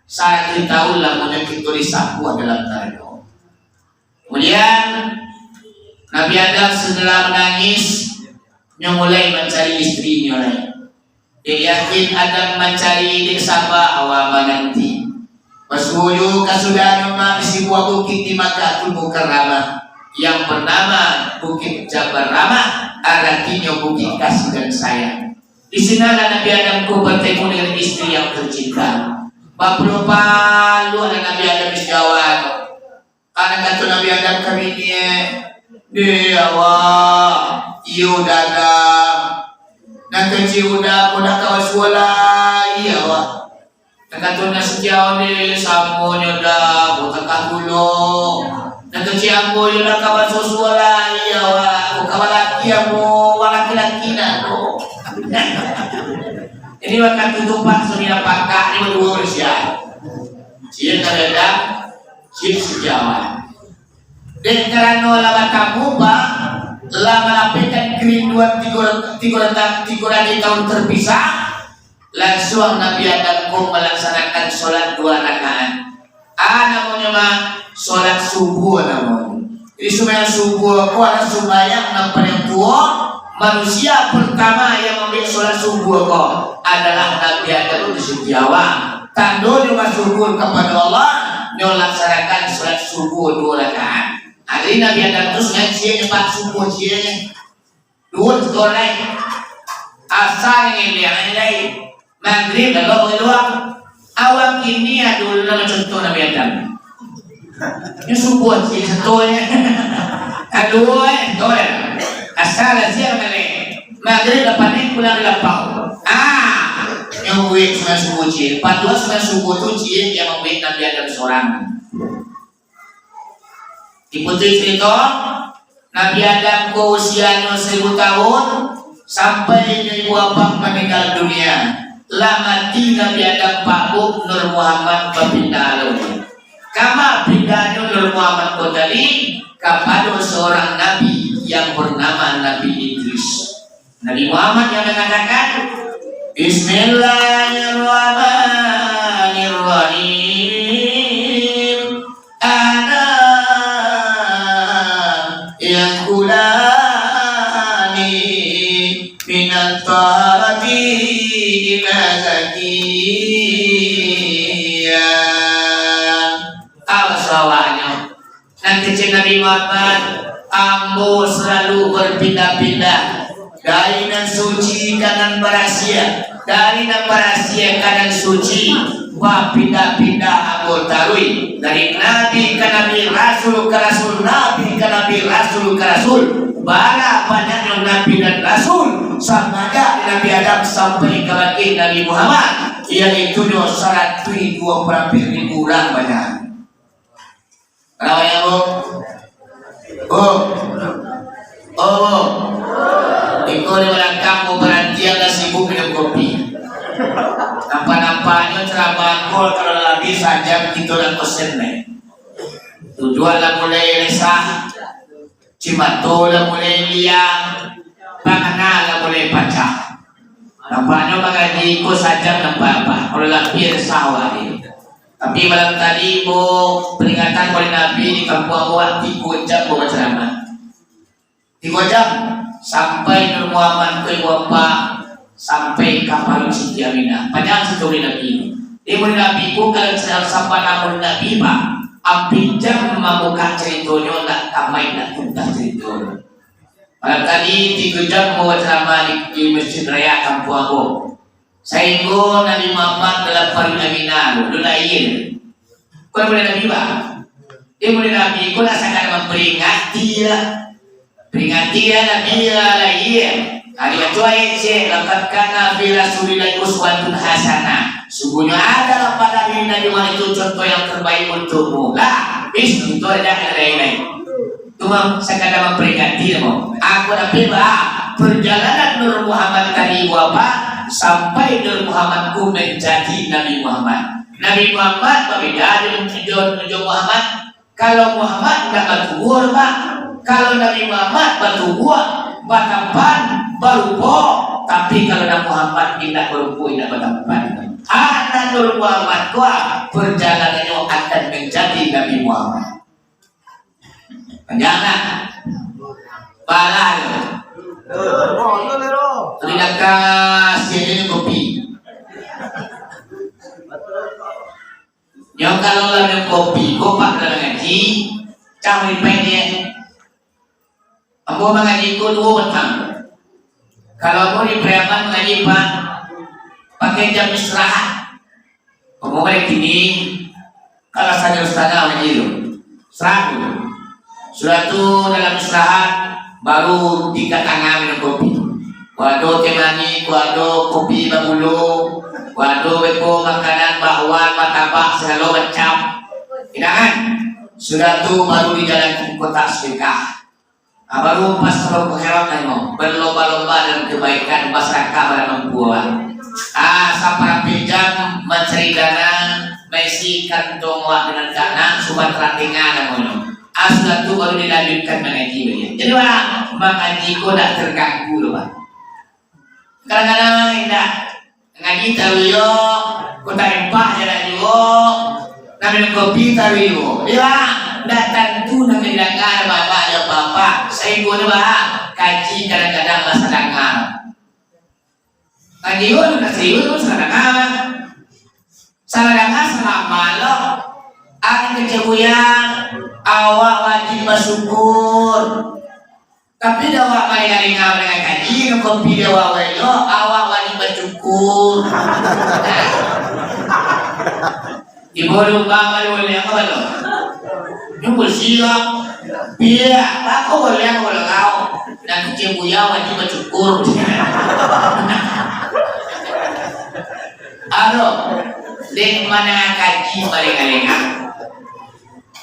saratuih taun lamonyo kito disapuah dalam tarano. Kemudian, Nabi Adam setelah manangis, nyo mulai mancari istrinyo lai. Dek yakin Adam mancari, dek saba awak mananti. Basuo juo kasudahnyo mah di sabuah bukik di Makkah Mukarramah, yang bernama Bukit Jabal Rahmah, aratinyo Bukik Kasih dan Sayang. Di sinalah Nabi Adam ko batemu dengan istri yang tercinta. Bapaluah-paluah lah Nabi Adam istri awak tu. Anak kato Nabi Adam ka bini, "Deh awak, iyo Adam. Nan kecik udah ko dah ka basuo lai awak." Nan kato nan sitiaon deh, samonyo dah, butakah pulo. Nan kecik ambo yo dah ka basuo-suo lai, yo, wah, bukan balaki ambo, wah laki-laki nak tu. Ini wakatu tu, Pak, sudah pakak ni baduo Malaysia. Cie kadang, cie sitiawan. Dek karano lah batamu, Pak, lah malapehkan kerinduan tigo, tigo ratuih, tigo ratuih tahun terpisah, Lansuang Nabi Adam ko malaksanakan solat duo rakaat. A namonyo mah, solat subuah namonyo. Jadi, sumbayang subuah ko adalah sumbayang nan paling tuo. Manusia pertama yang mambuek solat subuah ko adalah Nabi Adam di Sitiawan. Tandonyo basyukur kapado Allah, nyo laksanakan solat subuah duo rakaat. Jadi, Nabi Adam tu sumbayang ciek, Pak, subuah ciek. Duo sato lai. Asa ngeliang lai. Magrib lalu bagalua. Awak kini ado lah contoh Nabi Adam. Nyo subuah ciek sato nyo. Kaduo, eh, sato lai. Asa lah siang kali. Magrib lah panek pulang di lapau. Ah, nyo buek sumbayang subuah ciek. Paduo sumbayang subuah tu ciek yang mambuek Nabi Adam sorang. Diputuih carito, Nabi Adam ko usianyo saribu tahun, sampai nyo ibu apak maninggal dunia. Lah mati Nabi Adam, Pak Bu, Nur Muhammad bapindah alam. Kama pindahnyo Nur Muhammad ko tadi? Kapado seorang nabi yang bernama Nabi Idris. Nabi Muhammad yang mengatakan, "Bismillahirrahmanirrahim. Ana yang kulani minat tarati ila zakiya." Apa sawahanyo? Nan kecek Nabi Muhammad, ambo salalu bapindah-pindah, dari nan suci ka nan barasiah, dari nan barasiah ka nan suci, bapindah-pindah ambo taruih, dari nabi ka nabi, rasul ka rasul, nabi ka nabi, rasul ka rasul. Bara banyaknyo nabi dan rasul, samajak Nabi Adam sampai kabake Nabi Muhammad, yaitunyo saratuih duo puluah ampek ribu urang banyak. Kenapa ya, Bu? Bu? Oh, Bu. Iko di balakang, Bu, parantian lah sibuk minum kopi. Nampak-nampaknyo ceramah ko kalau labiah sajam kito lah kosen, neh. Tujuan lah mulai resah, cimato lah mulai liang, pangana lah mulai pacah. Nampaknyo mangaji ko sajam nampak apa, kalau labiah resah awak ni. Tapi malam tadi, bo, peringatan oleh Nabi di kampuang awak, tigo jam bo bacaramah. Tigo jam, sampai Nur Muhammad ko, ibu bapak, sampai ka paruik Siti Aminah. Panjang cerita oleh Nabi. Di Nabi ko, kalau cerita sahabat Nabi, Pak, ampia jam mambuka ceritonyo, nak tamai, nak tuntas ceritonyo. Malam tadi, tigo jam bacaramah di, di Masjid Raya Kampuang Abong. Sainggo Nabi Muhammad dalam paruik Aminah tu, alun lahia. Bukan mulai Nabi, bah. Dia mulai Nabi, ko nak sakadar mamperingati lah. Peringati lah Nabi lah lahia. Ha, dibaco ayat cek, "Laqad kana fi Rasulillahi uswatun hasanah." Sungguhnyo adalah pada diri Nabi Muhammad itu contoh yang terbaik untukmu. Lah, bis, itu aja yang lain-lain. Cuma sakadar mamperingati, mo. Aku tapi, bah, perjalanan Nur Muhammad tadi, ibu bapak, sampai Nur Muhammad tu menjadi Nabi Muhammad. Nabi Muhammad babeda dengan Nabi Muhammad. Kalau Muhammad indak batubuah, Pak. Kalau Nabi Muhammad batubuah, batampan, barupo. Tapi kalau Nabi Muhammad indak barupo, indak batampan. Anak Nur Muhammad kuat, perjalanannya akan menjadi Nabi Muhammad. Panjang lah. Parah tu. Tadi dah kasih aja ni kopi. Nyo kalau lah minum kopi, kopak dalam ngaji, cam ripai dia. Ambo mangaji ko duo patang. Kalau ambo di Pariaman mangaji, Pak, pakai jam istirahat. Ambo balik kini, kalau sajo setengah mangaji tu. Istirahat dulu. Sudah tu dalam istirahat, baru tingkat tangan minum kopi. Ko ado teh manih, ko ado kopi bagulo, ko ado beko makanan, bakwan, martabak, sagalo macam. Indak kan? Sudah tu baru dijalankan kotak sedekah. Ah, baru pas kalau ko heran kan, mo, berlomba-lomba dalam kebaikan, masyarakat pada mampu, ah. Ah, saparampek jam mancari dana, maisi kantong awak dengan dana, Sumatera Tengah namonyo. Ah, sudah tu baru dilanjutkan mangaji baliau. Jadi, Bang, mangaji ko dak terganggu doh, Bang. Kadang-kadang indak. Ngaji taruih yo, kota empah jalan juo, nak minum kopi taruih juo. Iyo, Bang, ndak tantu nak didanga bapak jo bapak. Sainggo tu, Bang, kaji kadang-kadang lah sadanga. Kaji tu nak serius tu salah danga, Bang. Salah danga, salah amal lo. Ari kecek buya, awak wajib basyukur. Tapi dah awak malinga-linga mandanga kaji, minum kopi di awak-awak elok, awak wajib basyukur. Ibo lumba malu oleh apa lo? Nyo bersih lo. Biak, bako boleh, bako boleh kau. Nak kecil buya wajib basyukur. Aduh, dek mandanga kaji malinga-linga.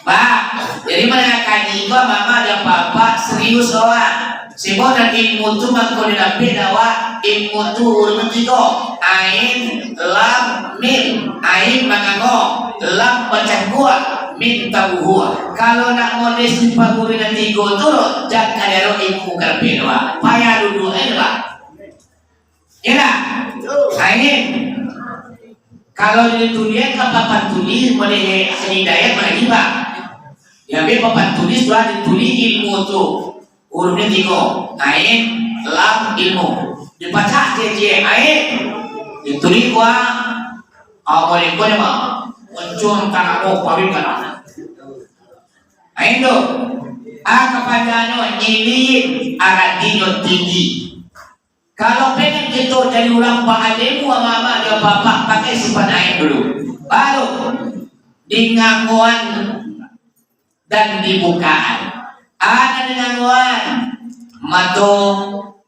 Pak, jadi mandanga kaji ko, mama jo papa serius awak. Sebab nan ilmu tu mangko didapek dek awak, ilmu tu huruf tigo, ain, lam, mim. Ain mangango, lam bacangkuak, Minta buhua. Kalau nak model sifat guru nan tigo tu, jan ka diaro ilmu karpet doang. Payah duduak aja, Pak. Ya dah? Nah, ini. Kalau ditulis ka papan tulis, model Haji Hidayat lagi, Pak. Ya, be papan tulis tu lah ditulis ilmu tu. Hurufnyo tigo, ain, lam, ilmu. Dipacah ciek-ciek, ain. Ditulis buah, ah, boleh, boleh, Mak. Muncul tanah roh, pabrik tanah. Ain tu. Ah, kapandangannyo, ilin, aratinyo tinggi. Kalau pengen kito jadi urang baalimu, amak-amak jo apak-apak, pakai sifat ain dulu. Baru, di ngangoan dan di bukaan. Anak di ngangoan, mato,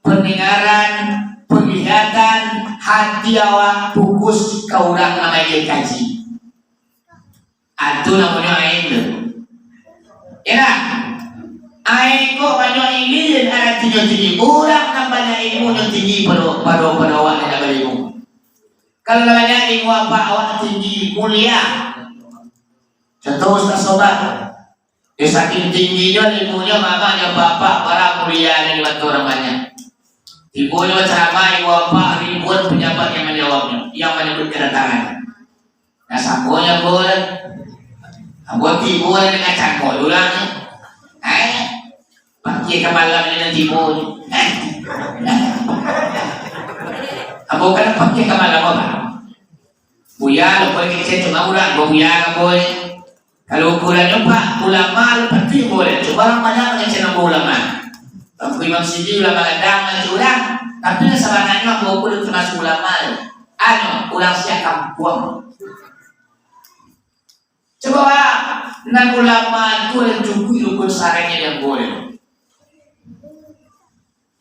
pendengaran, penglihatan, hati awak fokus ka urang nan mangecek kaji. Ah, tu namonyo ain tu. Ya lah. Ain ko banyak ilmu, aratinyo tinggi. Urang nan banyak ilmunyo tinggi pado, pado, pado awak nan indak bailmu. Kalau lah banyak ilmu apak, awak tinggi, mulia. Contoh Ustaz Sobat. Yo, saking tingginyo ilmunyo, mamak jo apak-apak, bara mulianyo di mato urang banyak. Tibo nyo bacaramah, ibu apak, ribuan pejabat yang manjawabnyo, yang manyambut kedatangan. Nah, sangkonyo ambo lah. Ambo tibo lah dengan cangkok urang ni. Eh, pagi ka malam ni nan tibo ni. Ambo kan pagi ka malam, Pak. Buya, lo boleh kecek cuma urang, ambo buya, ambo ni. Kalau ukurannyo, Pak, ulama lo pasti boleh. Cubo urang banyak mangecek ambo ulama. Tangku Imam Sidi ulama gadang, mangecek urang. Tapi sabananyo ambo ko lah tamasuak ulama. Anu, urang siak kampuang. Cubo, Pak, nan ulama tu lah cukuik rukun syaratnyo nan boleh.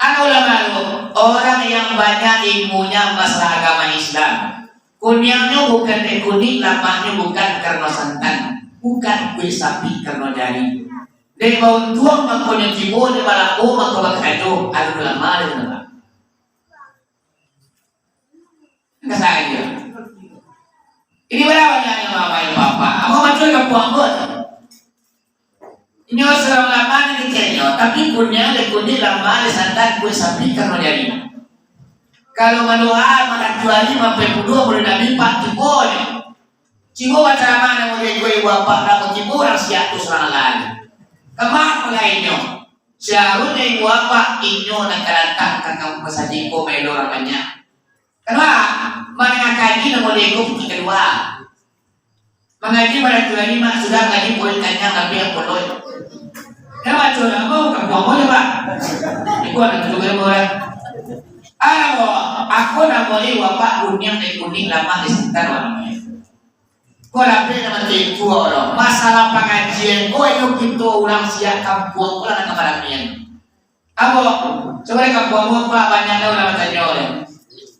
Anu ulama tu, orang yang banyak ilmunya masalah agama Islam. Kuniangnyo bukan dek kunik, lamahnyo bukan karano santan, bukan kulik sapi karano jari. Dek bauntuang mako nyo tibo, dek balako mako bakarajo, anu ulama tu, Pak. Kasari. Ini bara banyaknyo ulama, Bapak. Ambo baco di kampuang ambo tu. Inyo surang ulama nan keceknyo, tapi kuniang dek kunik, lamahnyo dek santan, kulik sapi karano jari. Kalau mandoa, maracuali, mampek puduah, bulan Nabi, Pak, tibo nyo. Tibo bacaramah namo ibu apak, namo tibo urang siak tu surang lai. Kama apo lainnyo? Saharusnyo ibu apak inyo nan ka datang ka masajik ko maelo urang banyak. Kanapa? Mandanga kaji nan model iko putiah kadua. Mangaji maracuali, Mak, sudah mangaji poin kanyang, tapi yang poloi. Kan baco namo, kampuang ambo nyo, Pak. Iko anak tu juo namo lah. Alah, ako namo ni, Bapak, kuniang dek kunik, lamak dek santan, warnanyo. Ko dapek nan mantuo-tuo lo. Masalah pangajian ko, iyo kito urang siak kampuang ko lah nan ka baramian. Apo? Cubo dek kampuang ambo, Pak, banyak lo urang batanyo lo.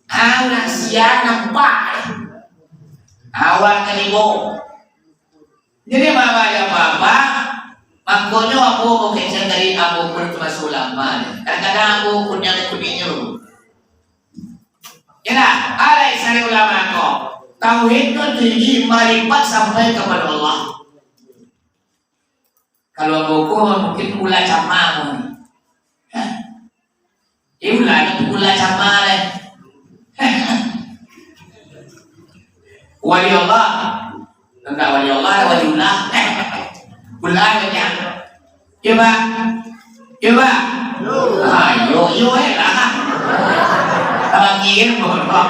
Ah, urang siak nampak. Awak kalimo. Jadi, Bapak jo Bapak, makonyo ambo ko kecek tadi, ambo pun tamasuak ulama. Kadang-kadang ambo kuniang dek kuniknyo. Yo lah, alai sari ulama ko. Tauhidnyo tinggi, makrifat sampai kapado Allah. Kalau ambo ko mungkin ulah cama ko. Hah? Eh, ulah ni ulah cama lai. Wali Allah. Enggak wali Allah, ada wali ulah. Ulah banyak. Yo, Pak. Yo, Pak. Ayo, yo, eh, lah. Abang kirim, bodoh.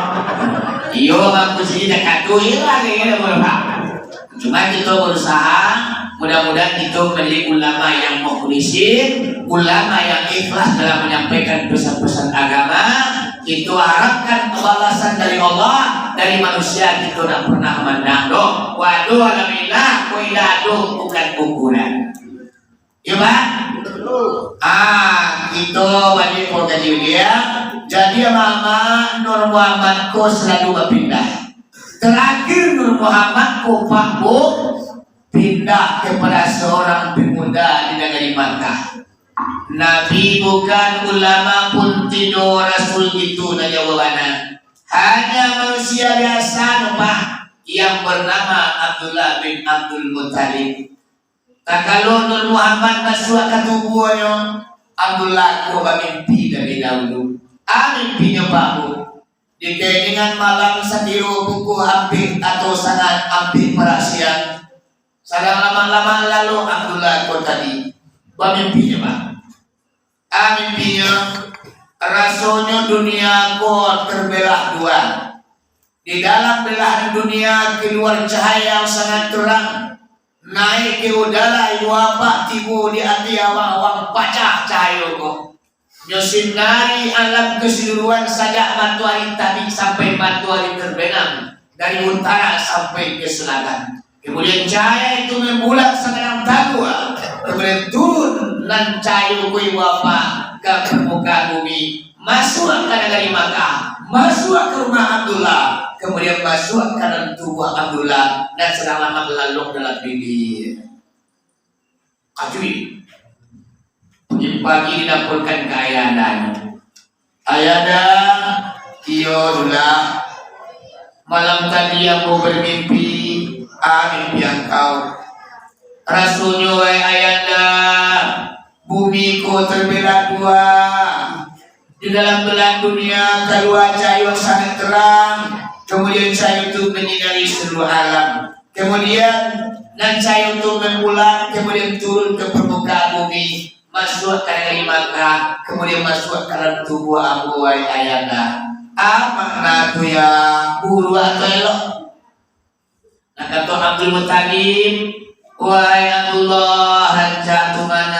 Yo, Bang Kusi, dah katu, yo, lah, kayak gini, bodoh, Pak. Cuma kita berusaha, mudah-mudahan kita menjadi ulama yang mukhlisin, ulama yang ikhlas dalam menyampaikan pesan-pesan agama. Kita harapkan balasan dari Allah, dari manusia kita tak pernah mandang doh. Waduh, alhamdulillah, kok indak aduh, bukan ukuran. Yo, Pak? Ah, kito baliak ko tadi, yo. Jadi, mama Nur Muhammad ko selalu bapindah. Terakhir Nur Muhammad ko, Pak, Bu, pindah kepada seorang pemuda di negeri Makkah. Nabi bukan, ulama pun tidak, Rasul itu, nan jauah bana. Hanya manusia biasa, Pak. yang bernama Abdullah bin Abdul Muttalib. Takalo Nur Muhammad masuak ka tubuahnyo, Abdullah ko bamimpi labiah dahulu. A mimpinyo, Pak Bu. Di kaingan malam satiro pukua ampek atau sangat ampek parak siang, sadang lamak-lamak lalok Abdullah ko tadi. Bamimpi nyo, Pak. A mimpinyo, rasonyo dunia ko terbelah dua. Di dalam belahan dunia keluar cahaya yang sangat terang, naik ke udara, ibu bapak tibo di ateh awang-awang, pacah cahayo ko. Nyo sinari alam keseluruhan sajak matoari tabik sampai matoari terbenam, dari utara sampai ke selatan. Kemudian cahaya itu membulat sagadang tagua, kemudian turun nan cahayo ko, ibu bapak, ka permukaan bumi, masuak ka nagari Makkah, masuak ka rumah Abdullah, kemudian masuak ka dalam tubuah Abdullah, nan sadang lamak lalok dalam bibia. Kacuik. Pagi-pagi dilaporkan ka ayah andanya. Ayah anda, iyo, Abdullah. Malam tadi ambo bermimpi, a mimpi angkau. Rasonyo, wahai ayah anda, bumi ko terbelah dua. Di dalam belahan dunia kalua cahayo sangat terang, kemudian cahayo tu menyinari seluruh alam. Kemudian, nan cahayo tu membulat, kemudian turun ke permukaan bumi, masuak ka nagari Makkah, kemudian masuak ka dalam tubuah ambo, wahai ayah anda. A makna tu, ya, buruak atau elok? Nah, kato Abdul Muttalib, "Wahai Abdullah, rancak tu mah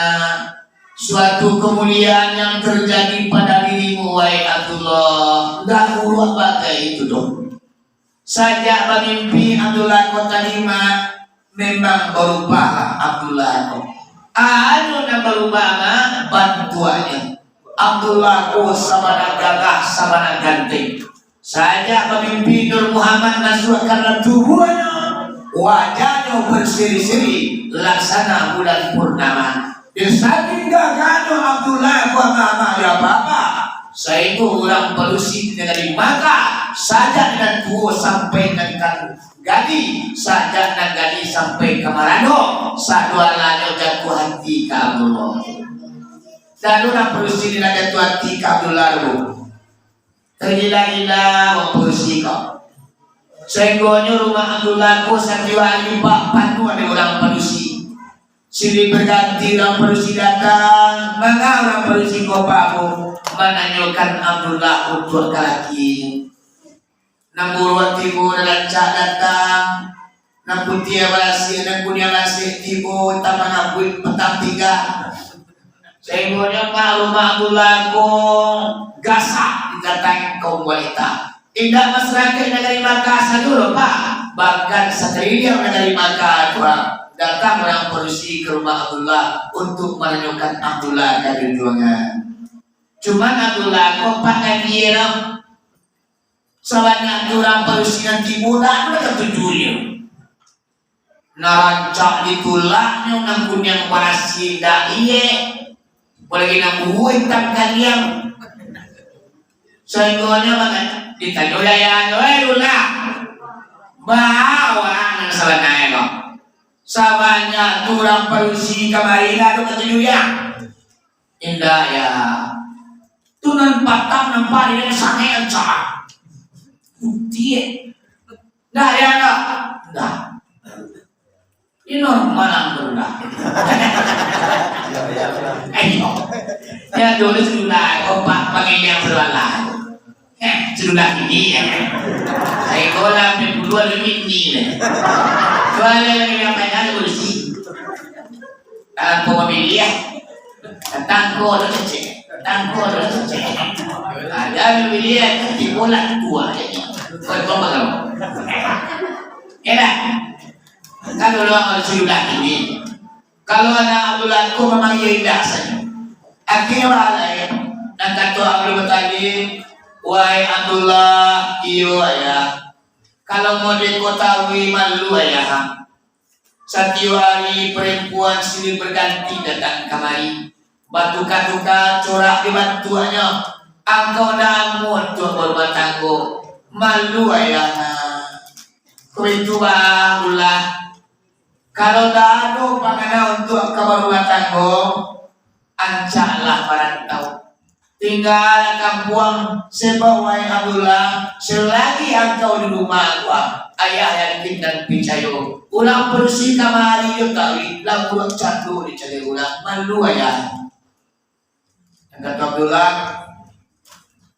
suatu kemuliaan yang terjadi pada dirimu, wahai Abdullah. Ndak buruak bagai itu doh." Sajak bamimpi Abdullah ko tadi mah, memang barubahlah Abdullah ko. Anu nan barubah mah bantuaknyo. Abdullah ko sabana gagah, sabana ganteng. Sajak bamimpi Nur Muhammad masuak ka dalam tubuahnyo, wajahnyo berseri-seri laksana bulan purnama. Di saking gagahnyo Abdullah ko, ama-ama, yo apa-apa, sainggo urang padusi di nagari Makkah, sajak nan tuo sampai nan gadih, sajak nan gadih sampai ka marando, sadoalahnyo jatuah ati ka Abdullah. Dak ado urang padusi nan jatuah ati ka Abdullah tu. Tagila-gila urang padusi ko. Sainggonyo rumah Abdullah ko satiok ari, Pak, panuah dek urang padusi. Silih berganti urang padusi datang, manga urang padusi ko, Pak, Bu, mananyokan Abdullah untuak ka lakinyo. Nan buruak tibo, nan rancak datang, nan putiah barasiah, nan kuniang lasek tibo, taman abuik patang tiga. Sainggonyo ka rumah Abdullah ko gasak didatangi kaum wanita. Indak masyarakat nagari Makkah sajo doh, Pak, bahkan sakaliliang nagari Makkah tu, Pak, datang urang padusi ka rumah Abdullah untuak mananyokan Abdullah ka junjuangan. Cuman Abdullah ko, Pak, kan iyo doh. Sabanyak tu urang padusi nan tibo, dak ado nan katuju inyo. Nan rancak ditulaknyo, nan kuniang barasiah indak liyek, apolai nan buruak itam kaliang. Sainggonyo manga-, ditanyo ayah-ayahnyo, "Eh, Dullah, baa nan sabananyo ko? Sabanyak tu urang padusi kamari, dak ado katuju inyo?" "Indak, Yah. Tu nan patang nampak di den sangaik rancak. Putiah. Ndak, Yah, ndak. Ndak. Ino manang tu, ndak." Ayo. Yo, dulu sudah, kompak pangiliang sudah lah. Eh, sudah ini, ya. Saya kolam di puluhan lebih ni, ya. Soalnya lagi ngapain aja polisi. Dalam pemilihan, tangko ada cecek, tangko ada cecek. Ada pemilihan, timbullah tua jadi. Buat apa kamu? Ya dah. Kan dulu awal sudah ini. Kalau anak Abdullah ko memang iyo indak sajo. Akhirnyo balai, nan kato Abdul Muttalib, "Wahai Abdullah, iyo, Ayah. Kalau mode ko tawi malu, Ayah. Satiok ari parampuan silih baganti datang kamari, batuka-tuka corak di bantuaknyo. Angkau ndak amuah untuak barumah tanggo. Malu, Ayah, nah." Ko itu bang Abdullah, kalau dak ado pangana untuak ka barumah tanggo, ancaklah marantau. Tinggalah kampuang, sebab wahai Abdullah, selagi angkau di rumah ko, ayah yakin dan picayo, urang padusi kamari jo taruih, lah buruak cando dicari urang, malu ayah. Nan kato Abdullah,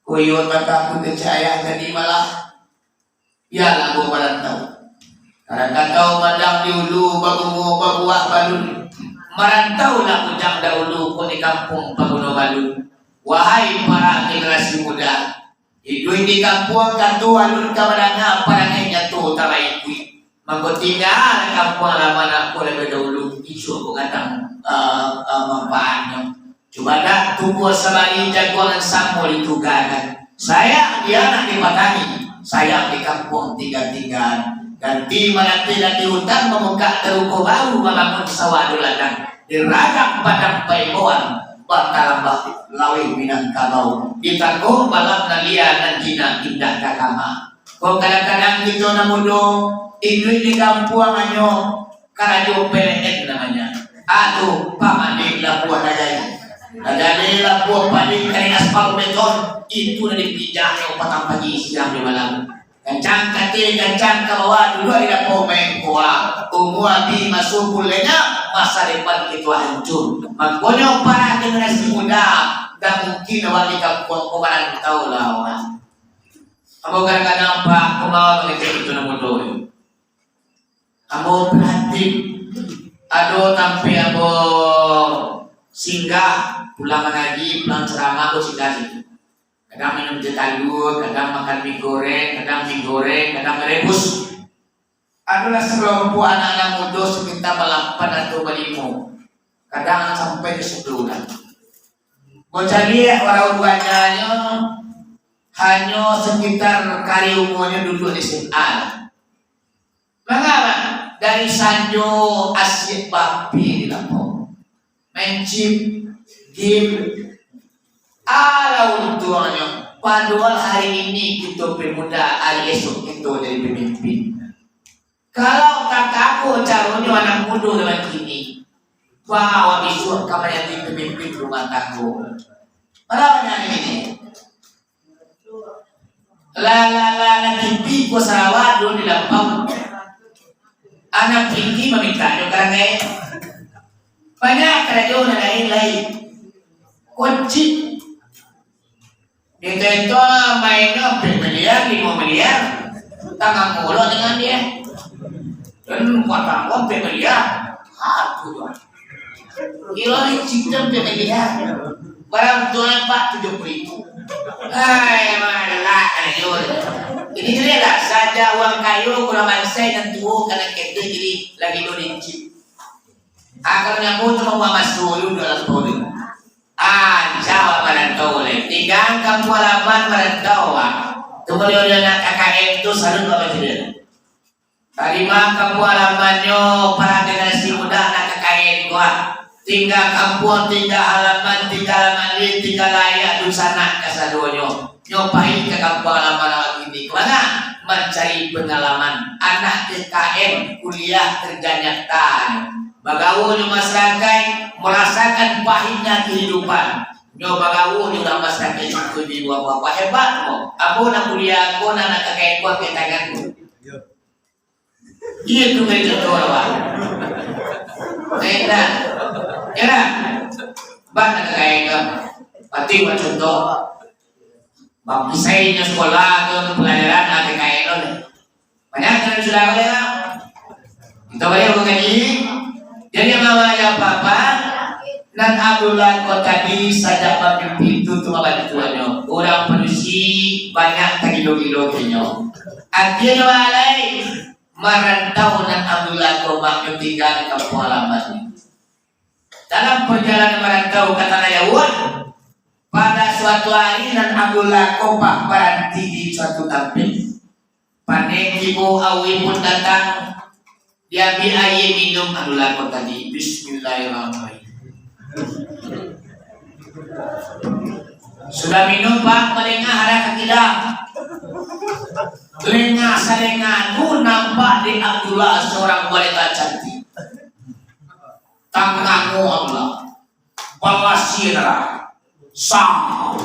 ko iyo takah tu kecek ayah tadi malah. Bialah ambo marantau. Kadang katau madang di ulu, babungo babuah balun. Marantaulah bujang dahulu, kok di kampuang paguno balun. Wahai para generasi muda, iduik di kampuang kato alun ka badanga, parangai nyato tabaikuik. Mangko tinggalah kampuang halaman ambo labiah dahulu, isuak ko gadang, eh, eh, manfaatnyo. Cubadak tumbuah sabari jaguang nan samo ditugakan. Sayang di anak di patani, sayang di kampuang tingga-tinggaan. Ganti manateh-nateh hutan, mamukak taruko baru, mambangun sawah jo ladang. Di ragam padang paiboan, batalambah laweh Minangkabau. Di tanggo malam nan lia, nan jinak indak ka kama. Kok kadang-kadang kito nan mudo, iduik di kampuang hanyo karajo P L N namanya. Ah, tu, pamaleh labuah dagai. Dagai labuah pamaleh kali aspal beton, itu nan dipijahnyo patang pagi, siang jo malam. Kancang ka ateh, kancang ka bawah, duduak di dapua main bola. Umua abih masuak bulihnyo, masa depan kito hancur. Makonyo para generasi muda, ndak mungkin awak di kampuang ko marantau lah awak. Ambo kadang-kadang, Pak, ambo mau mangecek itu nan mudo tu. Ambo prihatin. Ado tampek ambo singgah, pulang mangaji, pulang ceramah, ambo singgah situ. Kadang minum teh talua, kadang makan mie goreng, kadang mie goreng, kadang rebus. Adolah salompok anak-anak mudo sakitar balapan atau balimo, kadang sampai ka sapuluah urang. Ambo caliak, urang banyakanyo hanyo sakitar kari umuanyo duduak di S M A lah. Manga, Mak? Dari sanjo asiak bapi di lapau. Main chip, game. Alah untuangnyo, padohal hari ini kito pemuda, hari esok kito jadi pamimpin. Kalau tatabuah caronyo anak mudo zaman kini, bawa bisuak ka manjadi pamimpin rumah tanggo. Alah banyak ini. Lah, lah, lah, lah, T V ko Sarawak dulu di lapau. Anak tinggi maminta jo karangai. Banyak karajo nan lain lai. Kunci. Itu-itu mainnyo ampek miliar, limo miliar. Tangan muluk dengan dia. Dan rumah tangga ampek miliar. Aduh, Tuhan. Kilo ni cicak dia lagi ya. Barang tuan Pak tujuh puluh ribu. Hai, malah ayo. Jadi jelaslah, saja uang kayu kurang mansai dan tuo kana kete jadi lagi dua inci. Akan nyambung tu mau masuk dulu dalam tahun ini. Ah, insya Allah marantau lai. Tingga kampuang halaman marantau, ah. Tu kalau dia nak K K M tu salut apa tu dia? Tarima kampuang halamannyo, para generasi muda nan ka kaya di gua. Tingga kampuang, tingga halaman, tingga halaman lin, tingga layak dunsanak kasadonyo. Nyo pai ka kampuang halaman awak kini. Ka mana? Mancari pangalaman. Anak K K M, kuliah kerja nyata nyo. Bagaul jo masyarakaik, marasakan pahitnya kehidupan. Nyo bagaul jo urang masyarakaik itu di luar, hebat nyo. Apo nan kuliah ko, nan K K M ko, angkek tangan ko. Iyo tu kan contoh lah, Bang. Enak. Enak. Bang nak kaya ke? Pati buat contoh. Bang kisah inyo sekolah tu pelajaran nak kaya tu. Banyak kan sudah kaya. Kita balik mengaji. Jadi mama ya papa, nan Abdullah ko tadi sajak bamimpi tu tu bantuannyo. Urang padusi banyak tagilo-gilo kinyo. Akhirnyo alai. Marantau nan Abdullah ko mak nyo tingga di kampuang halaman. Dalam parjalanan marantau ka tanah jauah, pada suatu ari nan Abdullah ko baranti di suatu tampek. Paneh tibo, aua pun datang, diambiak aia minum Abdullah ko tadi. Bismillahirrahmanirrahim. Sudah minum, Pak, malengah arah ka kida. Lengah salengah tu nampak di Abdullah seorang wanita cantik. Tangannyo Abdullah. Balasih darah. Sang.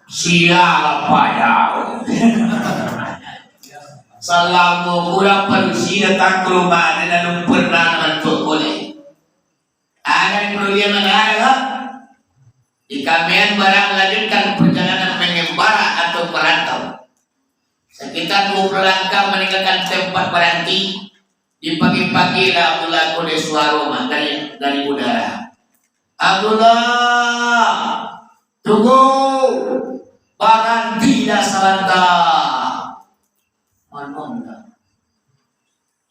Sialah payah. Salamo urang padusi datang ka rumah, ado nan alun pernah manantuak ko lai. Ado nan parlu diambiak, ado? Di kamian barang lanjutkan perjalanan mengembara atau merantau. Sekitar dua puluh langkah meninggalkan tempat baranti, di pagi-pagi lah Abdullah ko dek suaro mah dari, dari udara. "Abdullah, tunggu, barantilah sabanta." Mano ndak?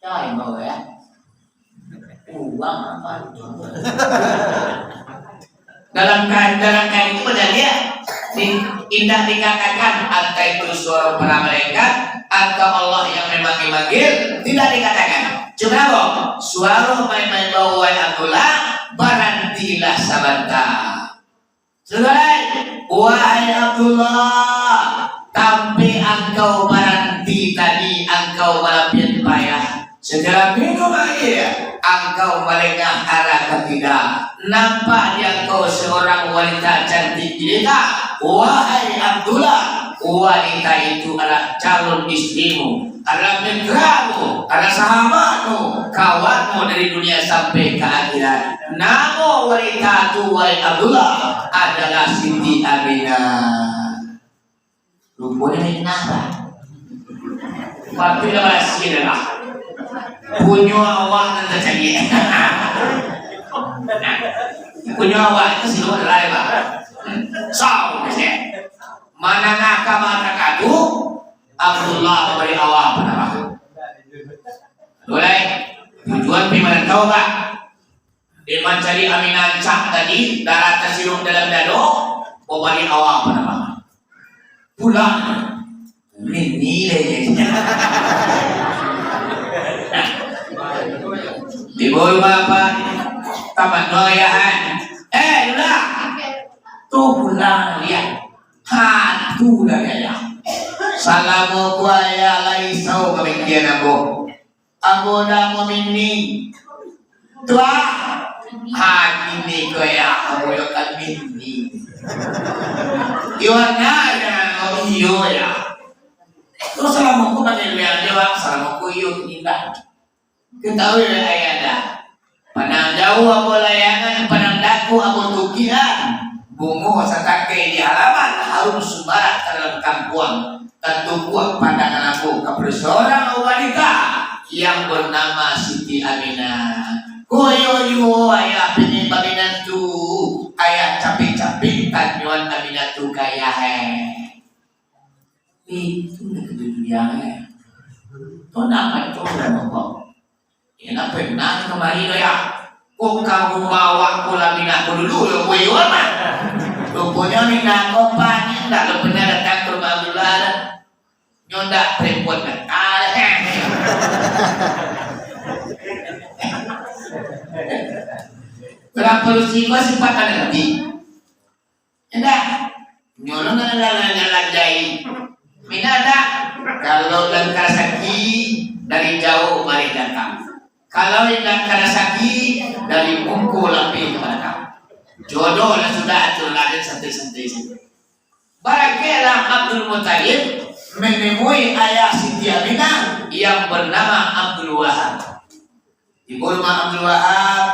Cai bawa ya. Uang apa itu? Dalam ka-, dalam kain itu bajaliak, di-, indak dikatakan antah itu suaro para malaikat, antah Allah yang memanggil-manggil, tidak dikatakan. Cuma apa? Suaro main-main bau, "Wahai Abdullah, barantilah sabanta." Sudah, "Wahai Abdullah, tampek angkau baranti tadi, angkau malapian payah. Setelah minum aia, angkau malengah arah ka tidak. Nampak di angkau seorang wanita cantik jelita. Wahai Abdullah, wanita itu adalah calon istrimu, adalah mitramu, adalah sahabatmu, kawanmu dari dunia sampai ka akhirat. Namo wanita tu, wahai Abdullah, adalah Siti Aminah." Ruponyo Aminah lah. Patuiklah barasia lah. Punyo awak nan tacaliak. Punyo awak itu siluman lah, Pak. Sau, maksudnya. Manangah ka mata katu, Abdullah babari awak panamah. Mulai, tujuan pi marantau, Pak. Dek mancari Aminah ancak tadi, darah tasiruak dalam dado, babari awak panamah. Pulang. Mini leh. Tibo rumah apa? Taman doyahan. Eh, Dula. Tu pulang liak. Ha, tu dah gaya. Salamo ko ayah lai sau pamikiran ambo. Ambo ndak mau mini. Tuah. Ha, kini ko ayah, ambo yo kan mini. Iyo na, yo, iyo, yo. Tu salamo ko panilian jo, salamo ko iyo kini ndak. Katahui, ayahanda, pandang jauah ambo layangan, pandang dakek ambo tukiak. Bungo satakai di halaman, harum sumarak ka dalam kampuang. Tatumbuak pandangan ambo ka saurang wanita yang bernama Siti Aminah. Koyo juo ayah pingin baminantu, ayah capek-capek tanyoan Aminah tu ka ayah, eh. Itu nak kejadian, eh. Tu nak macam apa? Ya, nak pernah kamari tu, ya. Kok ka rumah awak ko lah Aminah ko dulu, ya, ko iyo mah. Ruponyo Aminah ko panjang dah, lah pernah datang ka rumah Abdullah dah. Nyo ndak perempuan dah. Ah, dah. Kenapa lu sih, kau sempat ada nanti? Indak. Nyo lo nan, nan, nan, nan lanjai. Minandak. Kalau nan karasaki, dari jauah bareh datang. Kalau indak karasaki, dari muko lapeh ka balakang. Jodoh lah sudah, atur lah den santai-santai sajo. Barakeklah Abdul Muttalib menemui ayah Siti Aminah yang bernama Abdul Wahab. Tibo rumah Abdul Wahab,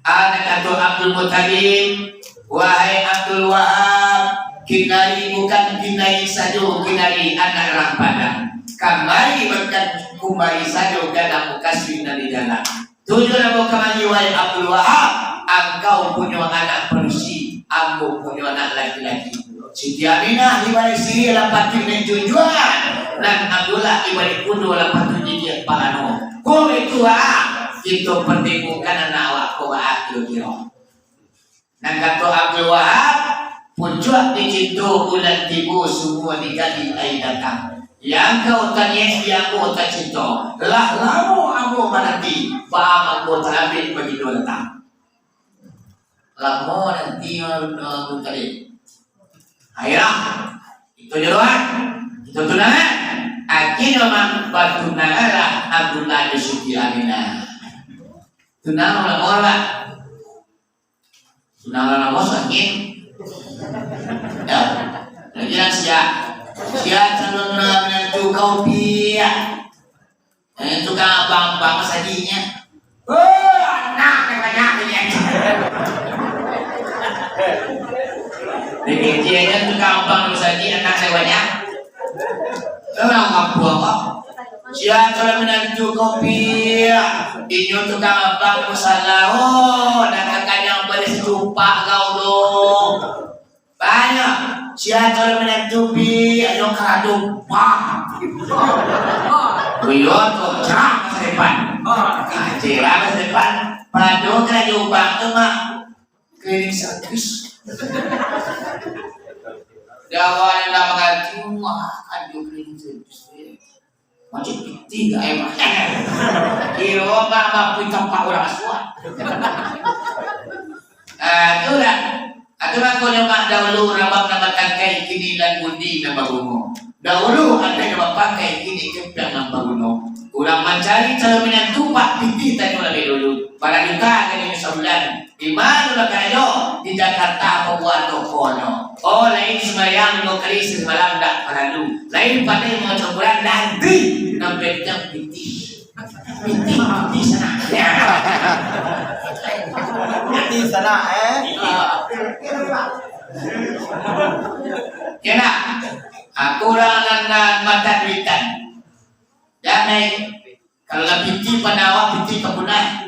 anak kato Abdul Muttalib, "Wahai Abdul Wahab, kinari bukan kinari sajo, kinari anak urang Padang. Kamari bukan kumari sajo, gadang bakasuik nan di dalam. Tujuan ambo kamari, wahai Abdul Wahab, angkau punyo anak padusi, ambo punyo anak laki-laki." Siti Aminah ibarat siriah lah patuik naik junjuangan, nan Abdullah ibarat kudo lah patuik jijiak palano. Ko itu, ah, kito partengokkan anak awak ko, ah, kiro-kiro. Nan kato Abdul Wahab, pucuak dicinto bulan tibo, sumua digali aia datang. Yang kau taniaik di ambo tacinto, lah lamo ambo mananti, baa mangko talambek bagindo datang. Lamo nanti, eh, Abdul Karim. Ayolah, itu jodoh, ah. Tatunangan. Akhirnyo mah batunanganlah Abdullah jo Siti Aminah. Tunang lah, lah. Tunang lah, bos, angin. Ya. Lagi lah siap. Siap calon menantu kau, Piak. Eh, tukang abang-abang masajiknyo. Oh, anak banyak ni. Jadi, dia tukang abang masajik, anak banyak. Urang kampuang ko. Sia kalau minantu kopi, inyo tukang abang masalah. Oh, nak kanyang bali sacupak kau tu. Banyak. Sia kalau minantu pi, inyo kado. Wah. Iyo tu, cerah masa depan. Cerah masa depan. Pado karajo ubang tu mah. Klinik servis. Dawa nan lah mangati, wah, kan jo klinik servis. Macam pitih gak emang. Kiro mah mampu tampak urang asuah. Ah, tu lah. Ah, tu lah kau nyo mak dahulu rabab nan batangkai, kini lan undi nan baguno. Dahulu adaik nan bapangkai, kini kempiang nan baguno. Urang mancari calon minantu, Pak, pitih tanyo labiah dulu. Bara juta gaji sabulan. Di ma lo bakarajo? Di Jakarta, apo buah tokonyo? Oh, lain sumbayang limo kali samalam ndak paralu. Lain pandai mangecek ukuran, nanti nan penting pitih. Pitih, pitih sanak. Pitih sanak, eh? Kena. Aku urang nan, nan mata duitan. Jan, eh. Kalau lah pitih pandawa, pitih ka punah.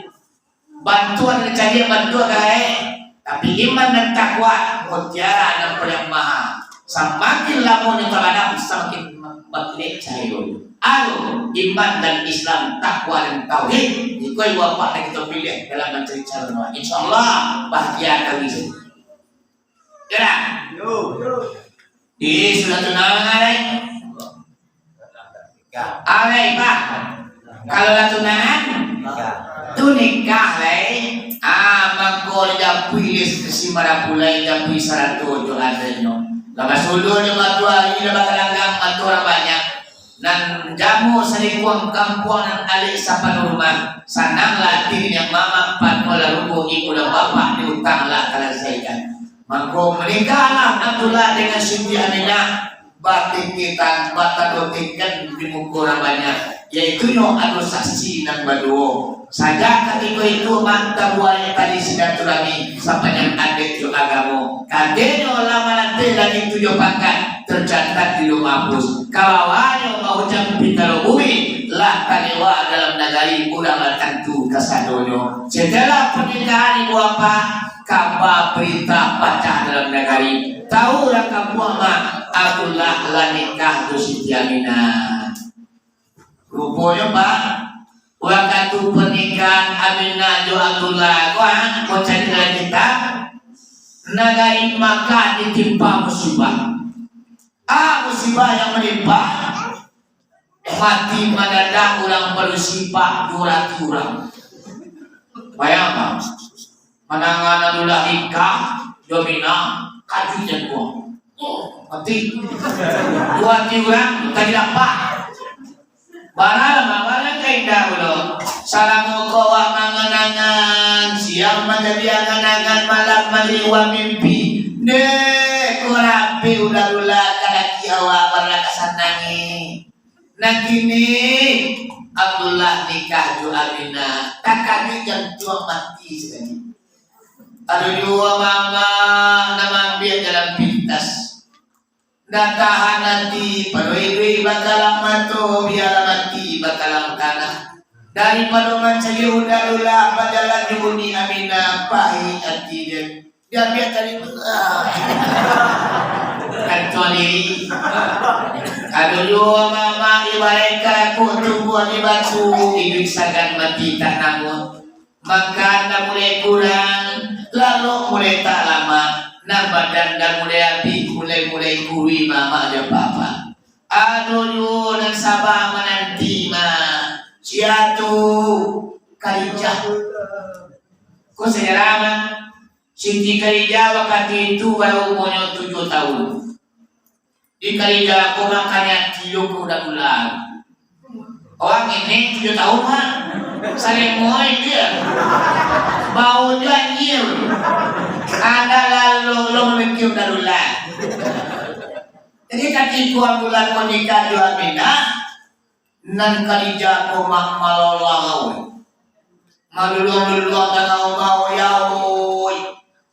Bantuan nan caliak, bantuan ka raek. Tapi iman nan takwa, mutiara nan paling maha. Samakin lamo nyo tabanam, samakin bakilek cahayo. Ado iman dan Islam, takwa dan tauhid. Iko ibu bapak nan kito pilih dalam mancari calon. Insya Allah, bahagia kami. Yo dak? Yo. Ih, sudah tunangan, alai? Alai, Pak. Kalau lah tunangan, tu nikah, alai. Ah, mangko dijapui lih si marapulai, japui sarato jo adanyo. Lah basuluah jo matuari, lah bagalanggang mato urang banyak. Nan jamu salingkuang kampuang, nan alek sapanuah rumah. Sananglah ati niniak mamak, panuahlah ruko ibu dan bapak, di utang lah talasaikan. Mangko, manikahlah Abdullah dengan Siti Aminah, batingketan, batando tingkan di muko urang banyak, yaitunyo ado saksi nan baduo. Sajak katiko itu, mah tabuwai tali silaturahmi sapanjang adaik jo agamo. Katonyo lah malanteh langik tujuah pangka, tercatat di Lauh Mahfuz. Ka bawahnyo maujan pitalo bumi, lah taliwak dalam nagari, urang lah tantu kasadonyo. Setelah pernikahan ibu bapak, kaba barita pacah dalam nagari. Tahu urang kampuang mah, Abdullah lah nikah jo Siti Aminah. Ruponyo, Pak, wakatu pernikahan Aminah jo Abdullah ko, ah, ko cari dalam kitab, nagari Makkah ditimpa musibah. Ah, musibah yang menimpa, mati madadak urang padusi, Pak, duo ratuih urang. Bayangkan, mandangan Abdullah nikah jo Aminah, kajuik jan ko. Oh, mati. Duo ratuih urang tadi lapah. Bara lah, bara ka indak pulo. Salamo ko awak mangan-angan, siang manjadi angan-angan, malam manjadi buah mimpi. Deh, ko rapi udah-udah ka laki awak, bara ka sanang, eh. Nah, kini Abdullah nikah jo Aminah, takajuik jantuang mati sakali. Ado juo mama nan maambiak jalan pintas. Ndak tahan ati, paduik-duik bakalam mato, bialah mati bakalam tanah. Daripado mancari udah-udah, bajalan jo bunyi Aminah, pahik ati den. Diambiak tali tu, ah. Kantua diri. Ado juo mama ibarat karakuk tumbuah di batu, iduik sagan mati tak namuah. Makan lah mulai kurang, lalok mulai tak lamak, nan badan dah mulai abih, mulai-mulai kurui mama jo papa. Ado juo nan saba mananti mah, sia tu Khadijah. Ko sejarah mah, Siti Khadijah wakatu itu baru umonyo tujuah tahun. Di Khadijah ko makan ati lo ko Uda Dulah. Urang nenek tujuah taun, ha. Salemo dia. Bau dia anjir. Anda lalu lo mamikia Uda Dulah. Jadi, katiko Abdullah ko nikah jo Aminah, nan Khadijah ko mak malolawai. Maluluang-luluang tangah umah, oi, ya, oi.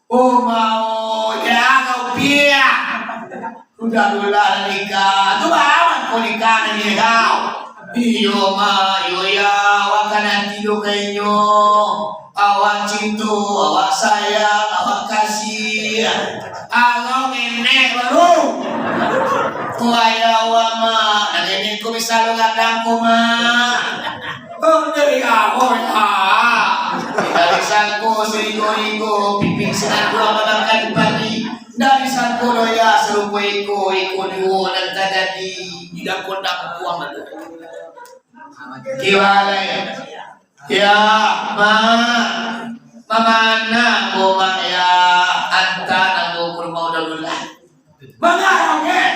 Umah, oi, ya, kau piak. Uda Dulah nikah. Tu baa mangko nikah nan kau? Iyo, mak, iyo, ya, awak kan ati jo ka inyo. Awak cinto, awak sayang, awak kasih. Kalau ngenek baru. Wayah awak, mak. Nan ngenek ko bisa lo gadang ko, mak. Oh, dari awak, ya. Dari sangko sirigo-rigo, pipik sinan dua makan pagi. Dari sangko doya sarupo iko, iko duo nan tajadi. Tidak kondak buang lalu. Kiwalai. Ya, mak. Mamana ko, mak, ya? Anta ambo ka rumah Uda Dulah. Mangarang, eh?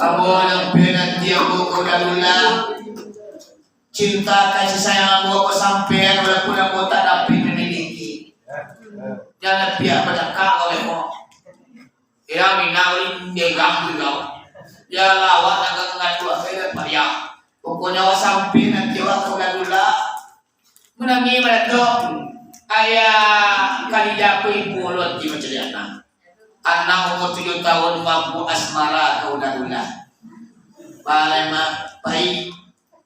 Ambo nan pinanti ambo ka Uda Dulah. Cinta kasih sayang ambo ka sampaian, walaupun ambo tak dapek mamiliki. Jan pihak badakak kau, lemo. Ira mina ulih menggegang tu kau. Ya lah, awak nak ngadu apa ya, Pak, ya? Pokoknya awak sampai nanti awak ka Uda Dulah. Manangih baratok. Ayah Khadijah ko ibo lo ati mancaliak anak. Anak umur tujuah taun mambuek asmara ka Uda Dulah. Balai mah, pai.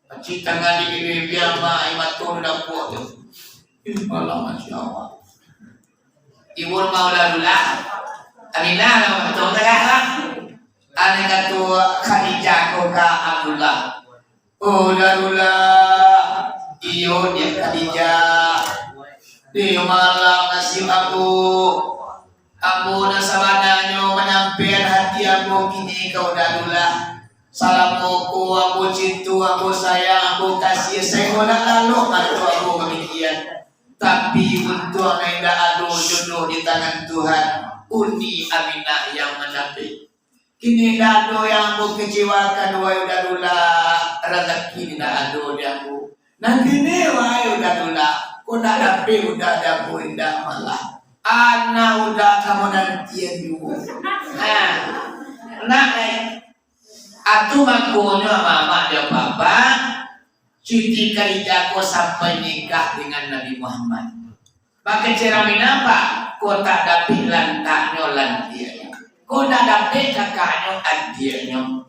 Cuci tangan di bibia, mak, aia mato dapuak tu. Ih, malah, Masya Allah. Ibu rumah Uda Dulah. Aminah lah, betul tak, Kak? Ane kato Khadijah ko ka Abdullah. Oh, Uda Dulah. Iyo, dia Khadijah. Di malam nasib aku. Ambo nan sabananyo manyampaian hati ambo kini ka Uda Dulah. Salamo ko ambo cinto, ambo sayang, ambo kasih, sainggo nak lalok mato ambo mamikian. Tapi, untuang nan indak ado jodoh di tangan Tuhan, Uni Aminah yang mandapek. Kini indak ado yang ambo kecewakan, wahai Uda Dulah, razaki indak ado di ambo. Nan kini, wahai Uda Dulah, ko ndak dapek uda di ambo indak malah. Anak uda ka manantian juo. Ha. Nak, eh. Atu mangkonyo amak-amak jo apak-apak, Siti Khadijah ko sampai nikah dengan Nabi Muhammad. Bakecek Aminah, Pak, ko tak dapek lantaknyo lantiaknyo. Ko ndak dapek kakaknyo adiaknyo.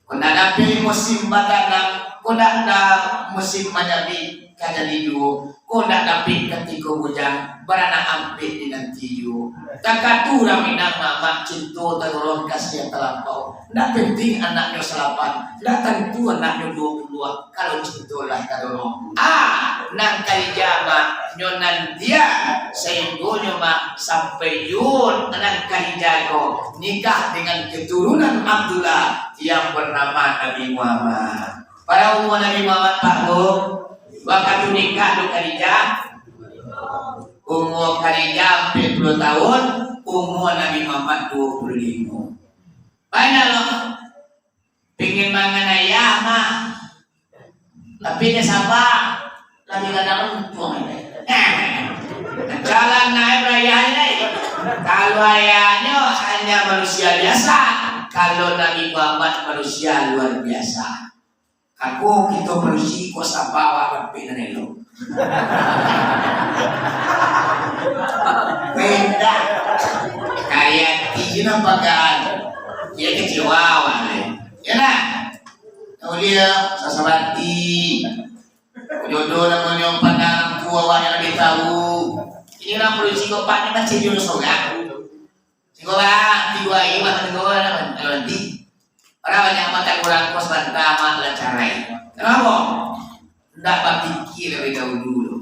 Ko ndak dapek musim batanam, ko ndak, ndak musim manyabik ka jadi juo. Ko ndak dapek katiko bujang, baranak ampek dinanti juo. Takatu Aminah mamak cinto tadorong kasiah talampau. Ndak penting anaknyo salapan, ndak tantu anaknyo duo puluah, kalau cinto lah tadorong. Ah, nan Khadijah mak nyo nantian, sainggonyo mak sampai juo nan Khadijah ko nikah dengan keturunan Abdullah yang bernama Nabi Muhammad. Bara umua Nabi Muhammad, Pak, Bu? Wakatu nikah jo Khadijah, umua Khadijah ampek puluah taun, umua Nabi Muhammad duo puluah limo. Banyak lo. Pingin mangan ayah mah. Tapi dia sabar. Lagi kadang untuang. Jalan naik raya ni. Kalau ayahnya hanya manusia biasa, kalau Nabi Muhammad manusia luar biasa. Aku kito padusi ko sabar awak rapek nan elok. Beda. Kari ati je nampak kan. Dia kecewa awak ni. Ya lah. Kau dia sasabati. Jodoh namonyo pandang tu awak yang lebih tahu. Ini orang padusi ko pak ni macam jodoh sorang. Siko lah, tigo ari mah, tigo ari mah, kalau nanti. Orang banyak makan kurang kos bantah mah lah carai. Kenapa? Ndak bapikia lebih dahulu tu.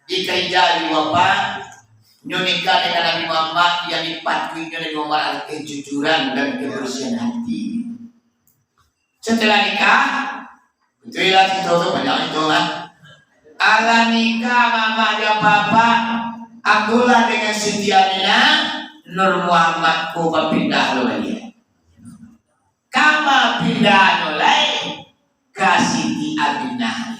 Di Khadijah di wafat, nyo nikah dengan Nabi Muhammad yang dipatuinyo Nabi Muhammad adalah kejujuran dan kebersihan hati. Setelah nikah, betul lah, cerita tu banyak cerita lah. Alah nikah mamak jo bapak, Abdullah dengan Siti Aminah, Nur Muhammad ko bapindah lo baliak. Ka bapindahnyo lai ka Siti Aminah.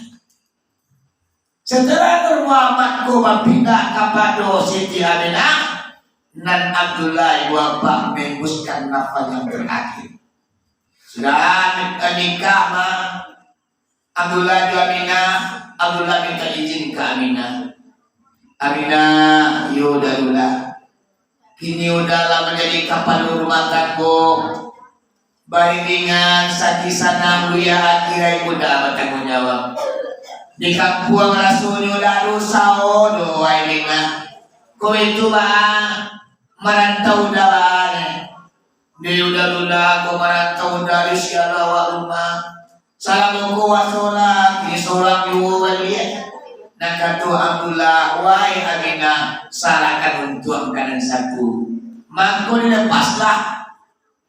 Setelah Nur Muhammad ko bapindah kapado Siti Aminah, nan Abdullah ibu apak mengembuskan nafas yang terakhir. Sudah nikah mah, Abdullah jo Aminah, Abdullah minta izin ka Aminah. Aminah, yo dahululah. Kini Uda lah manjadi kapalo rumah tanggo. Bairingan sakik sanang dunia akhirat Uda batangguang jawab. Di kampuang rasonyo Uda doso doh, wahai Aminah. Kok itu baa, marantau Uda baa neh. Di Uda-Uda ko marantau dari sialah awak rumah. Salamo ko waso lah, kini sorang juo baliak. Nan kato Abdullah, wahai Aminah, salahkan untuang ka nan satu. Mangko dilepaslah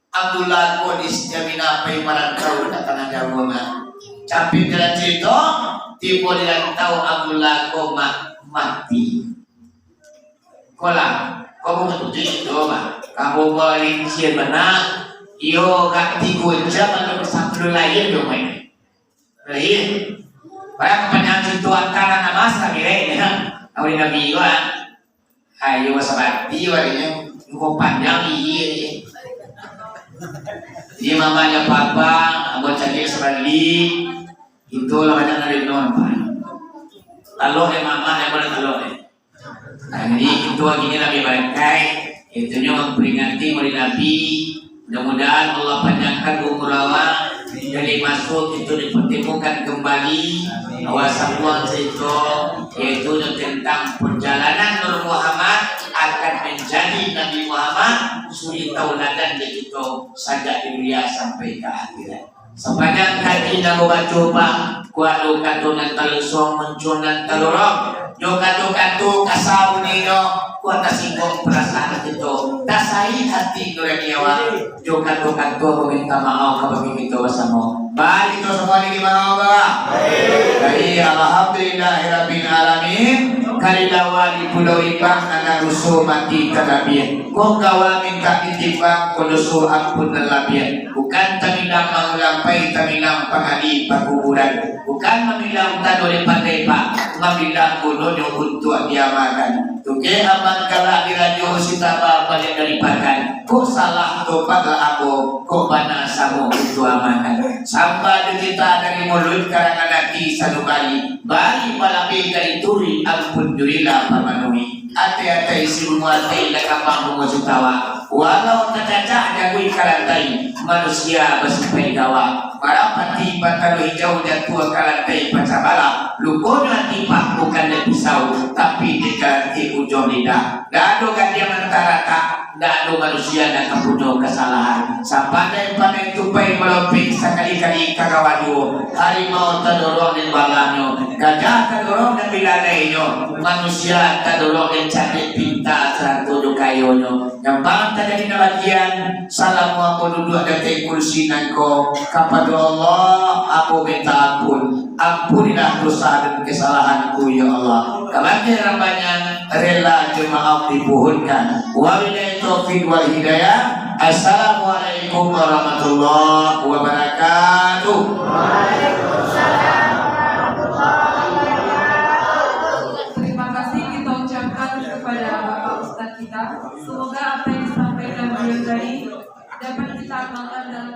Abdullah ko di Siti Aminah pai marantau ka tanah jauah mah. Capek jalan carito, tibo di rantau Abdullah ko ma-, mati. Ko lah, ko bukan tujuh itu mah. Kamu balincian bana, iyo gak tigo jam atau sapuluh layar tu main. Layar. Barang panjang itu antara nama sabirek ya. Awal Nabi juga. Ayo basabati badanyo, muko panjang gigi aja. Jadi mamanya papa, ambo cari sabali, itu lah banyak dari nol. Talok deh mama, deh boleh talok deh. Nah, jadi itu akhirnya Nabi Barakai, itunyo memperingati Maulid Nabi. Mudah-mudahan Allah panjangkan umur awak, jadi masuk itu dipertemukan kembali. Awak sambung cerita, yaitu tentang perjalanan Nur Muhammad akan menjadi Nabi Muhammad, suri tauladan di kita sajak di dunia sampai ke akhirat. Sapanjang kaji nan babaco, Pak, kuat do kato nan talusuang, muncul nan talurang. Jo kato-kato kasa buninyo, kuat tasingguang parasaan kito, tasakik ati nurani awak. Jo kato-kato baminta maaf kabake kito basamo. Baa kito samo lagi maaf, Pak? Baik, alhamdulillahirabbil alamin. Kalilawa di Pulau Ribang, anak ruso mati talabiah. Kok kawa mintak ditimbang, ko doso ampun nan labiah. Bukan taminang mangulang pai, taminang pangadi pakuburan. Bukan maminang tando di pandai, Pak, maminang gunonyo untuak diamakan. Tugeh aman galak dirajo, sitaba baliak dari pakan. Kok salah tobatlah ambo, kok bana samo untuak amakan. Sambah jo titah dari muluik, karangan ati sanubari. Bari balabeh dari turi, ampun jurilah pamanuhi. Atai-atai isi bungo atai, lah kamang bungo sutawa. Walau tacacah jaguik ka lantai, manusia basipaik gawa. Marapati batalo hijau, jatuah ka lantai pacah balah. Lukonyo ati, Pak, bukan dek pisau, tapi dek kalantik ujuang lidah. Ndak ado gadang nan taratak, ndak ado manusia nan ka punyo kasalahan. Sapandai-pandai tupai malopek, sakali-kali karawa juo. Harimau tadorong dek balahnyo, gajah tadorong dek bilalainyo, manusia tadorong dek cadiak pinta sarato jo kayonyo. Nyampang tajadi nan bagian, salamo ambo duduak di ateh kursi nangko, kapado Allah ambo minta ampun. Ampunilah dosa dan kesalahanku, ya Allah. Kabake nan banyak, rela jo maaf dipuhunkan. Wabillahi taufiq wal hidayah. Assalamualaikum warahmatullahi wabarakatuh. Terima kasih kita ucapkan kepada Bapak Ustaz kita. Semoga apa yang disampaikan beliau tadi dapat kita amalkan dalam